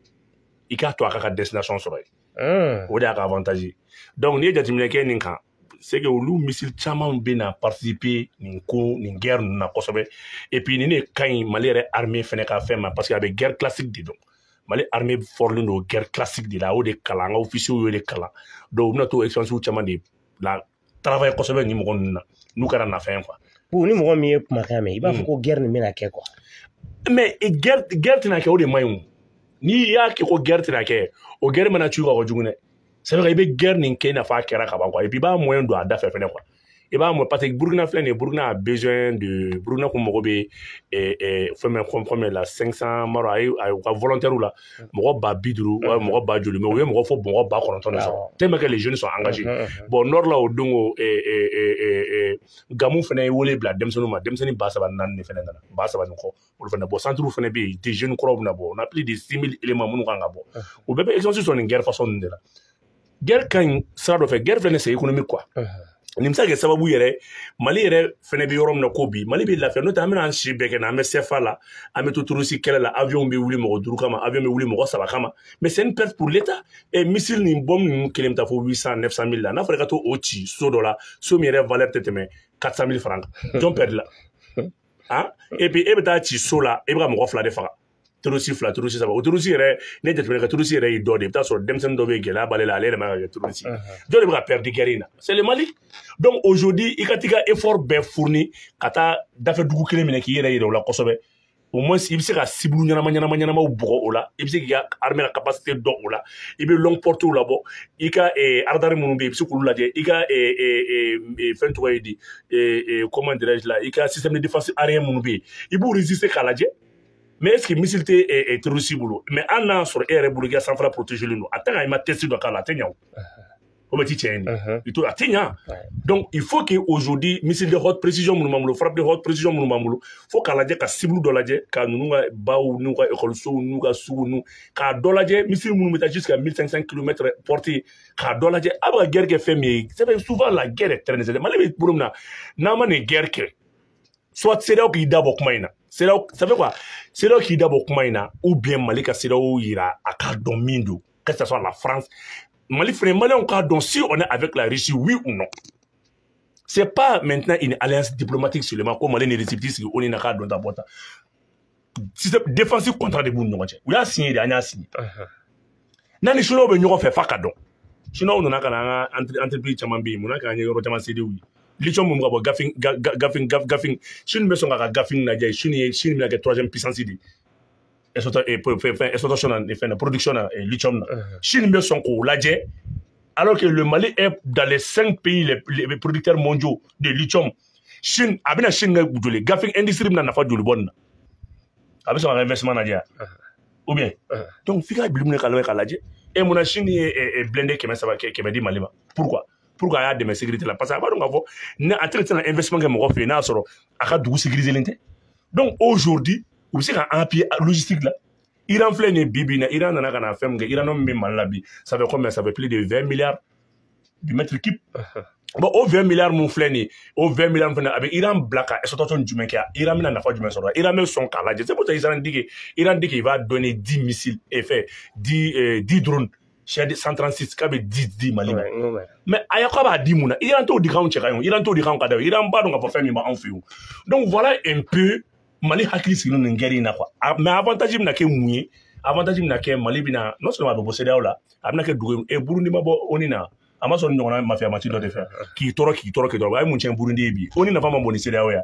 i k'a to a ka destination sɔrɔ yen. O de y'a ka avantage ye. Donc n'i ye jateminɛ kɛ nin kan, c'est que olu missile caman bɛ na participer nin ko nin guerre ninnu na kosɛbɛ. Et puis nin de ka ɲi Mali yɛrɛ armée fɛnɛ ka fɛn ma, parce que a bɛ guerre classique de dɔn. Mali armée fɔrɔlen don guerre classique de la, o de kalan, an ka officiers y'o de kalan. Donc u bɛna t'o expérience caman de la travailler kosɛbɛ nin mɔgɔ ninnu na, n'u kɛra nafɛn ye quoi. Bon, ni mɔgɔ min ye kumakan mɛn, i b'a fɔ ko guerre nin bɛna kɛ quoi. Mais guerre tɛna kɛ, o de man ɲi o. N'i y'a kɛ ko guerre tɛna kɛ, o guerre mana ci i kan ka jugu dɛ. C'est vrai, i bɛ guerre nin kɛ i n'a fɔ a kɛra ka ban quoi. Et puis i b'a moyen don a da fɛ fɛnɛ quoi. I b'a mɔ parce que Burkina filɛ nin ye, Burkina a besoin de, Burkina kun mago bɛ fɛn min comme la 500 maro, a ye u ka volontaire la mɔgɔ 50 000 mɔgɔ ba joli, mais u ye mɔgɔ fɔ mɔgɔ 9,000 de sɔrɔ, tellement que les jeunes sont engagés. Bon, nord la, o don o Gamu fɛnɛ ye wele bila denmisɛnninw ma, denmisɛnnin 3,000 de fɛnɛ nana, 3,000 ni kɔ olu fɛnɛ. Bon, centre fɛnɛ bɛ yen, des jeunes kuraw bɛna bɔ, on a plus de 6000 éléments minnu kan ka bɔ, o bɛɛ bɛ expérience sɔrɔ nin guerre façon ninnu de la. Guerre ka ɲi sira dɔ fɛ, guerre filɛ nin, c'est économique quoi. Nin bɛ se ka kɛ sababu yɛrɛ, Mali yɛrɛ fɛnɛ bɛ yɔrɔ min na ko bi, Mali bɛ lafiya, n'o tɛ an bɛna an si bɛɛ kɛ na, an bɛ CFA la, an bɛ to terroriste kɛlɛ la, avion bɛ wuli mɔgɔ 5 kama, avion bɛ wuli mɔgɔ 3 kama, mais c'est une perte pour l'État. Et missile nin bombe ninnu kelen bɛ taa fo 800 900 000 la, n'a fɔra i ka to o ci so dɔ la, so min yɛrɛ valeur tɛ tɛmɛ 400 000 francs kan, jɔn perdre la? Ah, et puis e bɛ taa ci so la, e bɛ ka mɔgɔ 2 de faga, terroriste 2, terroriste 3. O terroriste yɛrɛ, ne jateminɛ kɛ, terroriste yɛrɛ y'i dɔ de, i bɛ taa sɔrɔ denmisɛnnin dɔ bɛ yen, gɛlɛya b'ale la, ale yɛrɛ ma ka kɛ terroriste. Jɔn de bɛ ka perdre guerre in na? C'est le Mali. Donc aujourd'hui, i ka t'i ka effort bɛɛ fourni ka taa dafɛ dugu kelen minɛ k'i yɛrɛ yira o la kosɛbɛ, au moins i bɛ se ka cible ɲɛnama ɲɛnama ɲɛnamaw bugɔ o la, i bɛ se k'i ka armée ka capacité dɔn o la, i bɛ longue portée labɔ, i ka radar minnu bɛ yen, i bɛ se k'olu lajɛ, i ka fɛn tɔgɔ ye di, comment dirais-je la, i ka système de défense aérien minnu bɛ yen, i b'u résister k'a lajɛ. Mais est-ce que missile tɛ terroriste bolo? Mais hali n'a sɔrɔ e yɛrɛ bolo, i ka sanfɛla protégé don, a tɛ ka i ma test dɔ k'a la, a tɛ ɲɛ o. O bɛ ti tiɲɛ ye nin to a tɛ ɲa. Donc il faut que aujourd'hui missile de haute précision minnu b'an bolo, frappe de haute précision minnu b'an bolo, fo k'a lajɛ ka cible dɔ lajɛ, ka ninnu ka baw n'u ka ekɔlisow n'u ka sugu n'u k'a dɔ lajɛ, missile minnu bɛ taa jusqu'à 1500 km portée, k'a dɔ lajɛ. A bɛ ka guerre kɛ fɛn min ye, c'est vrai, souvent la guerre est très nécessaire. Mali bɛ bolo min na, n'an ma nin guerre kɛ, soit CEDEAO k'i da bɔ kuma in na, CEDEAO, ça fait quoi, CEDEAO k'i da bɔ kuma in na, ou bien Mali ka CEDEAO yira a k'a dɔn min don, que ce soit la France, Mali fɛnɛ, Maliyɛnw k'a dɔn si on est avec la Russie, oui ou non. C'est pas maintenant une alliance diplomatique seulement ko Mali ni Russie t'i sigi o ni na k'a dɔn ta bɔ ta. Système défensif contrat de b'u ni ɲɔgɔn cɛ. U y'a signé de, an y'a signé. N'a ni Chinois bɛ ɲɔgɔn fɛ f'a ka dɔn. Chinois nana ka na an ka entreprise caman bɛ yen, mun na k'an ye yɔrɔ caman cédé u ye. Lithium mun bɛ ka bɔ Gafin Gafin, Chine bɛ sɔn k'a ka Gafin lajɛ. Chine ye, Chine bɛna kɛ troisième puissance de ye exploitation na, fɛn na, production na, lithium na. Chine bɛ sɔn k'o lajɛ, alors que le Mali est dans les 5 pays les producteurs mondiaux de lithium. Chine a bɛna Chine ka joli Gafin industrie bɛna nafa joli bɔ nin na, a bɛ sɔn ka investissement lajɛ, ou bien donc f'i ka bil'i minɛ k'a lajɛ k'a lajɛ. E munna Chine ye blindé 300 100 di Mali ma? Pourquoi? Pourquoi a y'a dɛmɛ sécurité la? Parce que a b'a dɔn k'a fɔ ne a tɛ tɛna investissement kɛ mɔgɔ fɛ yen n'a y'a sɔrɔ a ka dugu sécurisé len tɛ. Donc aujourd'hui u bɛ se ka appuyer logistique la. Iran filɛ nin ye bi bi in na, Iran nana ka na fɛn min kɛ, Iran min bɛ Mali la bi, ça fait combien? Ça fait plus de 20 milliards de mètres cubes. Bon, o 20 milliards mun filɛ nin ye, o 20 milliards fana a bɛ Iran bila ka exploitation jumɛn kɛ? Iran bɛna nafa jumɛn sɔrɔ? Iran bɛ sɔn k'a lajɛ. C'est pour ça Iran dit que Iran dit qu'il va donner 10 missiles et fait 10 drones Shahed 136, k'a bɛ 10 di Mali ma. Mais a y'a k'a b'a di mun na? Iran t'o di k'anw cɛ ka ɲi, Iran t'o di k'anw ka da, Iran b'a dɔn k'a fɔ fɛn min b'anw fɛ yen. Donc voilà un peu Mali hakili sigilen nin guerre in na quoi. Mais avantage bɛna kɛ mun ye? Avantage bɛna kɛ Mali bɛna, non seulement a bɛ bɔ CEDEAO la, a bɛna kɛ dugu ye. Burundi ma bɔ ONU na, a ma sɔrɔ ɲɔgɔnna mafia mati dɔ de fɛ k'i tɔɔrɔ k'i tɔɔrɔ k'i tɔɔrɔ. A ye mun tiɲɛ Burundi ye bi? ONU nafa ma bon ni CEDEAO ye.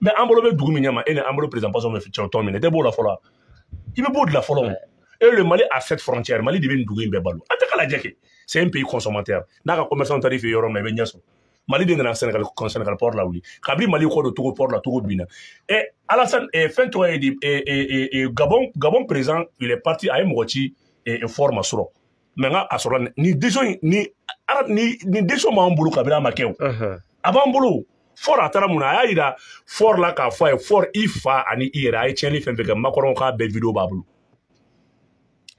Mais an bolo bɛ dugu min ɲɛma, e ni an bolo président Bazoum bɛ cɛw tɔn min na, i tɛ b'o la fɔlɔ, i bɛ b'o de la fɔlɔ. Et le Mali a cette frontière, Mali de bɛ nin dugu in bɛɛ balo. An tɛ ka lajɛ kɛ, c'est un pays consommateur. N'a ka commerçant taar'i fɛ yɔrɔ min na, i bɛ ɲɛ sɔrɔ. Mali de nana Sénégal, Sénégal port la wuli. Kabini Mali kɔ don Togo port la, Togo binna. Alassane, fɛn tɔgɔ ye di, Gabon, Gabon président, il est parti, a ye mɔgɔ ci Faure ma sɔrɔ. Mais n ka a sɔrɔ ni décision ni ni décision b'an bolo kabini a ma kɛ o. A b'an bolo. Faure a taara mun na? A y'a yira Faure la k'a fɔ a ye, Faure i fa ani i yɛrɛ, a ye tiɲɛni fɛn fɛn kɛ, Macron k'a bɛɛ vidéo b'a bolo.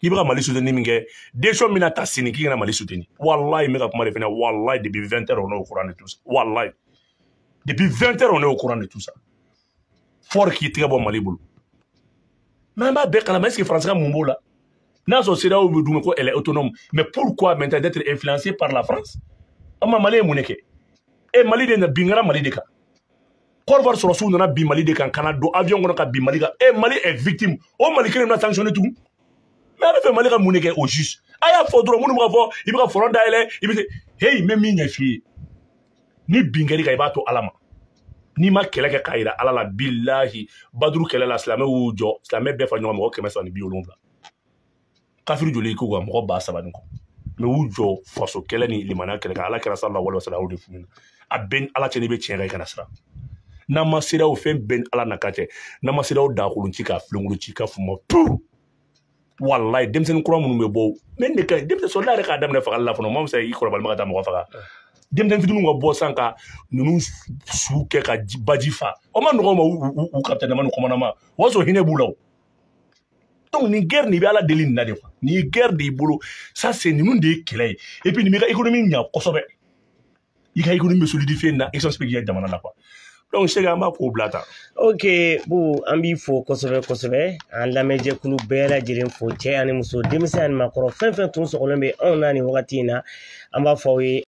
I bɛ ka Mali soutenir min kɛ, décision min na ta sini k'i kana Mali soutenir. Wallahi, n bɛ ka kuma de fɛnɛ, wallahi, depuis 20 heures on est au courant de tout ça. Wallahi, depuis 20 heures on est au courant de tout ça. Faure k'i tɛgɛ bɔ Mali bolo. Mais an b'a bɛɛ kalama. Est-ce que France ka mun b'o la? N'a sɔrɔ CEDEAO bɛ dun ko elle est autonome, mais pourquoi maintenant d'être influencé par la France? An ma Mali ye mun de kɛ? E Mali de na bin kɛra Mali de kan. Côte d'Ivoire sɔrɔsiw nana bin Mali de kan, ka na don avion kɔnɔ ka bin Mali kan. E Mali est victime. O Mali kelen bɛna sanctionner tugun. Mais a bɛ fɛ Mali ka mun de kɛ au juste? A y'a fɔ dɔrɔn, minnu bɛ ka fɔ i bɛ ka front dayɛlɛ, i bɛ se hey, n bɛ min ɲɛf'i ye, ni bin kɛr'i kan, i b'a to Ala ma. N'i ma kɛlɛ kɛ k'a yira Ala la, bilahi, Baduru kɛlɛ la, silamɛw y'u jɔ, silamɛ bɛɛ fa ɲɔgɔn, mɔgɔ 370. Kafiri joli k'u kan? Mɔgɔ 3000 ni kɔ. Mais u y'u jɔ faso kɛlɛ ni limaniya kɛlɛ kan. Ala kɛra sallallahu alaihi wa sallam, a y'o de f'u ɲɛna. A bɛɛ ni Ala cɛ, n'i bɛ tiɲɛ kan, i kana siran. N'an ma CEDEAO fɛn bɛɛ ni Ala na ka cɛ, n'an ma CEDEAO dakolon ci k'a filenkolon ci ka fuma tu, wallahi, denmisɛnnin kura minnu bɛ bɔ, mais ne ka denmisɛnnin sɔrɔla yɛrɛ k'a daminɛ fagali la fɔlɔ, ma fisa i kɔrɔbali ma ka taa mɔgɔ faga. Denmisɛnnin fitininw ka bɔ san ka ninnu su kɛ ka baji fa, o ma nɔgɔn ma. U capitaine ma ni commandant ma, o y'a sɔrɔ hinɛ b'u la o. Donc nin guerre nin, i bɛ Ala deli nin na de quoi. Nin ye guerre de y'i bolo, ça c'est ninnu de ye kɛlɛ ye. Et puis nin b'i ka économie ɲa kosɛbɛ, i ka économie bɛ solidifier nin na, essence bɛ k'i ka jamana la quoi. Donc Sega, an b'a ko bila tan. Ok, Bubu, an b'i fo kosɛbɛ kosɛbɛ, an lamɛnjɛkulu bɛɛ lajɛlen fo, cɛ ani muso, denmisɛn ani maakɔrɔ, fɛn fɛn tun sɔgɔlen bɛ anw na nin wagati in na, an b'a fɔ aw ye.